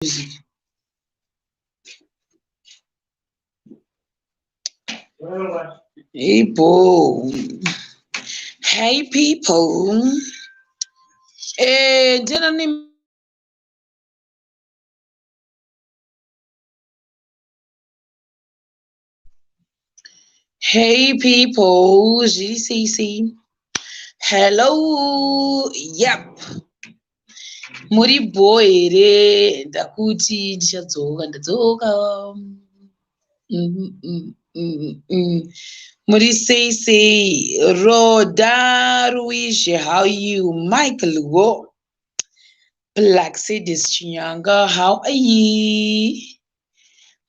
Music. Hey, bo. Hey, people. Ndiani? Hey, people. Zviri sei sei? Hello. Yep. Muri bho here? Ndakuti ndichadzoka, ndadzoka. Muri sei sei? Roda Ruizhe, how you? Michael Wo. Plaxedes Chinyanga, how are you?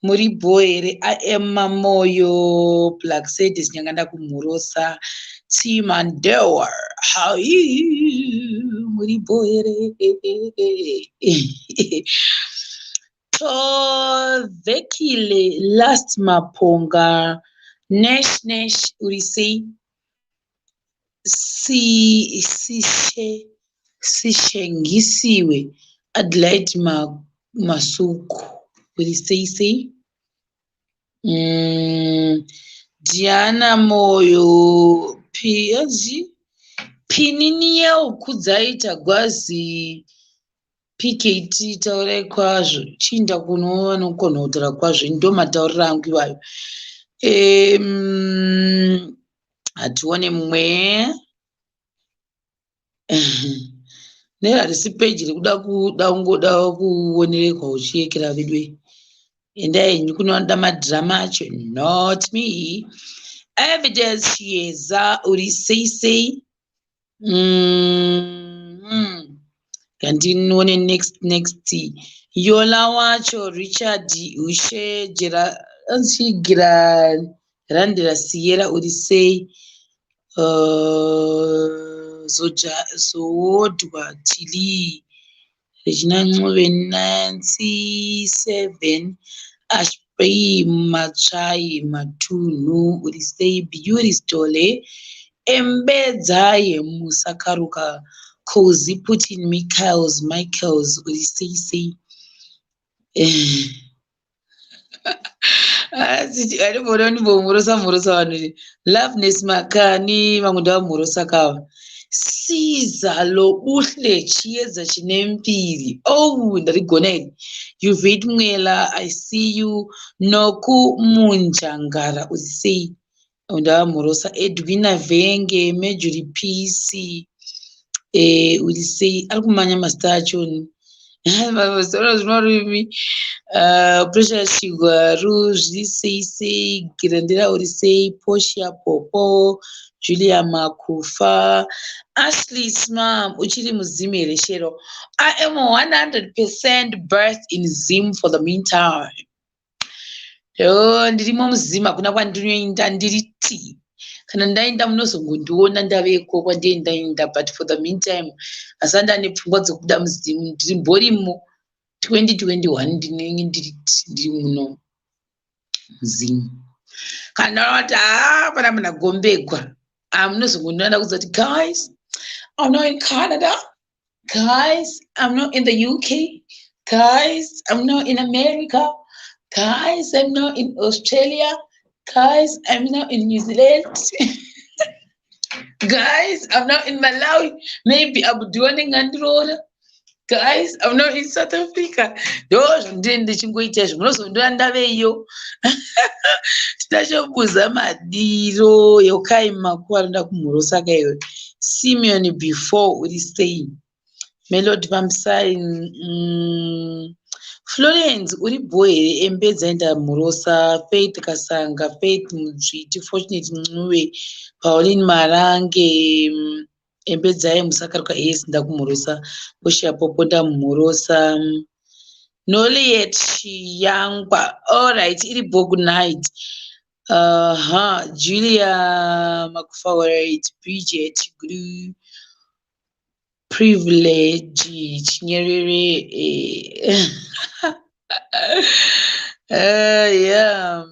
Muri bho here? I am Mamoyo. Plaxedes Nyanga, ndakumhorosa. Timandewa, how are you? Muri bho here? Tovekile Last Maponga. Nash Nash, uri sei? Si Sishe Sishengisiwe Adelaide Masuku, uri sei sei? Diana Moyo Piazi Pininiel Kudzai Tagwazi PKT, taurai kwazvo. Chiinda kuno vanogona kutaura kwazvo, ndo matauriro angu iwayo. Hatione mumwe neharisi peji rekuda kuda kungoda kuonererwa uchiyekera vedu. Endai henyu kune vanoda madhirama acho, not me. Evidence Chieza, uri sei sei? Ngandinoone next next. Yola wacho Richard Ushe Jera Gira Randira Sierra, uri sei? Zoja Zowodwa Tili Regina Ncube, Nancy 7 Ashby Matsvai Matunhu, uri sei? Beauty Stole Embedzaye Musakaruka Cozy Putin Michaels Michaels, uri sei sei? Andimboona ndimbomhorosa mhorosa vanhu. Loveness Makani, vamwe ndavamhorosa kava. Siza Lobuhle Chiedza chine mbiri. Oh, ndarigona iri. Yuvit Mwela, I see you. Noku Munjangara, uri sei? Ndavamhorosa. Edwina Vhenge, Majori PC, uri sei? Ari kumanya mazita achoni zvinorimi. Precious Chigwaru, zviri sei sei? Girandira, uri sei? Portia Popo, Julia Makufa, Ashley Smam, uchiri muZim here Shero? I am 100% birth in Zim for the meantime. Yo, ndirimo muZim, hakuna kwandinoenda, ndiri t kana ndaenda munozongondiona ndaveko kwandii ndaenda, but for the meantime asati ndane pfungwa dzekubuda muZim, ndiri mborimo. 2021 ndinenge ndiri muno muZim. Kana ndaona kuti haa, pana munhu agombegwa, munozongondiona ndakuudza kuti guys, I'm not in Canada, guys, I'm not in the UK, guys, I'm not in America, guys, I'm not in Australia, guys, I'm not in New Zealand, guys, I'm not in Malawi, maybe Abudu angandiroora, guys, I'm not in South Africa. Ndo zvandinenge ndichingoita izvo, munozondiona ndaveiyo. Tinashobuza Madiro, Yokai Makuva, anoda kumhorosa kaiwe. Simeon Before, uri sei? Melody Pamsai, Florence, uri bho here? Embedza ndamhorosa. Faith Kasanga, Faith Mudzviti, Fortunate Ncube, Pauline Marange, Embedzai Musakaruka, yes, ndakumhorosa. Portia Popo ndamhorosa. Noliet Chiyangwa, alright, iri bho, good night. Julia Makufa, alright, Bridget Gru, Privilege Chinyerere. Yeah.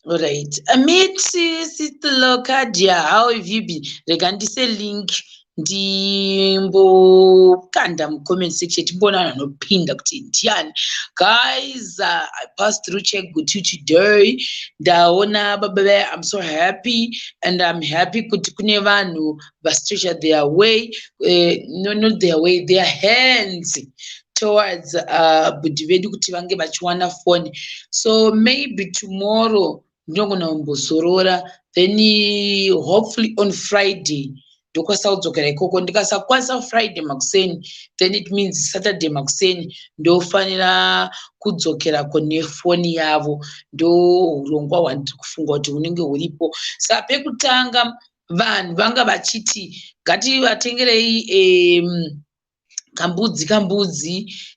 Alright. Amit Sister Locadia, how have you been? Rega ndise link. Ndimbokanda mucomment section, timboona vanhu vanopinda kuti ndiani. Guys, I passed through Chegutu today. Ndaona baba vaya. I'm so happy and I'm happy kuti kune vanhu vastretcha their way, no, not their way, their hands towards bhudhi vedu kuti vange vachiwana foni. So maybe tomorrow ndinogona kumbozorora, then hopefully on Friday ndokwanisa kudzokera ikoko. Ndikasakwanisa Friday makuseni, then it means Saturday makuseni ndofanira kudzokerako nefoni yavo. Ndo urongwa hwandiri kufunga kuti hunenge huripo. Saka pekutanga vanhu vanga vachiti ngativatengerei kambudzi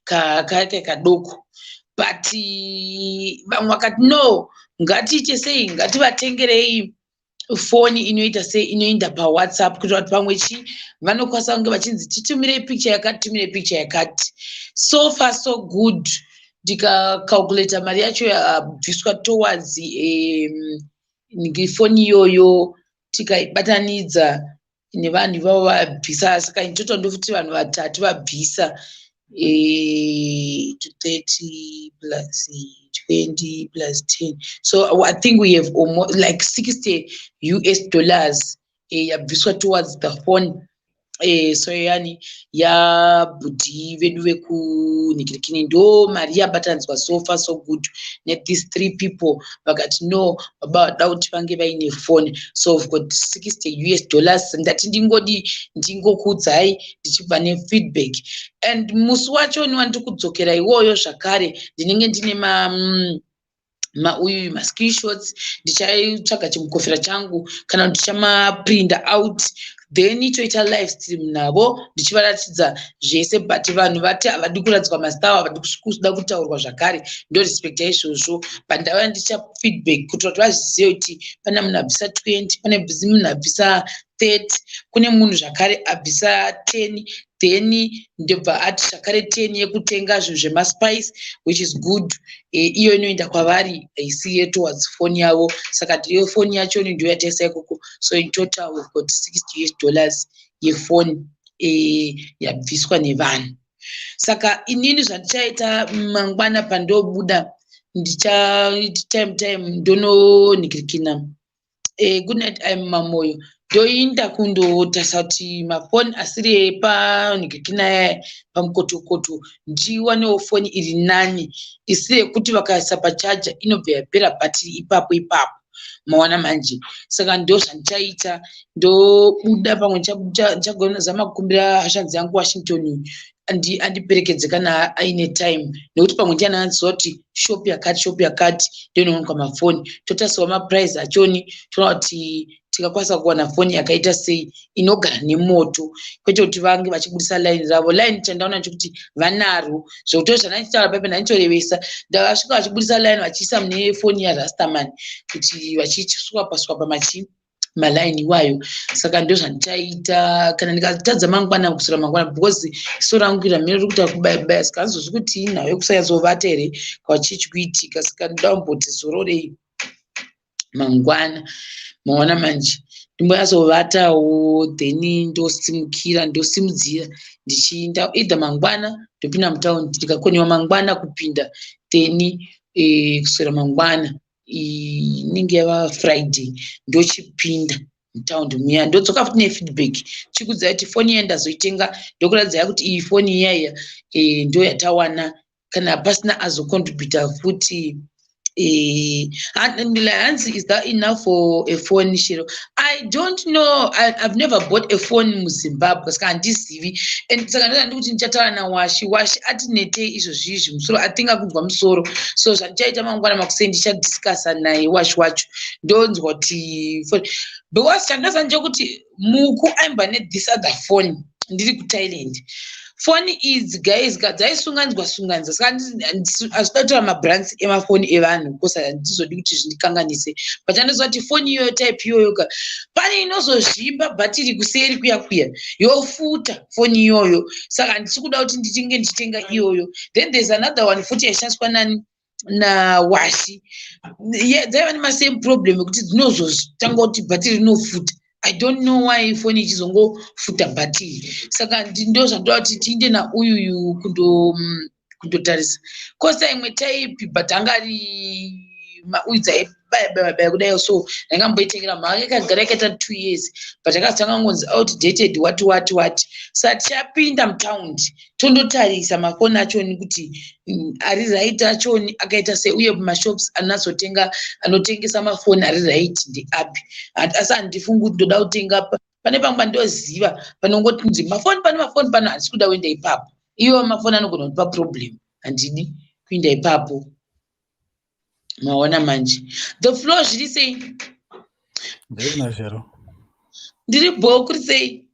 kakaita kadoko, but vamwe vakati no, ngatiite sei, ngativatengerei foni inoita sei, inoenda paWhatsApp, kuitira kuti pamwe chi vanokwanisa kunge vachinzi titumirei picture yakati, tumirei picture yakati. So far so good. Ndikacalculata mari yacho yabviswa towards foni iyoyo, tikaibatanidza nevanhu ivavo vabvisa, saka in total ndofuti vanhu vatatu vabvisa 30 plus 20 plus 10, so I think we have almost like US$60 yabviswa towards the phone. So yani yabhudhi vedu vekunhikirikini, ndo mari yabatanidzwa. So far so good nethese three people vakati no, baba vada kuti vange vaine phone. So we've got US$60. Ndati ndingodi ndingokuudzai ndichibva nefeedback. And musi wacho wandiri kudzokera iwoyo zvakare, ndinenge ndine ma mauyu mascreenshots. Ndichatsvaga chimukofera changu kana kuti ndichamaprinda out, then toita live stream navo ndichivaratidza zvese. But vanhu vati havadi kuratidzwa mazita avo, havadi kuda kutaurwa zvakare. Ndorespecta izvozvo, but ndava ndicha feedback kuitira kuti vazive kuti pane munhu abvisa 20, pane munhu abvisa 30, kune munhu zvakare abvisa 10, then ndobva ati zvakare 10 yekutenga zvinhu zvemaspice, which is good. Iyo inoenda kwavari, haisi towards foni yavo. Saka iyo foni yacho ndiyo yataisa ikoko. So in total we've got US$60 yefoni yabviswa nevanhu. Saka inini zvandichaita mangwana pandobuda, ndichaiti time time ndononhikirikina. Good night, I'm Mamoyo. Ndoinda kundotarisa kuti mafoni asiri epanhikirikina aya pamukotokoto, ndiwanewo foni iri nani, isiri yekuti vakaisa pachaja inobva yapera bhatiri ipapo ipapo. Mawana manje? Saka ndo zvandichaita. Ndobuda, pamwe ndichazama kukumbira hashanzi yangu Washington andiperekedze kana aine time, nekuti pamwe ndiananziva kuti shop yakati, shop yakati ndoinowanikwa mafoni. Totarisawo maprice achoni, toona kuti tingakwanisa kuwana foni yakaita sei inogara nemoto, kwete kuti vange vachibudisa line ravo. Line chandaona chekuti vanaro zvekuti zvandichitaura paipa ndanditorevesa. Ndavasvika vachibudisa line vachiisa mune foni yaRastaman kuti vachiswapa swapa machi malaini iwayo. Saka ndo zvandichaita kana ndikatadza mangwana, kusura mangwana, because iso rangu ramene riri kuita kubaya baya. Saka handizozvi kuti inhau yekusanyatsobata here kwachii kuitika. Saka ndoda kumboti zororei mangwana. Maona manje? Ndimbonyatsovatawo, then ndosimukira, ndosimudzira ndichiinda either mangwana ndopinda mutaundi. Ndikakoniwa mangwana kupinda, then kuswera mangwana inenge yava Friday, ndochipinda mutaundi muya, ndodzoka futi nefeedback chikudzai kuti foni iya ndazoitenga. Ndokuratidzai kuti iyi foni iyaiya ndo yatawana, kana pasina azocontributa futi. Hanzi, "Is that enough for a phone, Shero?" I don't know. I've never bought a phone muZimbabwe, saka handizivi. And saka ndozvandi kuti ndichataura naWashi. Washi ati netei izvozvizvi musoro, I think akunzwa musoro. So zvandichaita mangwana makuseni, ndichadiscussa naye Washi wacho, ndonzwa kuti, because chandinoziva ndechekuti Muku aimba nethis other phone ndiri kuThailand. Foni idzi, guys, dzaisunganidzwa sunganidza. Saka hazvida kutora mabrands emafoni evanhu because handizodi kuti zvindikanganise, but andoziva kuti foni iyoyo, type iyoyo ka, pane inozozvimba bhatiri kuseri kuya kuya, yofuta foni iyoyo. Saka handisi kuda kuti ndichinge ndichitenga iyoyo. Then there's another one futi yaishandiswa nani, naWashi. Dzaiva nemasame problem ekuti dzinozotanga kuti bhatiri rinofuta. I don't know why foni ichizongofuta bhatiri. Saka ndo zvandoda kuti tiinde nauyuyu kundotarisa. Kosa imwe type, but anga ari mauyu dzaibaya baya kudai, so ndaingamboitengera mhaka ikagara yakaita 2 years, but akazotanga ngonzi outdated, what what what. Saka tichapinda mutaundi tondotarisa mafoni achoni kuti ari right achoni akaita sei, uye mumashops anatsotenga anotengesa mafoni ari right ndeapi. Asi handifungi kuti ndoda kutenga pane pamwe pandoziva panongotinzi mafoni, pane mafoni pano. Handisi kuda kuenda ipapo. Iwo mafoni anogona kundipa problem, handidi kuenda ipapo. Maona manje, the floor zviri sei? Ndiri Shero. Ndiri bho, kuri sei?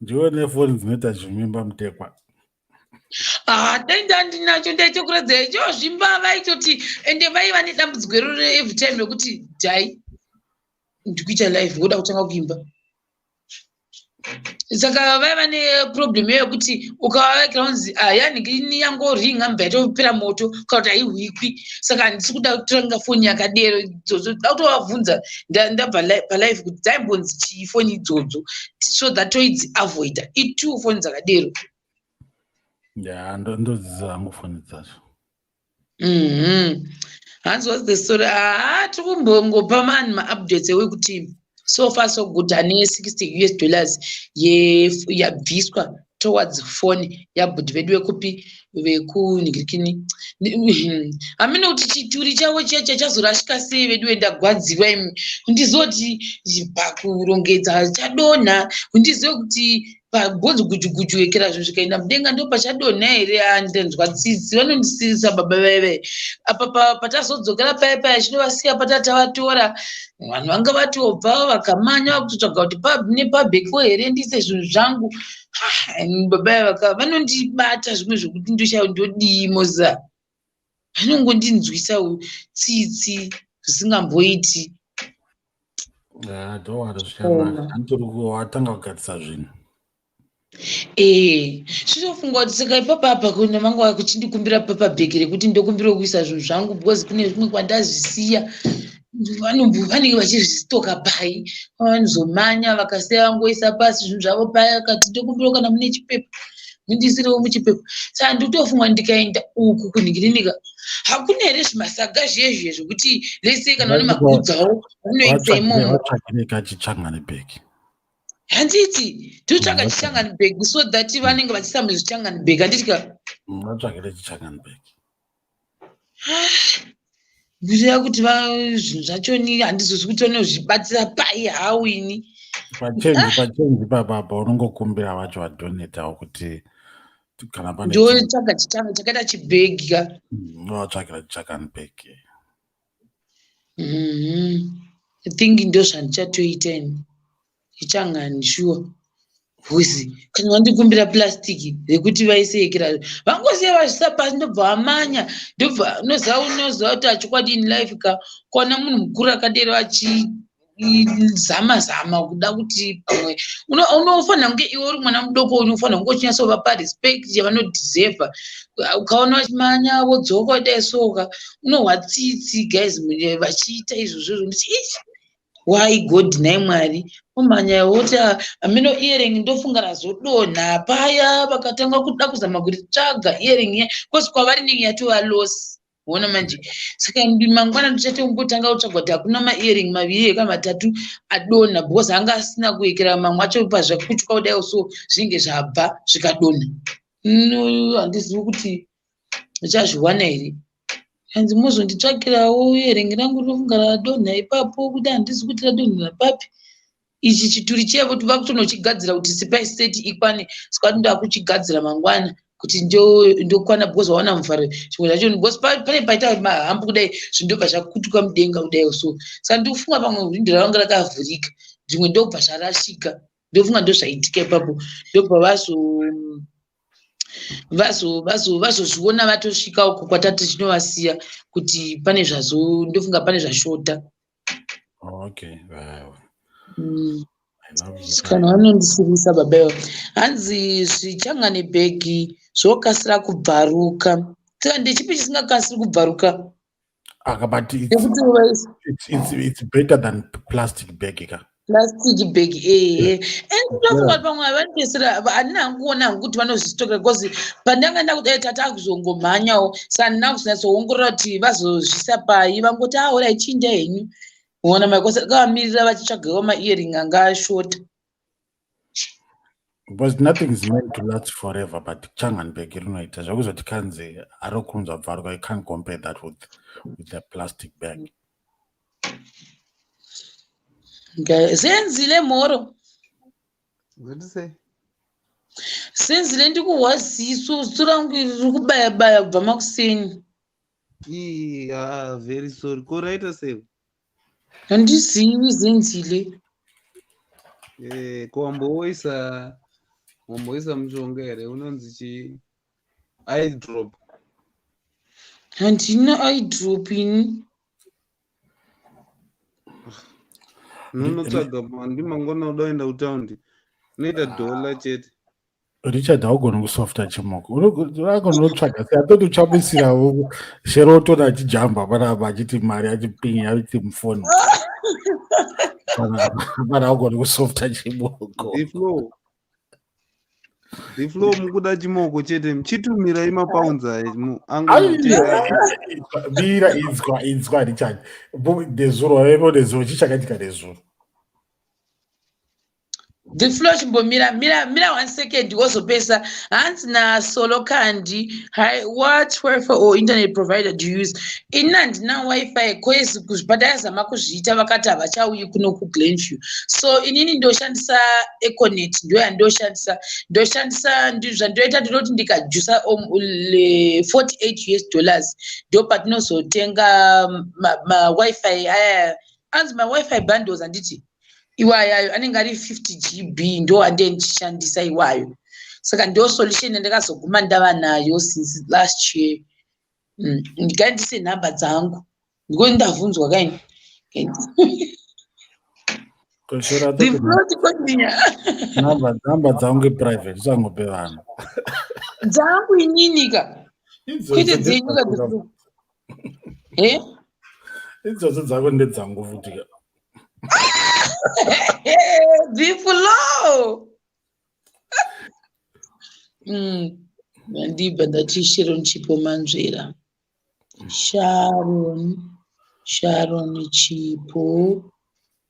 Ndiwe nefoni dzinoita zvimimba mutekwa. Ah, dai ndandinacho ndaitokuradzira chozvimba. Vaitoti ende vaiva nedambudziko iroro every time rekuti dhai ndikuita live, voda kutanga kuimba. Saka vaiva neproblem iyo yekuti ukavavakira unzi, "Ah, yanhingini yangoringa mbva yatopera moto," kana kuti haihwikwi. Saka handisi kuda kutenga foni yakadero idzodzo. Da kutovabvunza ndabva palive kuti dzaimbonzi chii foni idzodzo, so that toidzi avoida itwo foni dzakadero. Ya, ndodziziva hangu foni dzacho. Hanzi, what's the story? Ah, tiri kumbongopa vanhu maupdates ewekuti so far so good, ane US$60 yabviswa towards phone yabhudhi vedu vekupi, vekunhingirikini. Hamene kuti chituri chavo chiya chachazorashika sei. Vedu vendagwadziwa imi, ndizoti pakurongedza chadonha, ndizive kuti pabhonzo gujuguju ekera zvinhu zvikaenda mudenga ndo pachadonha here. Ndanzwa tsitsi, vanondisirisa baba vaive apa. Patazodzokera paya paya chinovasiya patatavatora, vanhu vanga vatobva vakamanya vakutotsvaga kuti nepabheko here ndiise zvinhu zvangu. Ah, baba vaka vanondibata zvimwe zvokuti ndoshaya ndodii moza. Vanongondinzwisa tsitsi zvisingamboiti. Ya, don't zvichakanaka. Anditori watanga kugadzisa zvinhu. Ee, zvinofunga kuti saka ipapa apa kuna vanga kuchindikumbira papabhegi rekuti ndokumbira kuisa zvinhu zvangu, because kune zvimwe kwandazvisiya. Vanenge vachizvisitoka pai, vanozomanya vakasiya vangoisa pasi zvinhu zvavo paya. Kati ndokumbira kana mune chipepa mundisirewo muchipepa. Saka nditofunga ndikaenda uku kunhingirinika, hakuna here zvimasaga zviye zviye zvekuti lese kana vane magudzi avo vanoisa imomo? Vatsvagire kachichangani bhegi. Handiti totsvaga chichangani bag so that vanenge vachiisa muzvichangani bag, handiti ka? Vatsvagire chichangani bhegi. Kureva kuti zvinhu zvachoni handizozvi kuti vanozvibatsira pai hawini. Pachenji papapa unongokumbira vacho vadonatawo kuti kana pane Ndotsvaga chichanga chakaita chibhegi ka. Unovatsvagira chichangani bhegi. I think ndo zvandichatoita ini, chichangani sure, because kana vandikumbira plastic rekuti vaiseekera, vangosiya vazvisa pasi, ndobva vamanya, ndobva unoziva kuti achokwadi in life ka kuona munhu mukuru akadero achizama zama kuda kuti pamwe unofanira kunge iwe uri mwana mudoko, unofanira kunge uchinyatsovapa respect yavanodhizevha. Ukaona vachimanya vodzoka kudai soka, unohwa tsitsi guys vachiita izvozvo. Nditi, "Ish, why God, nhai Mwari?" Omhanya woti hameno earring ndofunga razodonha paya, vakatanga kuda kuzama kuritsvaga earring iya, because kwavari inenge yatova loss. Ona manje, saka mangwana ndichatombotanga kutsvaga kuti hakuna maearring maviri here kana matatu adonha, because anga asina kuekera mamwe acho pazvakutya kudai, so zvinenge zvabva zvikadonha. No, handizivi kuti ndichazviwana here. Hanzi muzonditsvakirawo earring rangu, rinofunga radonha ipapo, kuti handisi kuti radonhera papi. Ichi chituri chiya kuti vakutonochigadzira kuti spice set ikwane. Saka ndakuchigadzira mangwana kuti ndokwana, because waona muvharo zvimwe zvacho, because pane paita mahambu kudai, zvindobva zvakutuka mudenga kudai. So saka ndikufunga pamwe hwindo ranga rakavhurika, zvimwe ndobva zvarashika. Ndofunga ndozvaitika ipapo, ndobva vazozviona vatosvika uko kwatati tichinovasiya kuti pane zvazo, ndofunga pane zvashota. Okay. Kana vanondisirisa baba ivo. Hanzi zvichangane bhegi zvokasira kubvaruka. Saka ndechipi chisingakasiri kubvaruka? Aka, but Nekuti it's better than plastic bag ka. Plastic bag, ehe. And ndofunga kuti pamwe vanopedzisira, handina hangu kuona hangu kuti vanozvistokera, because pandanga ndakudai tata kuzongomhanyawo, saka handina kuzonyatsoongorora kuti vazozvisa pai. Vangoti aorai chinja henyu, ona maikosa akavamirira vachitsvagawo maearing anga ashota. Because nothing is meant to last forever, but Changan bag rinoita zvekuzoti kanzi arokunzwa bvaruka. You can't compare that with the plastic bag. Zenzile, mhoro. Zvati sei? Zenzile, ndikuhwa ziso, ziso rangu iri riri kubaya baya kubva makuseni. Ii, ah, very sorry. Ko raita sei? Handizivi, Zenzile. Eh, ko wamboisa mushonga here unonzi chi eye drop? Handina eye drop ini. Unonotsvaga ndi mangwana uda kuenda kutaundi, unoita dhola chete. Richard, haugoni kusofta chimoko, unogona unotsvaga sei? Atoti uchamuisirawo shero, otona achijamba panapa achiti mari achipinya achiti mufoni pana. Haugoni kusofta chimoko. The flow, the flow, mukuda chimoko chete, chitumirai mapounds aya angotenga. Mira, inzwa, inzwa Richard. Nezuro waivo, nezuro chii chakaitika nezuro? The flow, chimbomira, mira, mira one second, wozopesa. Hanzi nasolo kandi, hi, what WiFi or internet provider do you use? Ini handina WiFi kwezi kuzvipatara kuzviita, vakati havachauyi kuno kuGlenview, so inini ndoshandisa Econet, ndo yandoshandisa. Ndoshandisa zvandoita, ndinoti ndikajusa 48 US dollars, ndo patinozotenga maWiFi aya anzi maWiFi bundles, handiti? Iwayayo anenge ari 50 GB, ndo ande ndichishandisa iwayo. Saka ndo solution yandakazoguma ndava nayo since last year. Ndikaindise nhamba dzangu ndiko ndavhunzwa kaini. Koshora. The flow, continue. Namba dzangu iprivate, usangope vanhu. Dzangu ininika, kwete dzenyu ka, the flow, e. Idzodzo dzako ndedzangu futi ka. The flow. Ndibva ndati Sharon Chipo Manzvera, Sharon, Sharon Chipo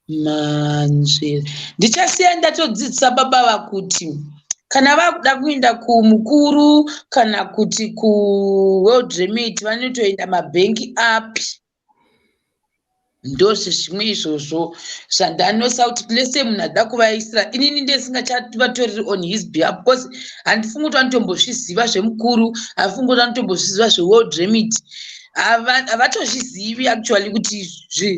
Manzvera. Ndichasiya ndatodzidzisa baba vakuti kana vakuda kuenda kumukuru kana kuti kuWorld Remit, vanotoenda mabhengi api. Ndozvezvimwe izvozvo zvandanosa kuti lese munhu ada kuvaisira. Inini ndesingachavatoreri on his behalf, because handifungi kuti vanotombozviziva zvemukuru, handifungi kuti vanotombozviziva zveWorld Remit. Havatozvizivi actually kuti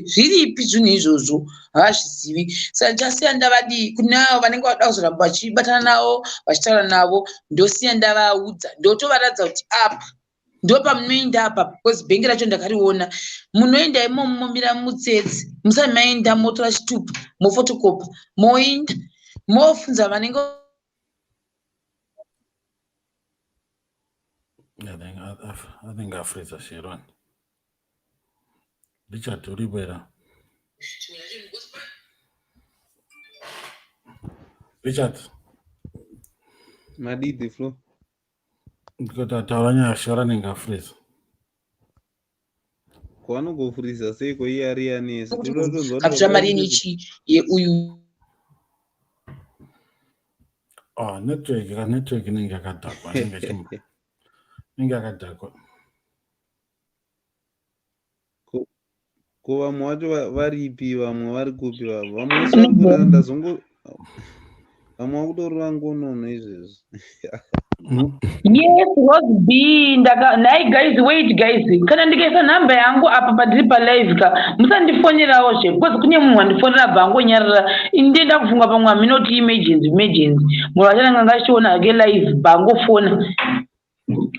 zviripi zvinhu izvozvo, havazvizivi. Saka ndichasiya ndavadii kune avo vanenge vada kuzoramba vachibatana navo, vachitaura navo, ndosiya ndavaudza, ndotovaratidza kuti apa ndo pamunoenda apa, because bhengi racho ndakariona. Munoenda imomo, momira mutsetse, musati maenda motora chitupa, mofotokopa, moinda mofunza vanenge. I think afreeza Sharon. Richard, uripo here? Richard. Madii, the flow? Ndikoti ataura nyaya, Sharon anenge afreeza. Kwaanogofurisa seiko iye ari yanesi? Kaptura mari inichi yeuyu. Oh, network ka, network inenge yakadhakwa, inenge yakadhakwa. Ko vamwe vacho varipi? Vamwe vari kupi? Vamwe vese vari kurara, ndazongo vamwe vakutorora ngonono izvezvi. Yes, Rose B. Ndaka nhai guys, wait guys, kana ndikaisa nhamba yangu apa pandiri palive ka, musandifonerawo zve, because kune munhu wandifonera bva angonyarara. Ini ndenda kufunga pamwe haminoti emergency, emergency. Munhu wachananga anga achiona hake live, bva angofona.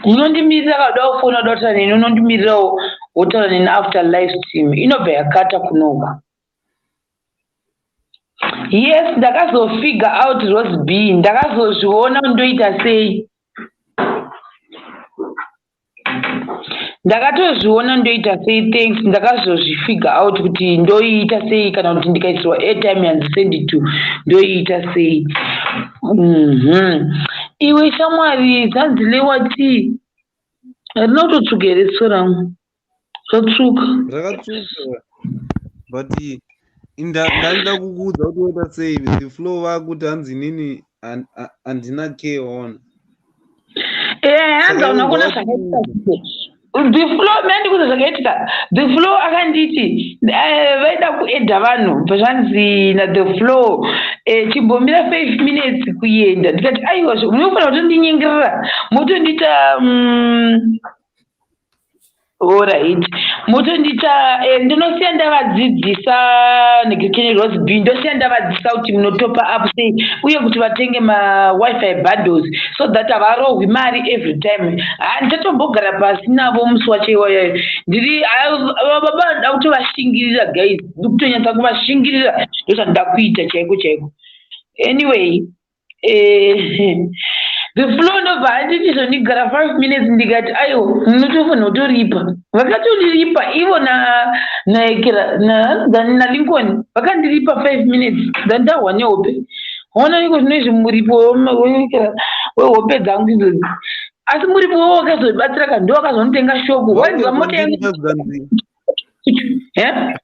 Munondimirira, kada kufona, uda kutaura neni, unondimirirawo wotaura neni after live stream inobva yakata kunoka. Yes, ndakazofigure out Rose B, ndakazozviona ndoita sei. Ndakatozviona ndoita sei. Thanks, ndakazozvifigure out kuti ndoiita sei, kana kuti ndikaisirwa airtime yanzi send to, ndoiita sei. Iwe shamwari, zanzi lewati harina kutotsvuka here? Ziso rangu zvatsvuka. Rakatsvuka, but ndaida kukuudza kuti woita sei. The Flow vakuti hanzi inini handina care, waona. Hanzi Saka hauna iwe kuona ndowati zvakaitika. The Flow, mandikuza zvakaitika. The Flow akanditi vaida kuadda vanhu, zvanzi naThe Flow, chimbomira 5 minutes kuenda. Ndikati aiwa, munofanira kutondinyengerera, motondiita alright, motondiita ndinosiya ndavadzidzisa nekene Rose B, ndosiya ndavadzidzisa kuti munotopa up sei, uye kuti vatenge maWiFi bundles so that havarohwi mari every time. Ha, ndichatombogara pasi navo musi wacho iwayo. Ndiri baba, nda kutovashingirira guys, ndikutonyatsa kuvashingirira, ndozvandida kuita chaiko chaiko. Anyway, The Flow ndobva anditi zvondigara 5 minutes. Ndikati aiwa, munotofanira kutoripa. Vakatondiripa ivo naekera naLincoln, vakandiripa 5 minutes, ndandahwa nehope. Waona iko zvino izvi muripo wehope dzangu idzodzi, asi muripo wo wakazobatsira ka, ndo wakazonotenga shoko wainzwa mota yangu. Eh?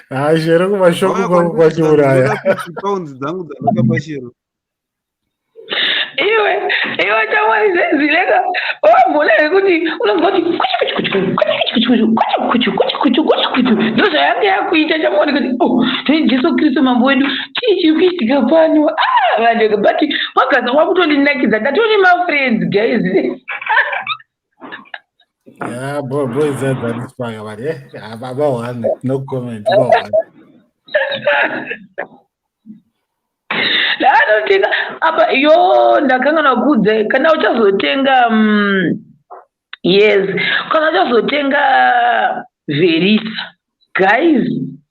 Hayi, Shero, kumashoko kwako kwachiuraya. Pounds dzangu dzandakapa Shero. Iwe, iwe chamwari, zenzileka wambona here kuti unonzwa kuti kuchu kuchu kuchu kuchu kuchu kuchu kuchu? Ndo zvayanga yakuita chamwari, kuti oh, Jesu Kristu mambo wedu, chii chiri kuitika pano? Ah, vanhu, but wagaza wakutondinakidza, ndatone mafriends guys. Yeah, boy, boys dzandisipaka, but baba one, no comment, baba one. Ndaanotenga apa yo, ndakangana kudze kana uchazotenga, yes, kana uchazotenga Verisa guys,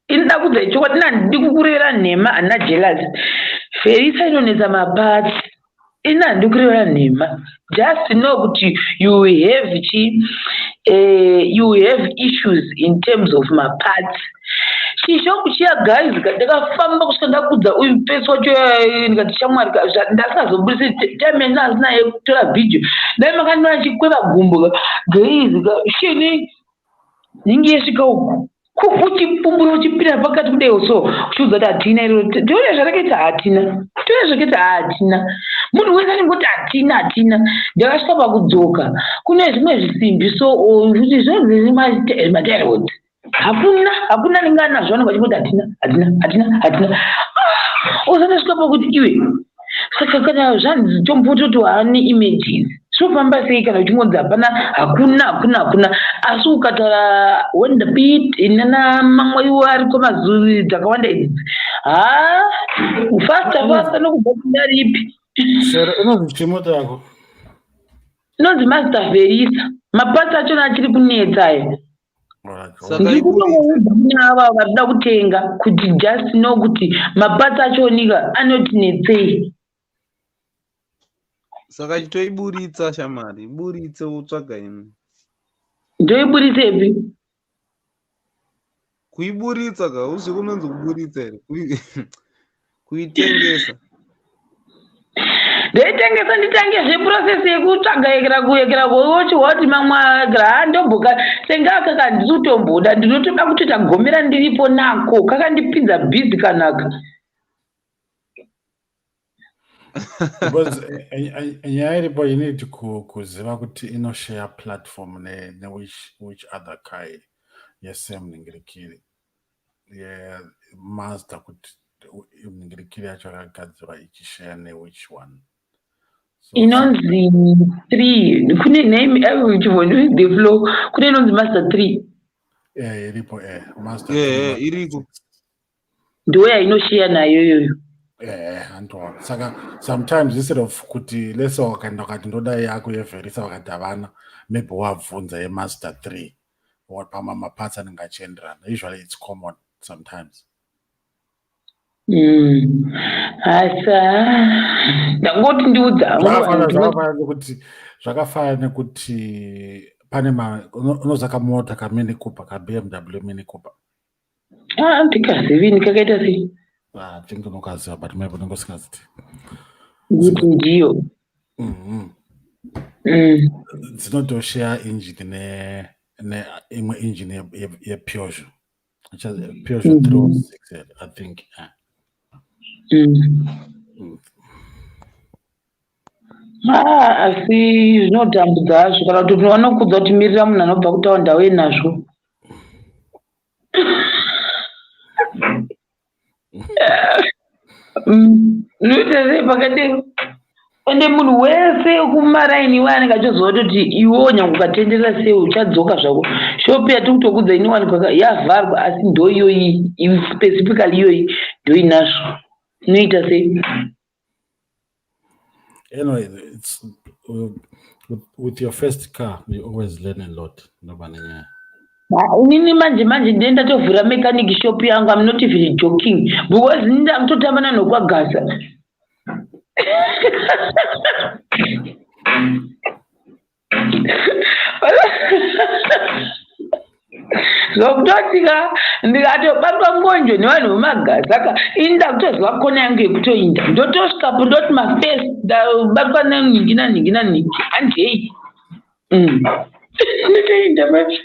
inoda kudza chokwadi, nandidi kukurevera nhema, handina jealous. Verisa inonetsa maparts, ina handidi kurevera nhema. Just know kuti you have chi you have issues in terms of maparts. Chishopu chiya guys, ndakafamba kusvika ndakudza uyu pesi wacho, ndikati shamwari, ndasazobudisa time yandanga yekutora vhidhiyo, dai makandiona chikweva gumbo guys, shene ningi yesvika uku uchipumbura uchipinda pakati kudai so, uchiudza kuti hatina iro, tione zvarakaita, hatina, tione zvakaita, hatina. Munhu wese anengoti hatina, hatina. Ndakasvika pakudzoka kune zvimwe zvisimbi so kuti zvonzi matie rods hakuna, hakuna anenge anazvo, vanenge vachingoti hatina, hatina, hatina, hatina. Uzandosvika pakuti iwe, saka kana zvanzi tombototi waane images, zvinofamba sei kana uchingonzi hapana, hakuna, hakuna, hakuna? Asi ukataura Honda Beat nana mamwe iwo ariko mazuri dzakawanda idzi, ha, faster faster nokubva kundaripi. Shero, inonzi chimota yako? Inonzi Mazda Verisa. Maparts achona achiri kunetsa aya. Saka Ndiri kutongoudza kune ava varida kutenga kuti just know kuti maparts achonika anotinetsei. Saka chitoiburitsa shamari, iburitse wotsvaga imwe. Ndoiburisepi? Kuiburitsa ka, uzi kunonzi kuburitsa here? Kuitengesa. Ndoitengesa nditange zveprocess yekutsvaga yekera kuyekera kuochiwa kuti mamwe akera ha, ndomboka senga aka kandisi kutomboda, ndinotoda kutoita gomera ndiripo nako, kakandipinza busy kanaka. Because nyaya iripo, you need kuziva kuti inoshare platform ne which other car yesame ningirikiri yeMazda, kuti ningirikiri yacho yakagadzirwa ichishare newhich one. So, Inonzi three, kune name chivoni The Flow, kune inonzi Mazda 3. Yeah, iripo, Mazda Yeah, 3, iriko. Ndo yainoshiya nayo iyoyo. Antoa saka sometimes instead of kuti lese wakaenda ukati ndoda yako yeVerisa, vakati havana, maybe wabvunza yeMazda 3 or pamwe maparts anenge achienderana. Usually it's common sometimes. Asi ndangoti ndiudza Zvakafanana nekuti pane unoziva kamota kaMini Cooper, kaBMW Mini Cooper? Ah, ndikazivini kakaita sei? Ah, think unokaziva, but maybe unenge usingaziti. Kuti ndiyo. Dzinotoshare engine ne imwe engine yePeugeot, Peugeot 306, I think, yeah. Ah, asi zvinotambudza hazvo kana kuti vanokudza kuti mirira munhu anobva kutaundi auye nazvo. Unoita sei pakadero? Ende munhu wese kumaraini iwe anenge achizoziva kuti iwewo nyange ukatenderera sei uchadzoka zvako. Shopu yatiri kutokudza inowanikwa yavharwa, asi ndo iyoyi specifically iyoyi ndo inazvo. Inoita sei? Anyway, it's with your first car you always learn a lot. Nobane. Inini manje manje ndiye ndatovhura mechanic shop yangu. I'm not even joking, because ini ndakutotamba nanhokwagasa. Zvokutotika ndikatobatwa ngonjo nevanhu vemagasa ka, ini ndakutoziva kona yangu yekutoinda. Ndotosvikapo ndoti mafesi ndabatwa nanhingi nanhingi nanhingi, handei. Ndotoinda manje.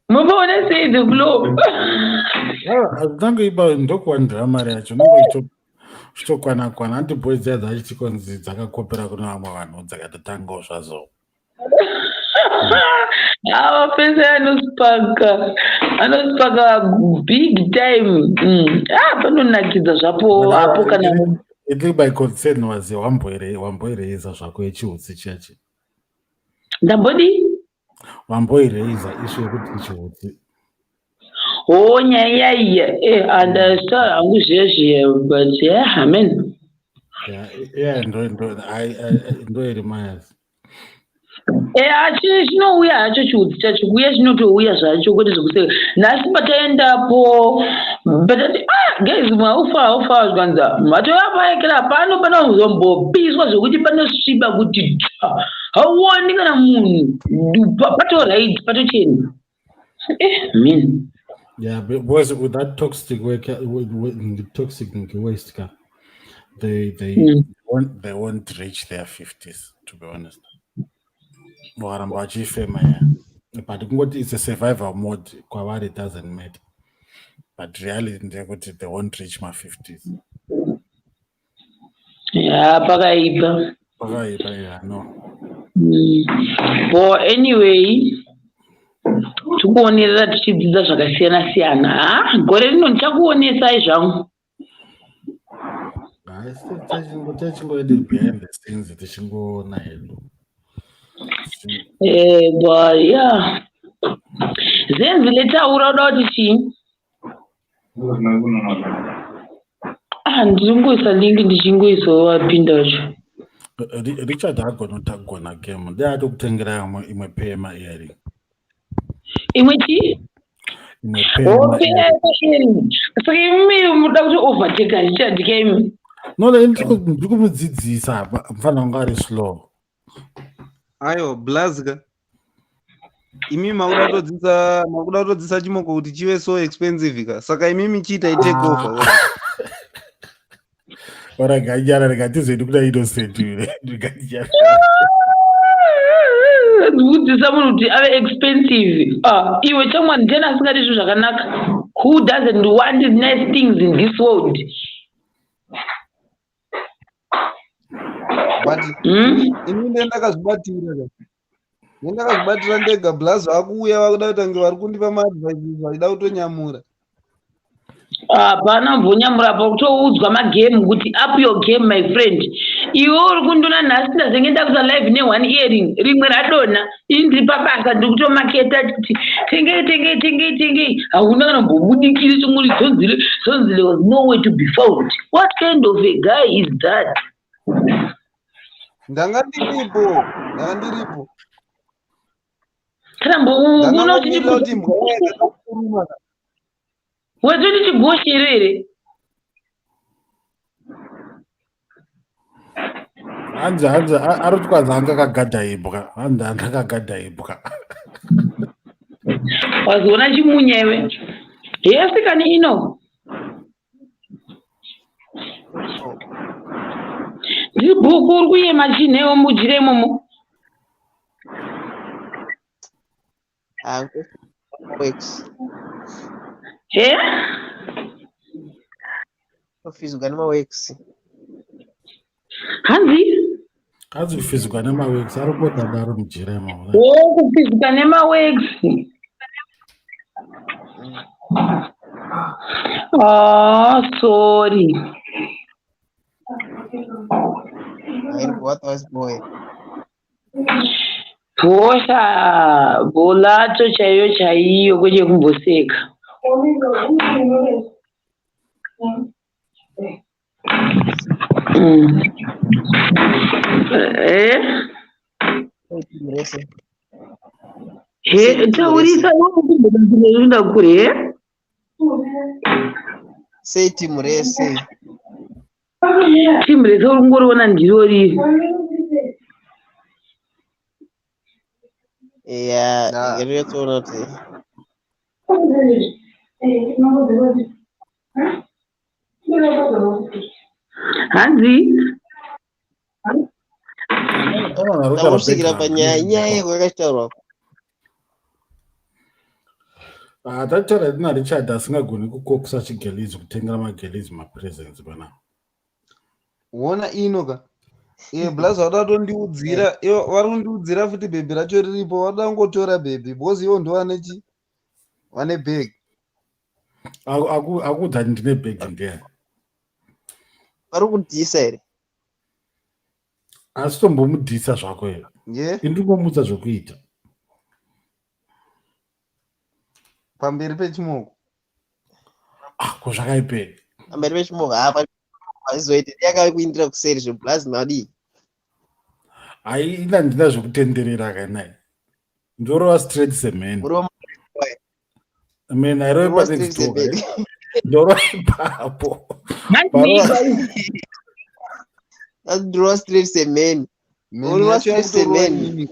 Munoona sei the flow? Tange iba ndokuwandira mari yacho, unenge uchitokwana kwana. Anti boys dziya dzachichikonzi dzakakopera kune vamwe vanhu, dzakatotangawo zvazo. Mapesa anospaka, anospaka big time. Ah, panonakidza zvapo apo kana. I think my concern was wamboireisa zvako yechiutsi chechi. Ndambodi? Wamboireisa issue yekuti ichiutsi. Oh, nyaya iya. Andasa hangu zviya zviya, but yeah, amen. Yeah, ndo iri mayas. Chinouya hacho chiutsi chacho, kuuya chinotouya zvacho, kwete zvekuseka. Nhasi pataendapo patati, ah, guys, maufa haufa, zvikanzi matova paekera pano panozombopiswa zvekuti panosviba kuti hauoni kana munhu, pato right, patochena. Mean. Yeah, because with that toxic work, with the toxic waste, they won't reach their 50s, to be honest. But it's a survival mode. Kwavari it doesn't matter. But really, they won't reach my 50s. Yeah, pakaipa. Pakaipa, yeah, no. But anyway, tikuonerera tichidzidza zvakasiyana siyana. Ha, gore rino ndichakuonesai zvangu. Tichingoenda behind the scenes, tichingoona hedu. But yeah. Zenzi letaura uda kuti chii? Ah, ndiri kungoisa link, ndichingoisawo vapinda vacho. Richard agona kutagona game. Ndiye atokutengera imwe pema earring. Imwe chii? Imwe pema earring. Saka imi muda kuti overtake Richard kaimi? No, ndiri kumudzidzisa, mufana wangu ari slow. Ayo, Blazka. Imi makuda kutodzidzisa chimoko kuti chive so expensive ka. Saka imi chiita take over. Ora ganyara rikatizoendi kuda innocent. Rikanyara. Kudzidzisa munhu kuti ave expensive. Ah, iwe chamwani ndiani asingadi zvinhu zvakanaka? Who doesn't want nice things in this world? But ini ndakazvibatira. Ndakazvibatira ndega. Blaz vakuuya vakuda kutange vari kundipa maadvices, vachida kutonyamura. Hapana mvonyamura pa kutoudzwa magame kuti up your game, my friend. Iwe uri kundona nhasi ndazenge ndakusa live ne one earring, rimwe radonha. Ini ndiri pabasa, ndiri kutomaketa kuti tengei, tengei, tengei, tengei. Hauna kana kumbobudikire chingori Zonzile. Zonzile was nowhere to be found. What kind of a guy is that? Ndanga ndiripo. Kana mboona Ndandangomirira kuti imbwa iya ikada kukuruma. Wetoti chigoshero here? Hanzi hanzi ari kuti kwanzi anga akagadha imbwa. Hanzi anga akagadha imbwa. Wazoona chimunya iwe. Hesi kani ino. Ndiri bhuku uri kuyema chinewo mujira imomo. Ah, works. He? Tofizwa nemaworks. Hanzi? Hanzi kufizwa nemaworks ari kudadaro mujira imomo. Oh, kufizwa nemaworks. Ah, sorry. What was boy? Bhosha, bholato chaiyo chaiyo kwete kumboseka. Eh? He, taurisa kuenda kure. Sei timu rese? Timu rese uri kungoriona ndiro riri. Ya, ndinotoona kuti hanzi takusvikira panyaya nyaya yekakachitaurwa. Tataura tina Richard asingagoni kukokisa chigelizi kutengera magelizi mapresents pana. Wona ino ka. Iye blaza vada kutondiudzira, ivo vari kundiudzira futi bhebhi racho riripo, varikuda kungotora bhebhi because ivo ndovane chi vane bhegi. Akuudza ndine bhegi ndiani? Vari kudhisa here? Asi tombomudhisa zvako here? Ye? Indingomudza zvekuita. Pamberi pechimoko. Ah, ko zvakaipei? Pamberi pechimoko hapa hazvizoite yakakuindira kuseri zveblazi madii? Hai ina ndina zvekutenderera kanai. Ndorova straight semheni. Mheni hairove pa next door. Ndorova ipapo. Ndorova straight semheni. Ndorova straight semheni.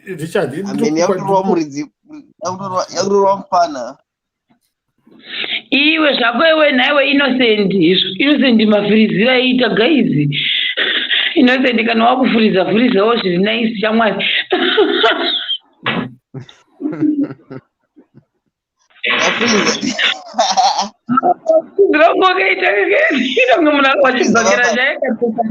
Richard, mheni yakutorova muridzi, yakutorova mufana. Iwe zvako iwe nhaiwe Innocent, izvo Innocent mafurizira aiita guys. Innocent kana wakufuriza furizawo zviri nice shamwari. Ndiro kaita kaita kunge munhu wachibhakera chaikatoka.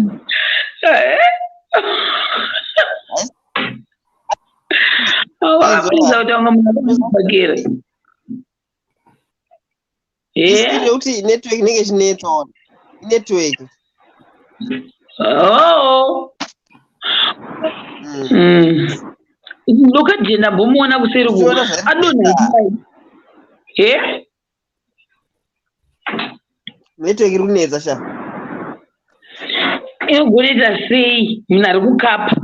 Wakafuriza kuti wange munhu wachibhakera. Yekuti network inenge ichinetsa ona. Network. Oh. Ndokajenda mbomuona kuseri ku. Adonha. Eh? Network iri kunetsa sha. Inogoneta sei munhu ari kukapa?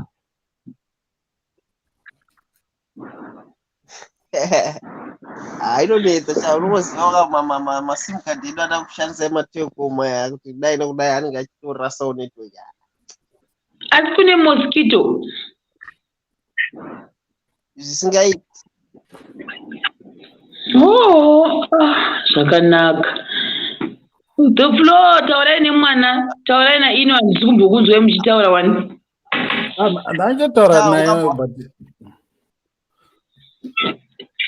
Inonetsa sha, unongoziva masim card edu ada kushandisa emaTelkom aya kuti dai nekudai anenge achitorasawo network. Asi kune mosquito. Zvisingaiti. Oh, zvakanaka. The floor, taurai nemwana, taurai naino, handisi kumbokunzwai muchitaura wani. Ndachataura naye but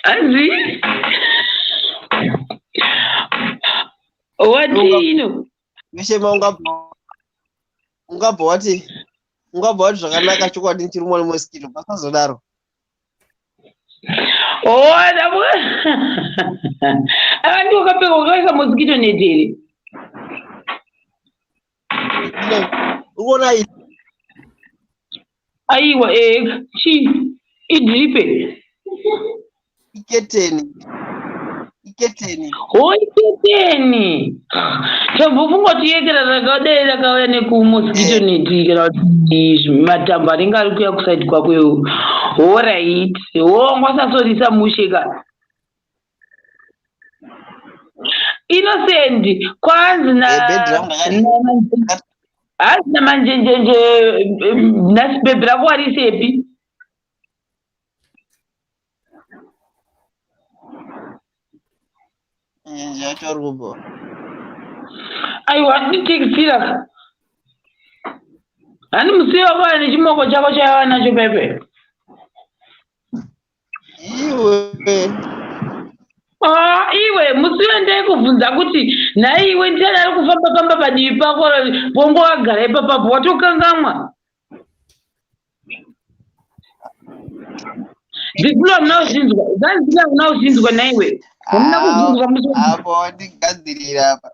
Hanzi? Wati ino? Mishema ungabva wati zvakanaka chokwadi ndichirumwa nemosquito pasazodaro. Oh, ava ndiwo wakapfeka wakaisa mosquito net here? Unoona iyi? Aiwa, chi idripe. Iketeni. Iketeni. Ho, iketeni. Tambofunga kuti yekera rakadai rakauya nekumosquito net kana kuti matambo anenge ari kuuya kusaidi kwako iwo. Horait. Ho, ngwasasorisa mushe ka. Innocent kwanzi na Bed rangu hanzi namanjenjenje nhasi bhebhi rako warisepi? Njenje yacho ari kubva. Aiwa, nditextira. Hani musiwe wako nechimoko chako chaiva nacho pepe. Iwe. Ah, iwe musiwe ndekubvunza kuti nhai iwe ndiani ari kufamba famba padivi pako bongo wagara ipapapo watokangamwa. Zvikuru hamuna kuzvinzwa. Zanzi hamuna kuzvinzwa nhaiwe. Hamuna kuzvinzwa musi. Apo wandigadzirira apa.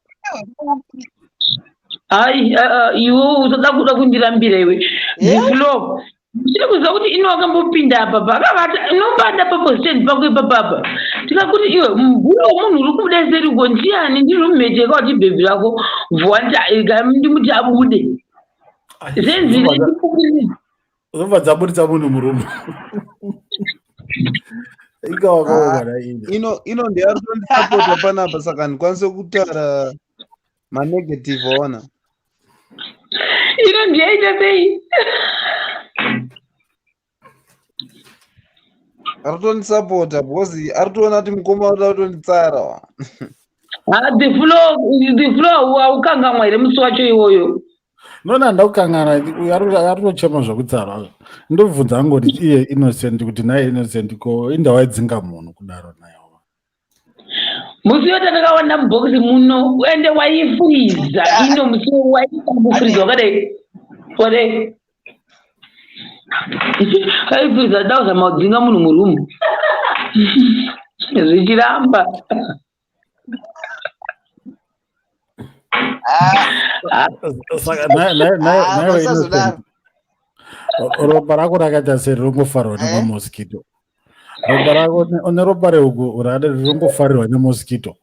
Ai, iwe usada kuda kundirambira iwe. Ziflo. Ndiri kuziva kuti ino wakambopinda apa pakavata inombada paposition pako ipapapa. Tikakuti iwe mbuya wemunhu uri kubuda seri uko ndiani ndiri roommate yako kuti bhebhi rako bvuwa ndimuti abude. Zenzi Zobva dzaburitsa munhu murume. Inga wakaoma naine. Ino ndiye ari kutondisapota panapa saka handikwanise kutaura manegative aona. Ino ndiyaita sei? Ari kutondisapota because ari kutoona kuti mukoma uda kutonditsara. Ah, the flow haukangamwa here musi wacho iwoyo? No, no, ndakukangana ari kutochema zvekutsarwa. Ndobvunza hangu kuti iye Innocent kuti naye Innocent ko indawa idzinga munhu kudaro naye. Musi iwo takakawanda mubhokisi muno ende waifuriza ino musi waita kufuriza wakadai wakadai waifuriza da kuzama kudzinga munhu murumu zvichiramba. Saka naiwe Innocent ropa rako rakaita sei rinongofarirwa nemamosquito? Ropa rako une ropa rehuku rinongofarirwa nemosquito.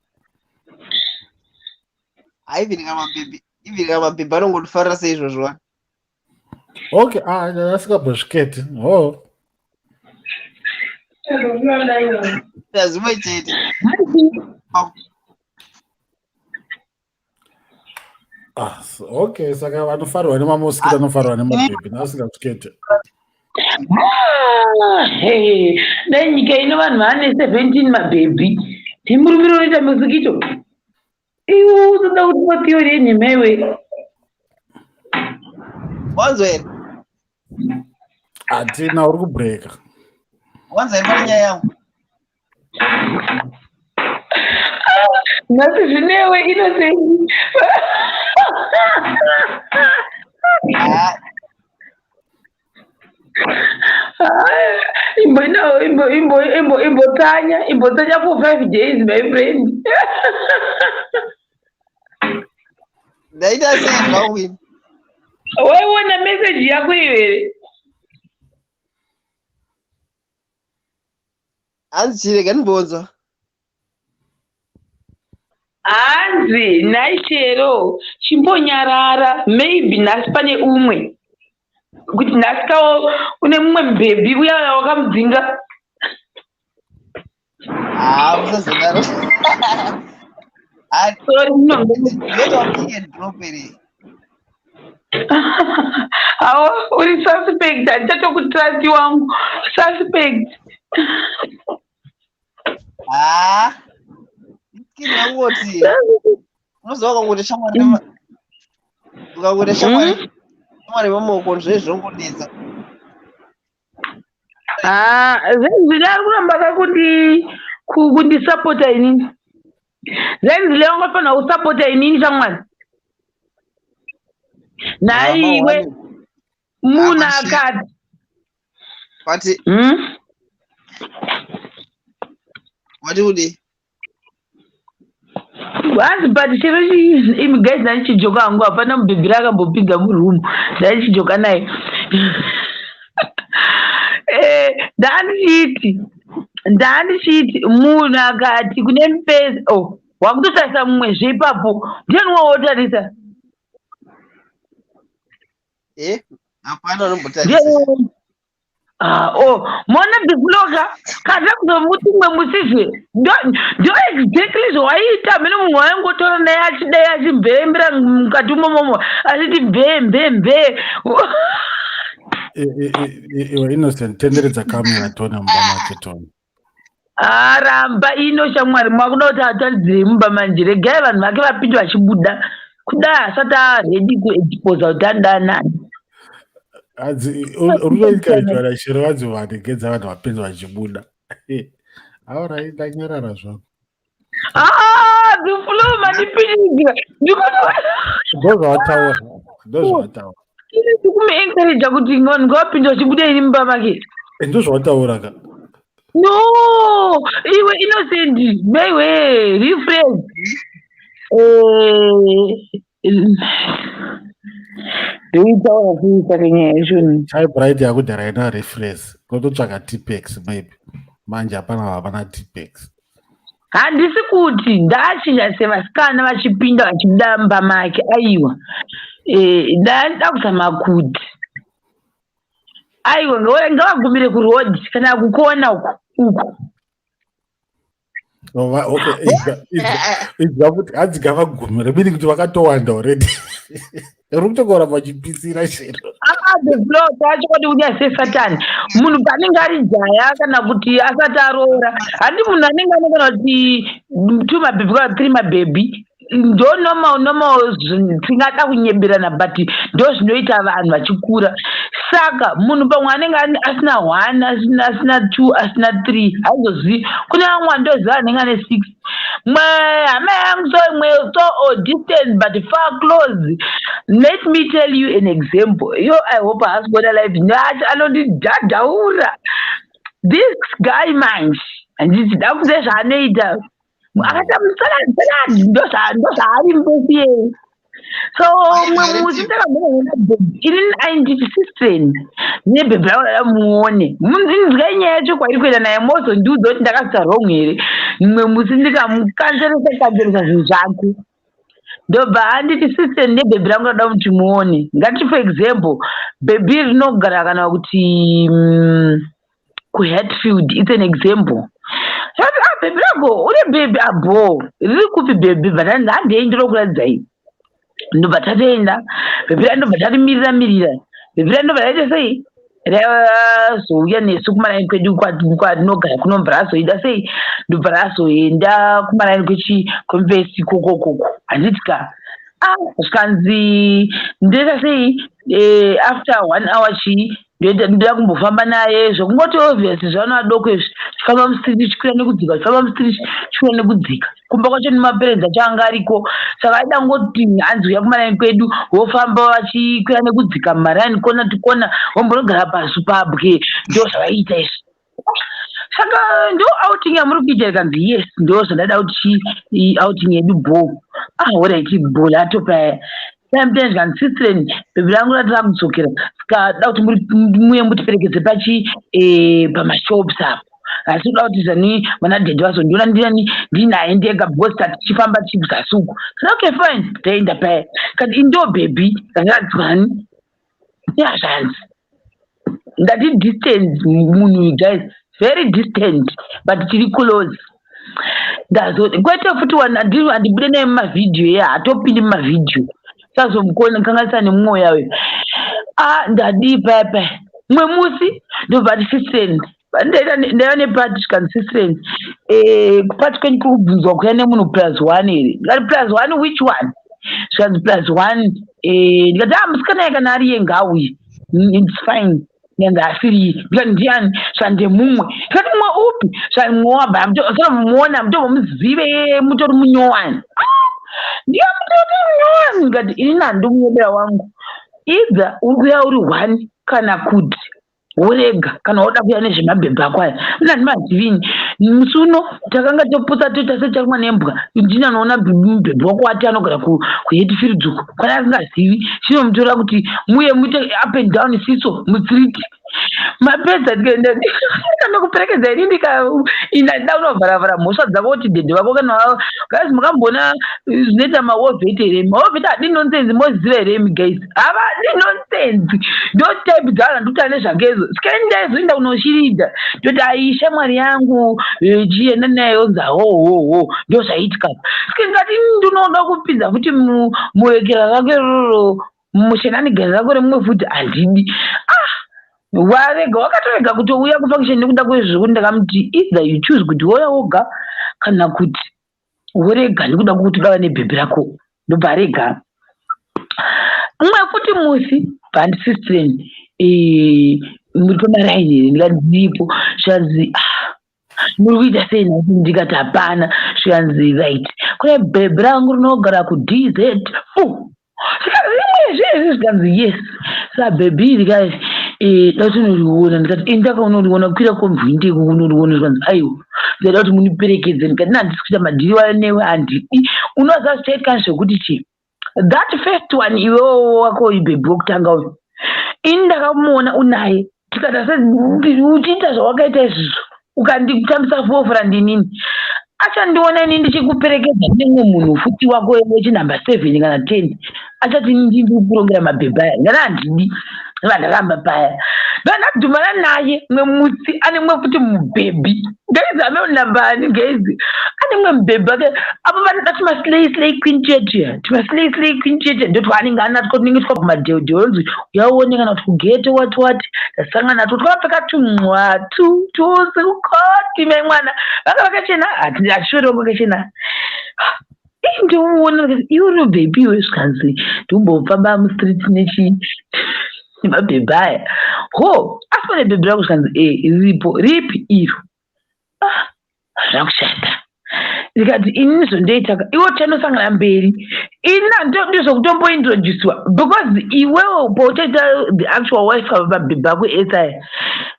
Even kana mabhebhi anongotifarira seizvozvo. Okay, asingambosviketi. Oh. Zvimwe chete. Ah, okay, saka vanofarirwa nemamosquito anofarirwa nemabhebhi naasingazvikete. Dai nyika ino vanhu vane 17 mabhebhi. Ndimurumiro unoita mosquito. Iwe unoda kuti theory yenhema iwe. Wanzwa here? Hatina, uri kubreaka. Wanzwa here pane nyaya yangu? Nhasi zvinewe Innocent. Imbotsanya, imbotsanya for 5 days my friend. Ndaita sei zvangu ini? Waiona message yako iwe here? Hanzi chirega ndimbonzwa. Hanzi nhai chero chimbonyarara maybe nhasi pane umwe kuti nhasi kawo une mumwe mubhebhi uya wakamudzinga. Ah, musazodaro. Sorry, Ndinoita pick and drop here. Awo uri suspect, handichatokutrust wangu. Suspect. Ah. Iskini yakungoti unoziva ukangoita shamwari ukangoita shamwari shamwari yemaoko zve zvinongonetsa. Ah, Zenzile ari kuramba kakundi kundisapota inini. Zenzile wangofanira kusapota inini shamwari. Nhai iwe munhu akati. Wati wati kudii? Hanzi but chero imi guys ndandichijoka hangu hapana mubhebhi akambopinda murumu ndandichijoka naye. Ndandichiti Ndandichiti munhu akati kune mupesa, oh, wakutotarisa mumwezve ipapo, ndiani wawotarisa? Hapana unombotarisa. Ndiani? Ah, oh, mona bifloka kana kuzomuti mumwe musizve ndo exactly zvawaiita mene munhu waingotora naye achidai achimvembera mukati umomomo achiti mvee mvee mvee. Iwe Innocent, tenderedza kamera tione mumba make tone. Aramba ino shamwari, mwakuda kuti ataridzirei mumba manje? Regai vanhu vake vapinde vachibuda, kudai asati aready kuexposa kuti anoda nani. Runoencouragwa nachero vanzi vanegedza vanhu vapinze vachibuda. Alright, ndanyarara zvangu. Ah, biflo mandipindidzira. Ndozvawataura, ndozvawataura. Ndikumuencouraja kuti vanhu ngavapinde vachibuda ini mumba make? Ndozvawataura ka. No, iwe Innocent, maiwe refresh. Ndoitaura sei saka nyaya yacho? Chai bright yakudhara ina refresh, kutotsvaka Tipex maybe. Manje hapana, hapana Tipex. Handisi kuti ndachinja sevasikana vachipinda vachibuda mumba make, aiwa. Ndada kuzama kuti aiwa, ngavagumire kuroad kana kukona uku uku. Okay, idza kuti hanzi ngavagumire, meaning kuti vakatowanda already, uri kutongora vachipisira chero. Ah, the flow tachokwadi kunya sesatani. Munhu paanenge ari jaya kana kuti asati aroora, handi munhu anenge ane kana kuti two mabhebhi kana three mabhebhi, ndo normal normal, tingada kunyemberana, but ndo zvinoita vanhu vachikura. Saka munhu pamwe anenge asina one, asina two, asina three, haizozivi. Kune vamwe vandoziva anenge ane six. Mwe hama yangu, so imwe so or distant but far close. Let me tell you an example. Yo, I hope haasi kuona live anondidhadhaura this guy. Manje handiti dakuziva zvaanoita, akati musalad salad, ndozvaari mbusi yeye. So mumwe musi ndakamboona bhebhi ini, ainditi, "Sistren, nebhebhi ravo rada muone." Inzwai nyaya yacho kwairi kuenda naye, mozondiudza kuti ndakazita wrong here. Mumwe musi ndikamukanzeresa kanzeresa zvinhu zvake, ndobva anditi, "Sistren, nebhebhi rangu rada kuti muone." Ngati for example bhebhi rinogara kana kuti kuHatfield, it's an example. Ati, "Ah, bhebhi rako, une bhebhi abo, riri kupi bhebhi?" Bva tanzi, "Handei ndinokuratidzai." Ndobva tatoenda, bhebhi ra ndobva tarimirira mirira, bhebhi ra ndobva raita sei, razouya nesu kumaraini kwedu kwatinogara kunobva razoita sei, ndobva razoenda kumaraini kwechi kwemvesi kokokoko, handiti ka? Ah, zvikanzi ndoita sei after one hour chii, ndoda kumbofamba naye zvokungoti obvious zvavana vadoko izvi, chifamba mustreet chikwira nekudzika, chifamba mustreet chikwira nekudzika. Kumba kwacho nemaparents acho anga ariko, saka aida ngoti hanzi uya kumaraini kwedu, vofamba vachikwira nekudzika mumaraini, kona to kona, vombonogara pasi pabwe. Ndo zvavaiita izvi. Saka ndo outing yamuri kuita? Ikanzi, "Yes, ndo zvandada kuti outing yedu bo." Ah, alright, bo latopaya. Sometimes kanzi, "Sistren, bhebhi rangu rati rakudzokera, saka da kuti muye mutiperekedze pachi pamashops apo, asi kuda kuti zani vanadhedhi vazondiona ndinani ndinaye ndega, because tatichifamba tichikuzasi uku." Kana okay, fine, taenda paya. Kati indo bhebhi rangadzwani yazvanzi ndati distance munhu, guys, very distant, but tiri close. Ndazo kwete futi handibude naye mumavhidhiyo, ye hatopindi mumavhidhiyo, sazomukanganisa nemwoya uyo. A, ndadii paya paya, mumwe musi ndobva ati, "Sistren," ndaiva nepati, zvikanzi, "Sistren, kupati kwenyu kuri kubvunzwa kuya nemunhu plus one here?" Ndikati, "Plus one which one?" Zvikanzi, "Plus one." Ndikati, "A, musikana kana ari iye ngaauye, it's fine." Nyanzi asiri. Ndikati, "Ndiani?" Zvanzi, "Ndemumwe." Ndikati, "Mumwe upi?" Zvanzi, "Mumwe wabva muona mutombomuzive, mutori munyowani." "Ndiye mutori munyowani?" Ndikati, "Inini handimunyobera wangu. Idza uri kuya uri one kana kuti worega, kana woda kuya nezvemabhebhi ako aya, una handimazivini. Musi uno takanga toputsa toita secharumwa nembwa, ndini anoona mubhebhi wako wati anogara kuHatfield uko, kwana asingazivi chinomutora kuti muye muite up and down siso mustreet." Mapedza ndikaenda ndinokuperekedza ini ndikainda unovharavhara mhosva dzako kuti dhedhe vako kana guys, mukamboona zvinoita mawar vet here? Mawar vet hadi nonsense, moziva here imi guys? Havadi nonsense, ndo type dzavanhu andikutaura nezvakezo. Saka ndaizoenda kunoshiridza, toti ai shamwari yangu, chienda naye, onzi hohoho, ndo zvaitika. Saka ndikati ndinoda kupinza futi muwekera rako iroro, mushenanigani rako remumwe futi, handidi. Ah, warega, wakatorega kutouya kufunction nekuda kwezvekuti ndakamuti either you choose kuti woya woga kana kuti worega nekuda kwekuti udava nebhebhi rako. Ndobva arega. Umwe futi musi bandisistren, muri pamaraini here? Ndikati ndiripo. Zvikanzi, ah, muri kuita sei nhasi? Ndikati hapana. Zvikanzi, right, kune bhebhi rangu rinogara kuDZ fu. Rimwe zvezvi. Zvikanzi, yes, sa bhebhi iri kai da kuti unoriona. Ndikati endaka unoriona, kwira komvindeko unoriona. Zvikanzi, aiwa, ndikada kuti muniperekedze. Ndikati handisi kuita madhiri wayo newe, handidi. Unoziva zvichaitika zvekuti chii? That first one, iwewo wako bhebhi wekutanga uyu, ini ndakamuona unaye, tikata se uchiita zvawakaita izvizvo, ukanditambisa fofura ndinini, achandiona ini ndichikuperekedza nemumwe munhu futi wako wechinhamba 7 kana 10, achati ndiri kurongera mabhebhi aya. Ndati handidi, vandaramba paya. Ndandadhumana naye mumwe musi, ane mumwe futi mubhebhi. Guys, ame namba ani guys? Ane mumwe mubhebhi ake apo vanoda tumaslay slay queen chetu, tumaslay slay queen chetu, ndotwaanenge anatwo, tunenge twakumadheodheo, onzi uyauone kana kuti kugeto wati wati ndasangana natwo, twakapfeka tumwatu twose kukoti mai mwana vanga vakachena, hatishori vanga vakachena. Ndouona iwe uri bhebhi iwe. Zvikanzi ndimbofamba mustreet nechi nemabhebhi aya ho, asi pane bhebhi rako? Zvikanzi e, riripo. Ripi iro? Ah, hazvina kushata. Ndikati ini zvondoitaka iwe tichanosangana mberi, ini ndizvokutombointroduciwa because iwewo pauchaita the actual wife pamabhebhi ako ese aya,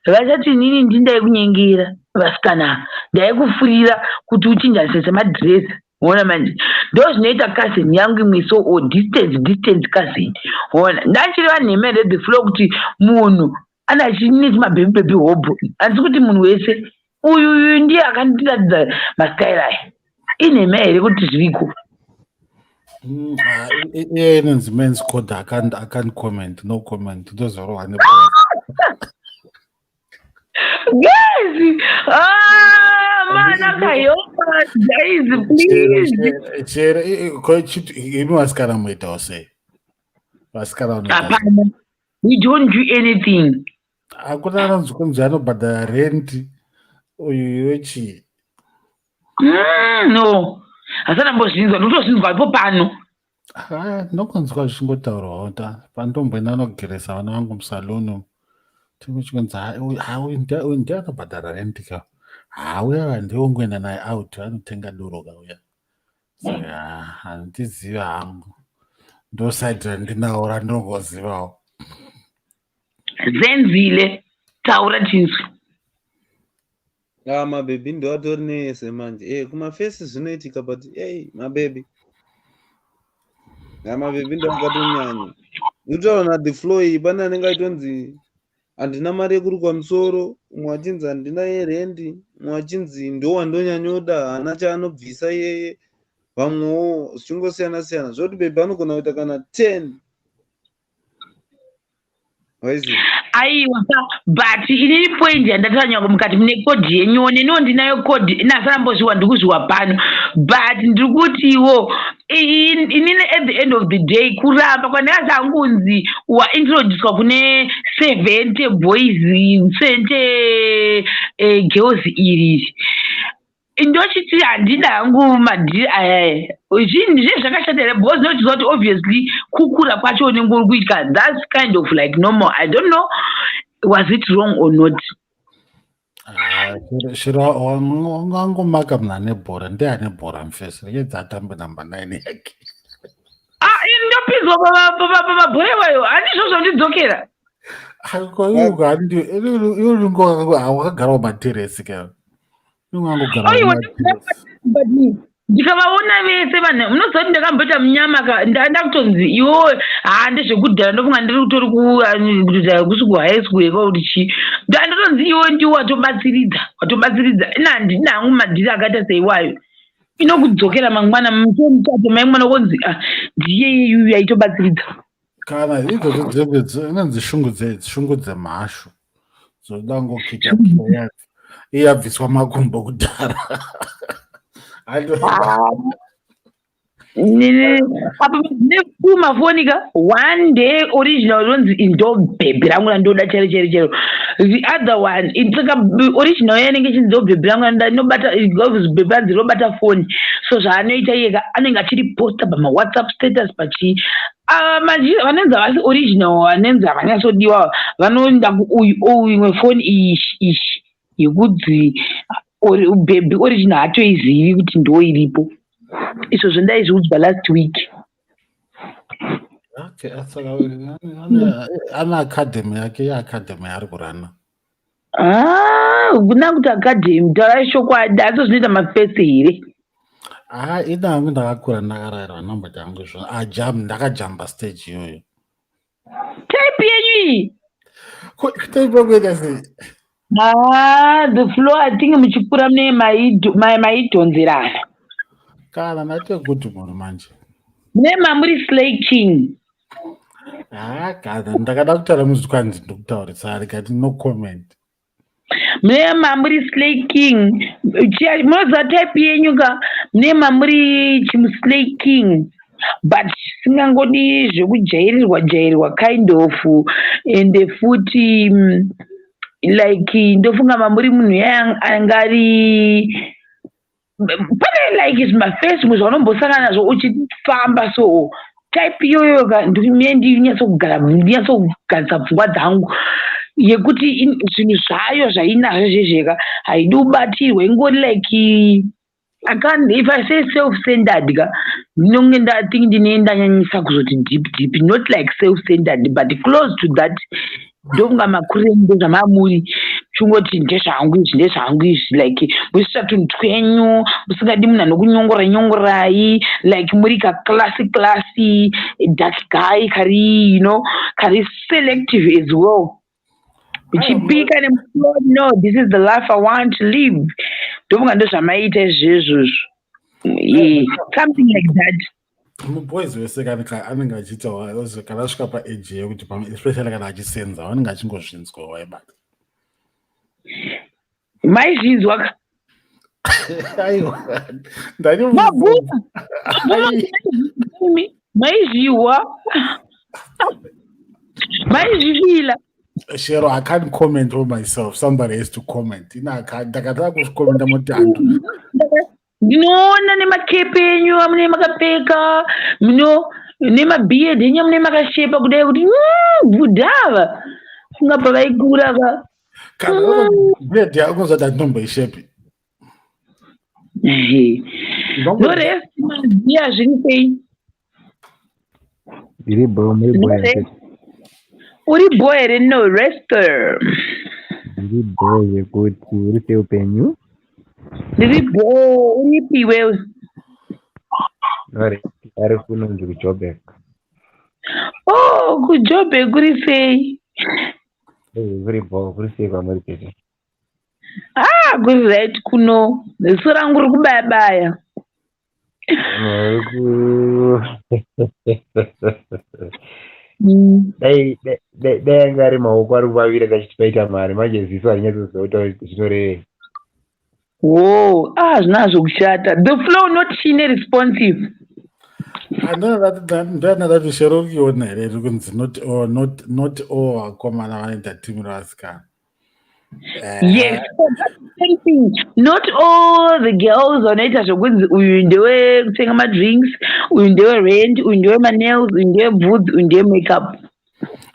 vachati inini ndindaikunyengera vasikana, ndaikufurira kuti uchinjanise semadhiresi. Ona manje, ndo zvinoita cousin yangu imwe, so o distance distance cousin. Ona, ndachireva nhema here the flow kuti munhu ane achine chimabhebhi bhebhi hobho? Handisi kuti munhu wese uyu uyu ndiye akandiratidza mastairi aya. Inhema here kuti zviriko? Ah, iye inonzi men's code. I can't comment, no comment. Ndozorohwa nebhora. Guys, ah, mana kayopa, guys, please. Chero imi vasikana muitawo sei? Vasikana vanoita sei? Hapana, we don't do anything. Hakuna anonzi kunzi anobhadhara rent uyu wechii? No, hasana mbozvinzwa, ndotozvinzwa ipo pano. Ah, ndinongonzwa zvichingotaurwawo ta pandomboenda nogeresa vana vangu musaluni, tingochikonzi uyu ndiye anobhadhara rent ka, hauya ndiwongoenda naye out, anotenga doro kauya. Saka handizivi hangu, ndosaidi randinawo randinongozivawo. Zenzile, taura tinzwi. Ah, mabhebhi ndo atori neese manje. Kumafesi zvinoitika, but ei, mabhebhi, ah, mabhebhi ndo akatonyanya. Ndikutaura na the flow iyi, pane anenge aitonzi handina mari yekurukwa musoro, umwe achinzi handina yerendi, umwe achinzi ndo wandonyanyoda, haana chaanobvisa iyeye, vamwewo zvichingosiyana siyana, zvoti bhebhi anogona kuita kana 10, waiziva? Aiwa, but inini point yandatanya mukati mune code yenyuwo, neniwo ndinayo code, nasarambozviwa, ndikuzviwa pano, but ndiri kutiwo inini at the end of the day, kuramba kwandakazangunzi waintroducwa kune 70 boys, 70 girls iri, ndochiti handida hangu madhiri ayaya. Zvinhu zve zvakashata here? Because ndochiziva kuti obviously kukura kwacho unenge uri kuitwa, that's kind of like normal. I don't know, was it wrong or not? Ah, shiro wangangomaka munhu ane bhora, ndiye ane bhora mufesi, rekedza atambe namba 9 yake. Ah, ini ndopinzwa pamabhora iwayo, handizvo zvondidzokera. Iwe wakagarawo materesi ka, ungangogara Aiwa, mumateresi. But Ndikavaona vese vanhu, munoziva kuti ndakamboita munyama ka, ndaenda kutonzi iwowe haa, ndezvekudhara. Ndofunga ndiri kutori kusi kuhigh school yeka kuti chii. Ndandotonzi iwe ndiwo watobatsiridza, watobatsiridza. Ina handina hangu madhiri akaita seiwayo. Inokudzokera mangwana muchato, mai mwana konzi, "Ah, ndiye iyuyu yaitobatsiridza." Kana idzodzo inonzi shungu dzemhashu dzoda ngokika. Iye abviswa makumbo kudhara. Apa mafoni ka, one day original ronzi ndo bhebhi rangu randoda chero chero chero. The other one, saka original yanenge ichinzi ndo bhebhi rangu randoda, inobata bhebhi ranzi rinobata foni. So zvaanoita iye ka, anenge achiriposta pamawhatsapp status pachii. Manje vanonzi havasi original, vanonzi havanyatsodiwa, vanoenda kuuyu imwe foni iyi iyi yekudzi bhebhi original haatoizivi kuti ndo iripo. Izvozvo ndaizviudzwa last week. Okay, saka ane academy yake, yeacademy yaari kurana. Ah, kuna kuti academy, taurai chokwadi, asi zvinoita mafesi here? Ha, ina hangu ndakakura ndakarayirwa namboti hangu izvo ajam, ndakajamba stage iyoyo. Type yenyu iyi. Type yakuita sei? Ah, the flow, I think muchikura mune maidhonzerana. Kana ndati good munhu manje. Mune mamuri slay king. Ha, kana ndakada kutaura muzvikwanzi, ndokutaurisa rikati no comment. Mune mamuri slay king. Munoziva type yenyu ka, mune mamuri chimuslay king, but singangodi zvekujairirwa jairirwa kind of. Ende futi like ndofunga mamuri munhu angari pane like zvimafacebook zvaunombosangana nazvo uchifamba. So type iyoyo ka, ndimie ndinyatsokugara, ndinyatsokugadzisa pfungwa dzangu yekuti zvinhu zvayo zvainazvo zvezveka haidi kubatirwa. Ingori like, I can't, if I say self-centered ka, ndinonge ndathink ndine ndanyanyisa kuzoti deep deep, not like self-centered but close to that. Ndokunga makurire ndezvamamuri chingoti ndezvangu izvi, ndezvangu izvi, like muchiita tunhu twenyu musingadi munhu anokunyongora nyongorai, like muri kaclassy classy dark guy kari kari selective as well, uchipika nemusoro, "No, this is the life I want to live." Ndofunga ndozvamaita izvezvozvo, something like that. Muboys wese kana anenge achiita kana asvika paage yekuti, especially kana achisenza, vanenge achingozvinzwa waibata. Maizvinzwa ka? Aiwa. Mabvuma maizvihwa, maizvifila. Shero, I can't comment on myself. Somebody has to comment. Ina ndakataka kuzvikomenda moti hantu. Ndinoona nemakepe enyu amune makapfeka muno, nemabeard enyu amune makashepa kudai kuti bvudhava funga pavaikura ka. Kana beard yako zati handinomboishepi. Norest maziya, zviri sei? Ndiri bho, muri bho here? Uri bho here, no rester? Ndiri bho zvekuti. Uri sei upenyu? Ndiri bho. Uripi iwewe? Norest ari kunonzi kuJobek. Oh, kuJobek kuri sei? Kuri bho, kuri sei kwamuri tete? Ah, kuri right kuno. Ziso rangu riri kubaya baya. Dai anga ari maoko ari kuvavira kachiti paita mari, manje ziso harinyatsoziva kuti zvinorevei. Wo, ah, zvinazvo kushata. The flow not chine responsive. Ndoyanadati Shero, uri kuiona here iri kunzi not all, not all vakomana vanoita timu revasikana? Yes, same thing. Not all the girls vanoita zvokunzi uyu ndewekutenga madrinks, uyu ndewerent, uyu ndewemanails, uyu ndewebvudzi, uyu ndewemakeup.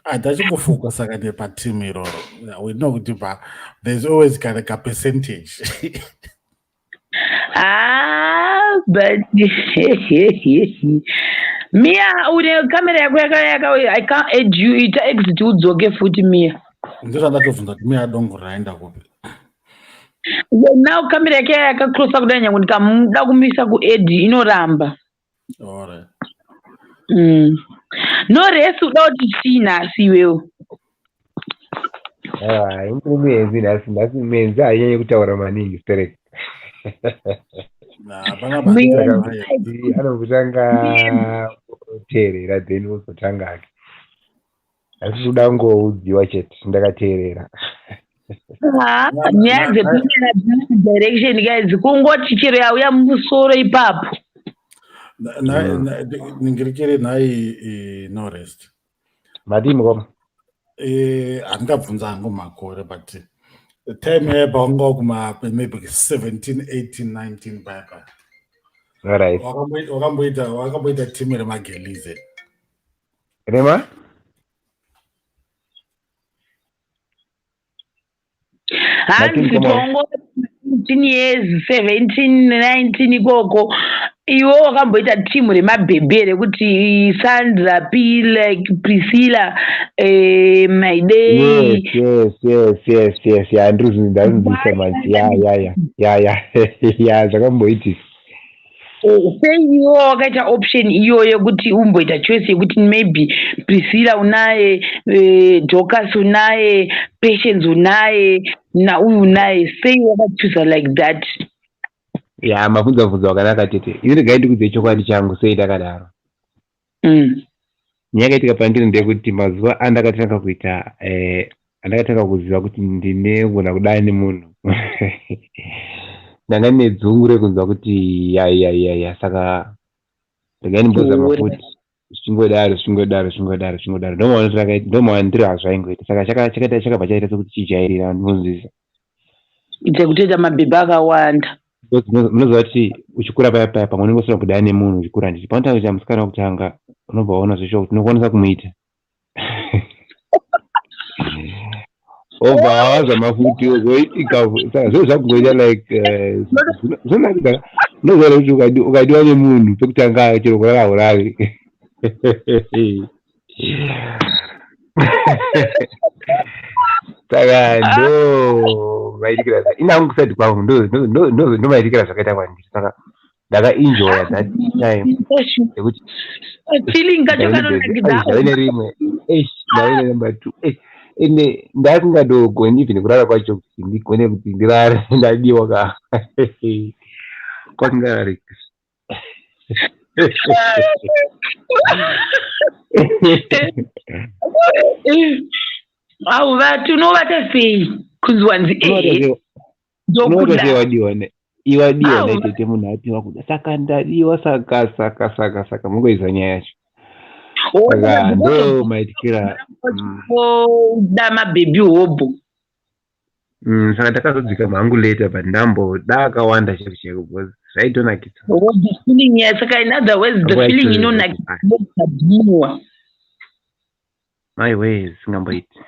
Hatachingofocusa kane patimu iroro. We know kuti pa there's always kana kapercentage. Ah, but Mia, une kamera yako yaka, I can't add you. Ita exit udzoke futi, Mia. Ndozvandatobvunza kuti Mia adongorera aenda kupi. Now kamera yake yakakrosa kudai, nyange ndikamuda kumisa kued inoramba. Alright. No resi, uda kuti chii nhasi iwewo? Aiwa, indiri muenzi nhasi. Nhasi muenzi hainyanyi kutaura maningi sterek. Nah, hapana. Muenzi. Basa. Anokutanga kuteerera, then wozotanga ake. Asi kuda kungoudziwa chete, ndakateerera. Ha, nyaya dzepamera direction guys, kungoti chero yauya mumusoro ipapo. Ningirikiri nhai, no rest. Madii, mukoma? Handingabvunza hangu makore, but time yaipa wanga kuma maybe 17, 18, 19 paya paya. Alright. Wakamboita timu remagelize? Rema. Hanzi Martin, come on. tongo 18 years, 17, 19 ikoko, iwe wakamboita timu remabhebhe rekuti Sandra P, like Priscilla, Maidei? Yes, ya, ndiri manje. Ya, zvakamboitika. Sei iwe wakaita option iyoyo yekuti umboita choice yekuti maybe Priscilla unaye, Dorcas unaye, Patience unaye, nauyu unaye? Sei wakachuza like that? Ya, mabvunza bvunza wakanaka, tete. Ini regai ndikudze chokwadi changu, sei ndakadaro. Nyaya yakaitika pandiri ndeyekuti mazuva andakatanga kuita, andakatanga kuziva kuti ndinegona kudai nemunhu, ndanga ndine dzungu rekunzwa kuti ya, saka regai ndimbozama Uri. futi. Zvichingodaro, zvichingodaro, zvichingodaro, zvichingodaro, ndomawandiriro azvaingoita. Saka chakabva chaita sekuti chijairira, ndinonzwisa. Dzekutoita mabhebhe akawanda. Because munoziva kuti uchikura paya paya, pamwe unenge usina kudai nemunhu uchikura, nditi paunotanga kuita musikana wekutanga, unobva waona zveshuwa kuti unokwanisa kumuita, obva wazama futi, wozoitika. Saka zviro zvakungoita like zvinonakidza. Unoziva kuti ukadiwa nemunhu pekutanga, chero kurara haurari. Saka ndo maitikira ina hangu kuside kwangu, ndo maitikira zvakaita kwandiri. Saka ndakaenjoya that time yekuti Feeling kacho kanonakidza. Ndave nerimwe, eish, ndave nenumber two, eish, ende ndasingadogoni even kurara kwacho, kuti ndigone kuti ndirare ndadiwa ka, kwasingarariki. Au vati unovata sei kunzi wanzi ehe? Unovata sei? Ndokuda. Wadiwa ne iwadiwa Au. naitete, munhu atiwa kuda, saka ndadiwa, saka mungoiziva nyaya yacho. Saka ndo maitikira. Da mabhebhi hobho. Saka ndakazodzika mhangu later, but ndamboda akawanda chaiko chaiko because zvaitonakidza. Oh, the feeling, yeah. Saka in other words, the Nguva feeling yacho inonakidza ndokadiwa. My way, zvisingamboiti.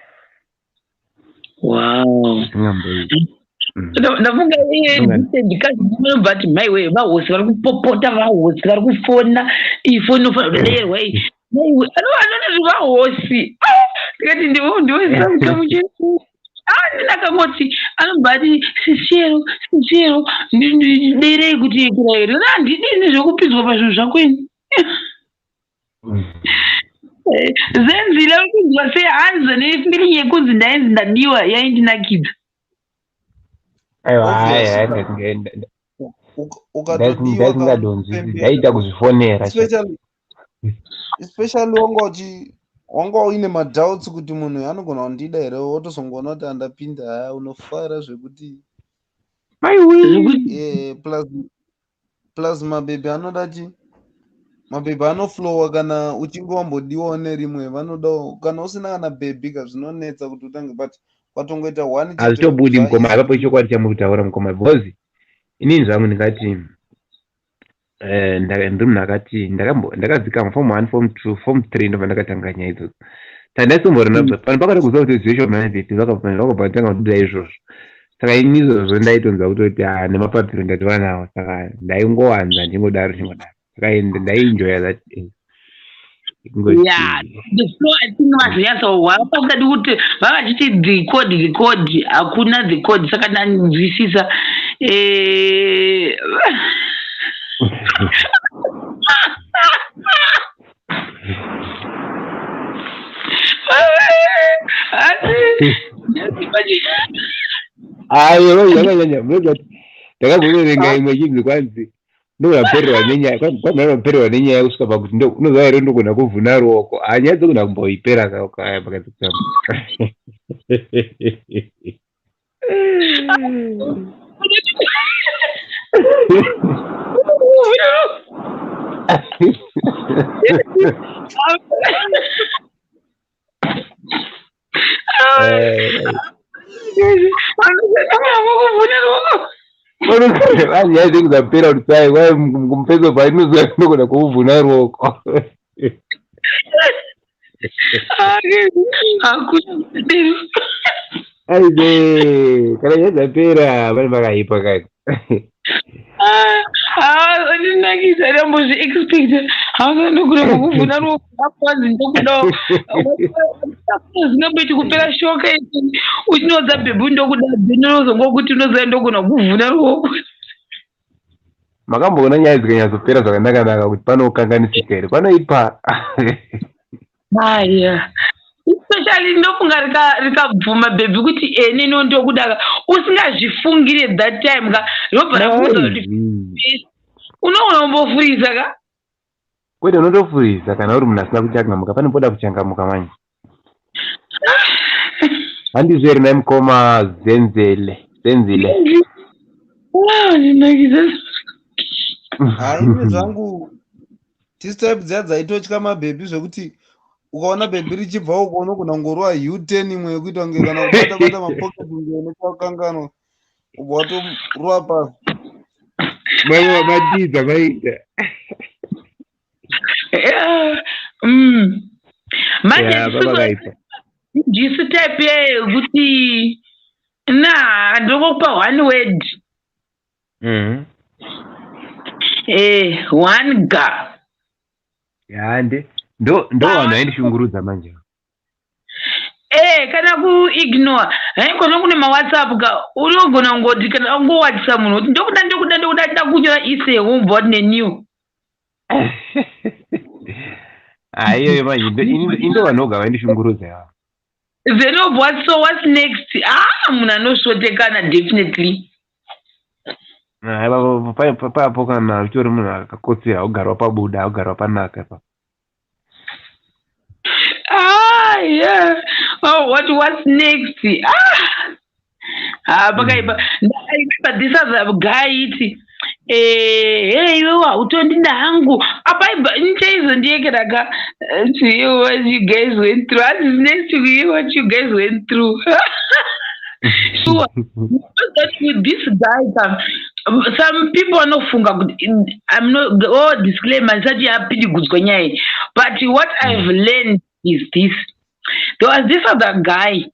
Zvisingamboiti. Ndafunga iye ndikazobva ati maiwe, vahosi vari kupopota, vahosi vari kufona, iyi foni inofanira kuderwa iyi. Maiwe, anoti vahosi. Ah, ndikati ndivo ndivo. Ah, ndinakangoti anobva ati, "Sisero, sisero, derei kuti kurairi." Handidini zvekupinzwa pazvinhu zvako ini. Zenzile kunzwa sehanzi nefeeling yekunzi ndainzi ndadiwa yaindinakidza. Aiwa. Obvious. Haya. Ukatodiwa Ndaisingadonzwi, kaupembera. ndaita kuzvifonera chete. Especially wanga uine madoubts kuti munhu uyu anogona kundida here, wotozongoona kuti andapinda, haya, unofara zvekuti Maiwi. Zvekuti plus mabhebhi anoda chi mabhebhi anoflowa kana uchinge wambodiwawo nerimwe. Vanodawo kana usina kana bhebhi ka, zvinonetsa kuti utange, but kwatongoita one chete, Hazvitobudi, mukoma. zvaeasy. Apapo chokwadi chamuri kutaura, mukoma, because inini zvangu ndingati ndiri munhu akati ndakadzikama form one, form two, form three, ndobva ndakatanga nyaya idzodzo. Saka ndaisomborina pano pakati kuziva kuti zvesho manabhebhi vakabva vatanga kudira izvozvo. Saka ini izvozvo ndaitonzwa kutoti ha, nemapapiro ndatova nawo, saka ndaingowanza ndingodaro ndingodaro. Saka ndaienjoya that. Kungoti Yeah, the flow, I think vazonyatsohwa pakadi kuti vava vachiti the code, the code, hakuna the code, saka ndanzwisisa. Ayo yakanyanya, munoti ndakagoverenga imwe chinzi kwanzi ndokunapererwa nenyaya, kwanzi anopererwa nenyaya kusvika pakuti unoziva here ndogona kuvhuna ruoko. Hanyaya dzogona kumboipera kaya pakati kutamba. Nyaya dzekuzapera kuti sai wai mupfeko painoziva ndogona kuvhuna ruoko. Hakuna. Aize kana nyaya dzapera pane pakaipa kani. Ndinakisa, ndambozviexpecta hausandogona kukuvhuna ruoko apanzi ndokudawo zvingamboiti kupera shoka uchinodza bhebhi ndokuda bhenozongokuti unoziva ndogona kuvhuna ruoko. Makamboona nyaya dzikanyatsopera zvakanaka-naka kuti panokanganisika here panoipa? Aya, especially ndofunga rikabvuma bhebhi kuti ene no ndokuda, usingazvifungire that time ka, robva rakuudza kuti unoona umbofurisa ka. Kwete, unotofurisa kana uri munhu asina kuchangamuka. Panopoda kuchangamuka manje, handizvo here nai mukoma Zenzele, Zenzile? Ndinakisa. Haini zvangu, tisu type dziya dzaitotya mabhebhi zvekuti ukaona bhebhi richibva uko unogona kungorova U10 imwe yekuita kunge kana kubata bata mapoketi kunge unochakanganwa, ubva watorova pasi. Matiza maita. Manje Ya, papakaipa. Ndisu type yekuti na ndongokupa one word. One ga. Ya, ndo vanhu vaindishungurudza manje. Kana kuignore haikona kune maWhatsApp ka, unogona kungoti kana ungowatisa munhu kuti ndokuda, ndokuda, ndokuda, nda kunyora ise wobva wati neniwo. Ah, iyoyo manje indo vanhu voga vaindishungurudza ivavo. Then obva wati, "So what's next?" Ah, munhu anosvotekana definitely. Papo kana uchitori munhu akakotsira, ugarwa pabuda, ugarwa panaka pa. Ah, yeah. Oh, what's next? Ah, ah, pakaipa. I remember this other guy iti, "Hey, iwewe hautondida hangu." Apa nichaizondiyekera ka to hear what you guys went through. Hanzi next to hear what you guys went through. Sure. That with this guy, some people vanofunga kuti I'm not, oh, disclaimer, ndisati yapidigudzwa nyaya iyi. But what I've learned is this. There was this other guy.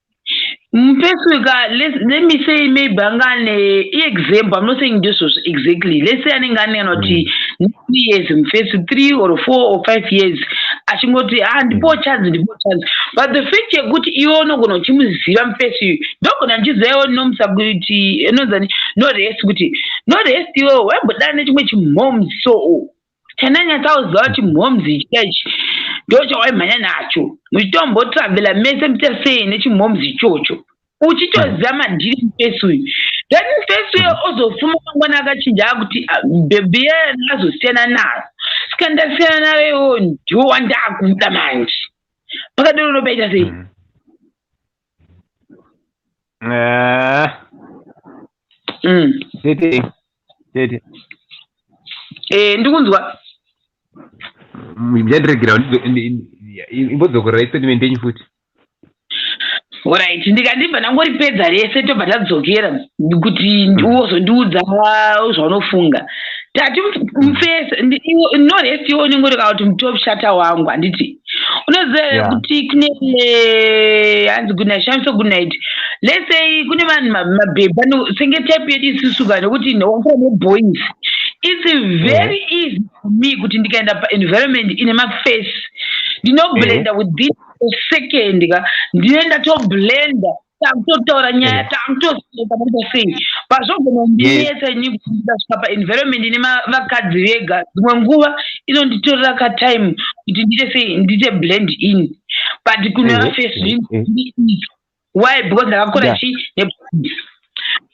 Mupeswika, let me say maybe anga ane example, I'm not saying this was exactly. Let's say anenge ane kana kuti 3 years mufesi, 3 or 4 or 5 years achingoti, "Ah, ndipo chance, ndipo chance." But the fact yekuti iwe unogona uchimuziva mufesi uyu, ndogona ndichiziva iwe nomusa kuti inonzani no rest, kuti no rest, iwe waimbodana nechimwe chimhoms, so chananyatsa kuti mhoms ichi ndo chawaimhanya nacho, muchitombotravhela mese muchiita sei nechimhoms ichocho, uchitoziva madhiri mufesi uyu. Then mufesi uyo ozofuma mangwana akachinja akuti, "Ah, bhebhi yeye ndazosiyana nayo, saka ndasiyana nayo, iwo ndiwo wandakuda manje." Pakadero unopaita sei? Ah, tete, tete. Ndikunzwa. Muchandiregera imbodzokorera statement yenyu futi. Alright, ndikandibva ndangoripedza rese, tobva tadzokera kuti wozondiudza zvaunofunga. Tati mufesi no rest, iwe unenge uri kuti mutop shata wangu, handiti unoziva kuti kune hanzi good shamiso, good night. Let's say kune vanhu mabhebha senge type yedu isusu ka, nekuti wakura neboys, it's very easy for me kuti ndikaenda paenvironment ine maface. Ndinoblenda within a second ka, ndine ndatoblenda, takutotaura nyaya, takutoseka sei pazvogona kundinetsa ini ndasvika paenvironment ine vakadzi vega. Dzimwe nguva inonditorera katime kuti ndiite sei, ndiite blend in, but kune vafesi why? Because ndakakura chi ne,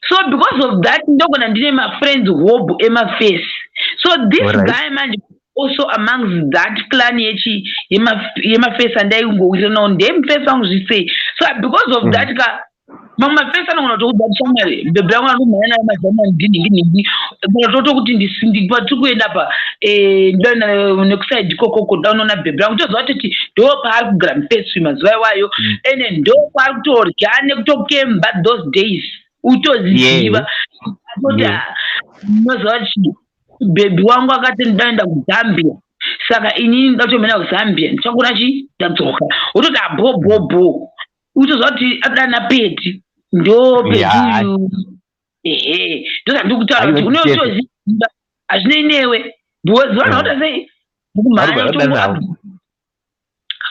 so because of that ndogona ndine mafriends hob emafesi. So this guy manje also amongst that clan yechi yemafesi andaingowiriranawo, ndemufesi wangu zvisei. So because of that ka, mamwe mafesi anogona kutokuudza kuti, "Shamwari, bhebhi rangu randomhanya nayo mazana ndinhingi nhingi," kana totokuti patiri kuenda pa ndoenda nekuside ikokoko, ndaunoona bhebhi rangu, toziva kutoti ndo paari kugara mufesi mazuva iwayo, ende ndo paari kutorya nekutokemba those days, utoziziva atoti, "Unoziva chi, bhebhi wangu akati ndaenda kuZambia, saka inini ndatomhanya kuZambia, ndichakura chi ndadzoka." Wototi abo bo bo, utoziva kuti adana Peti, ndo Peti uyu. Ehe, ndozvandiri kutaura kuti unotoziva, hazvinei newe, because vanhu vanoita sei, Vari kumhanya navo.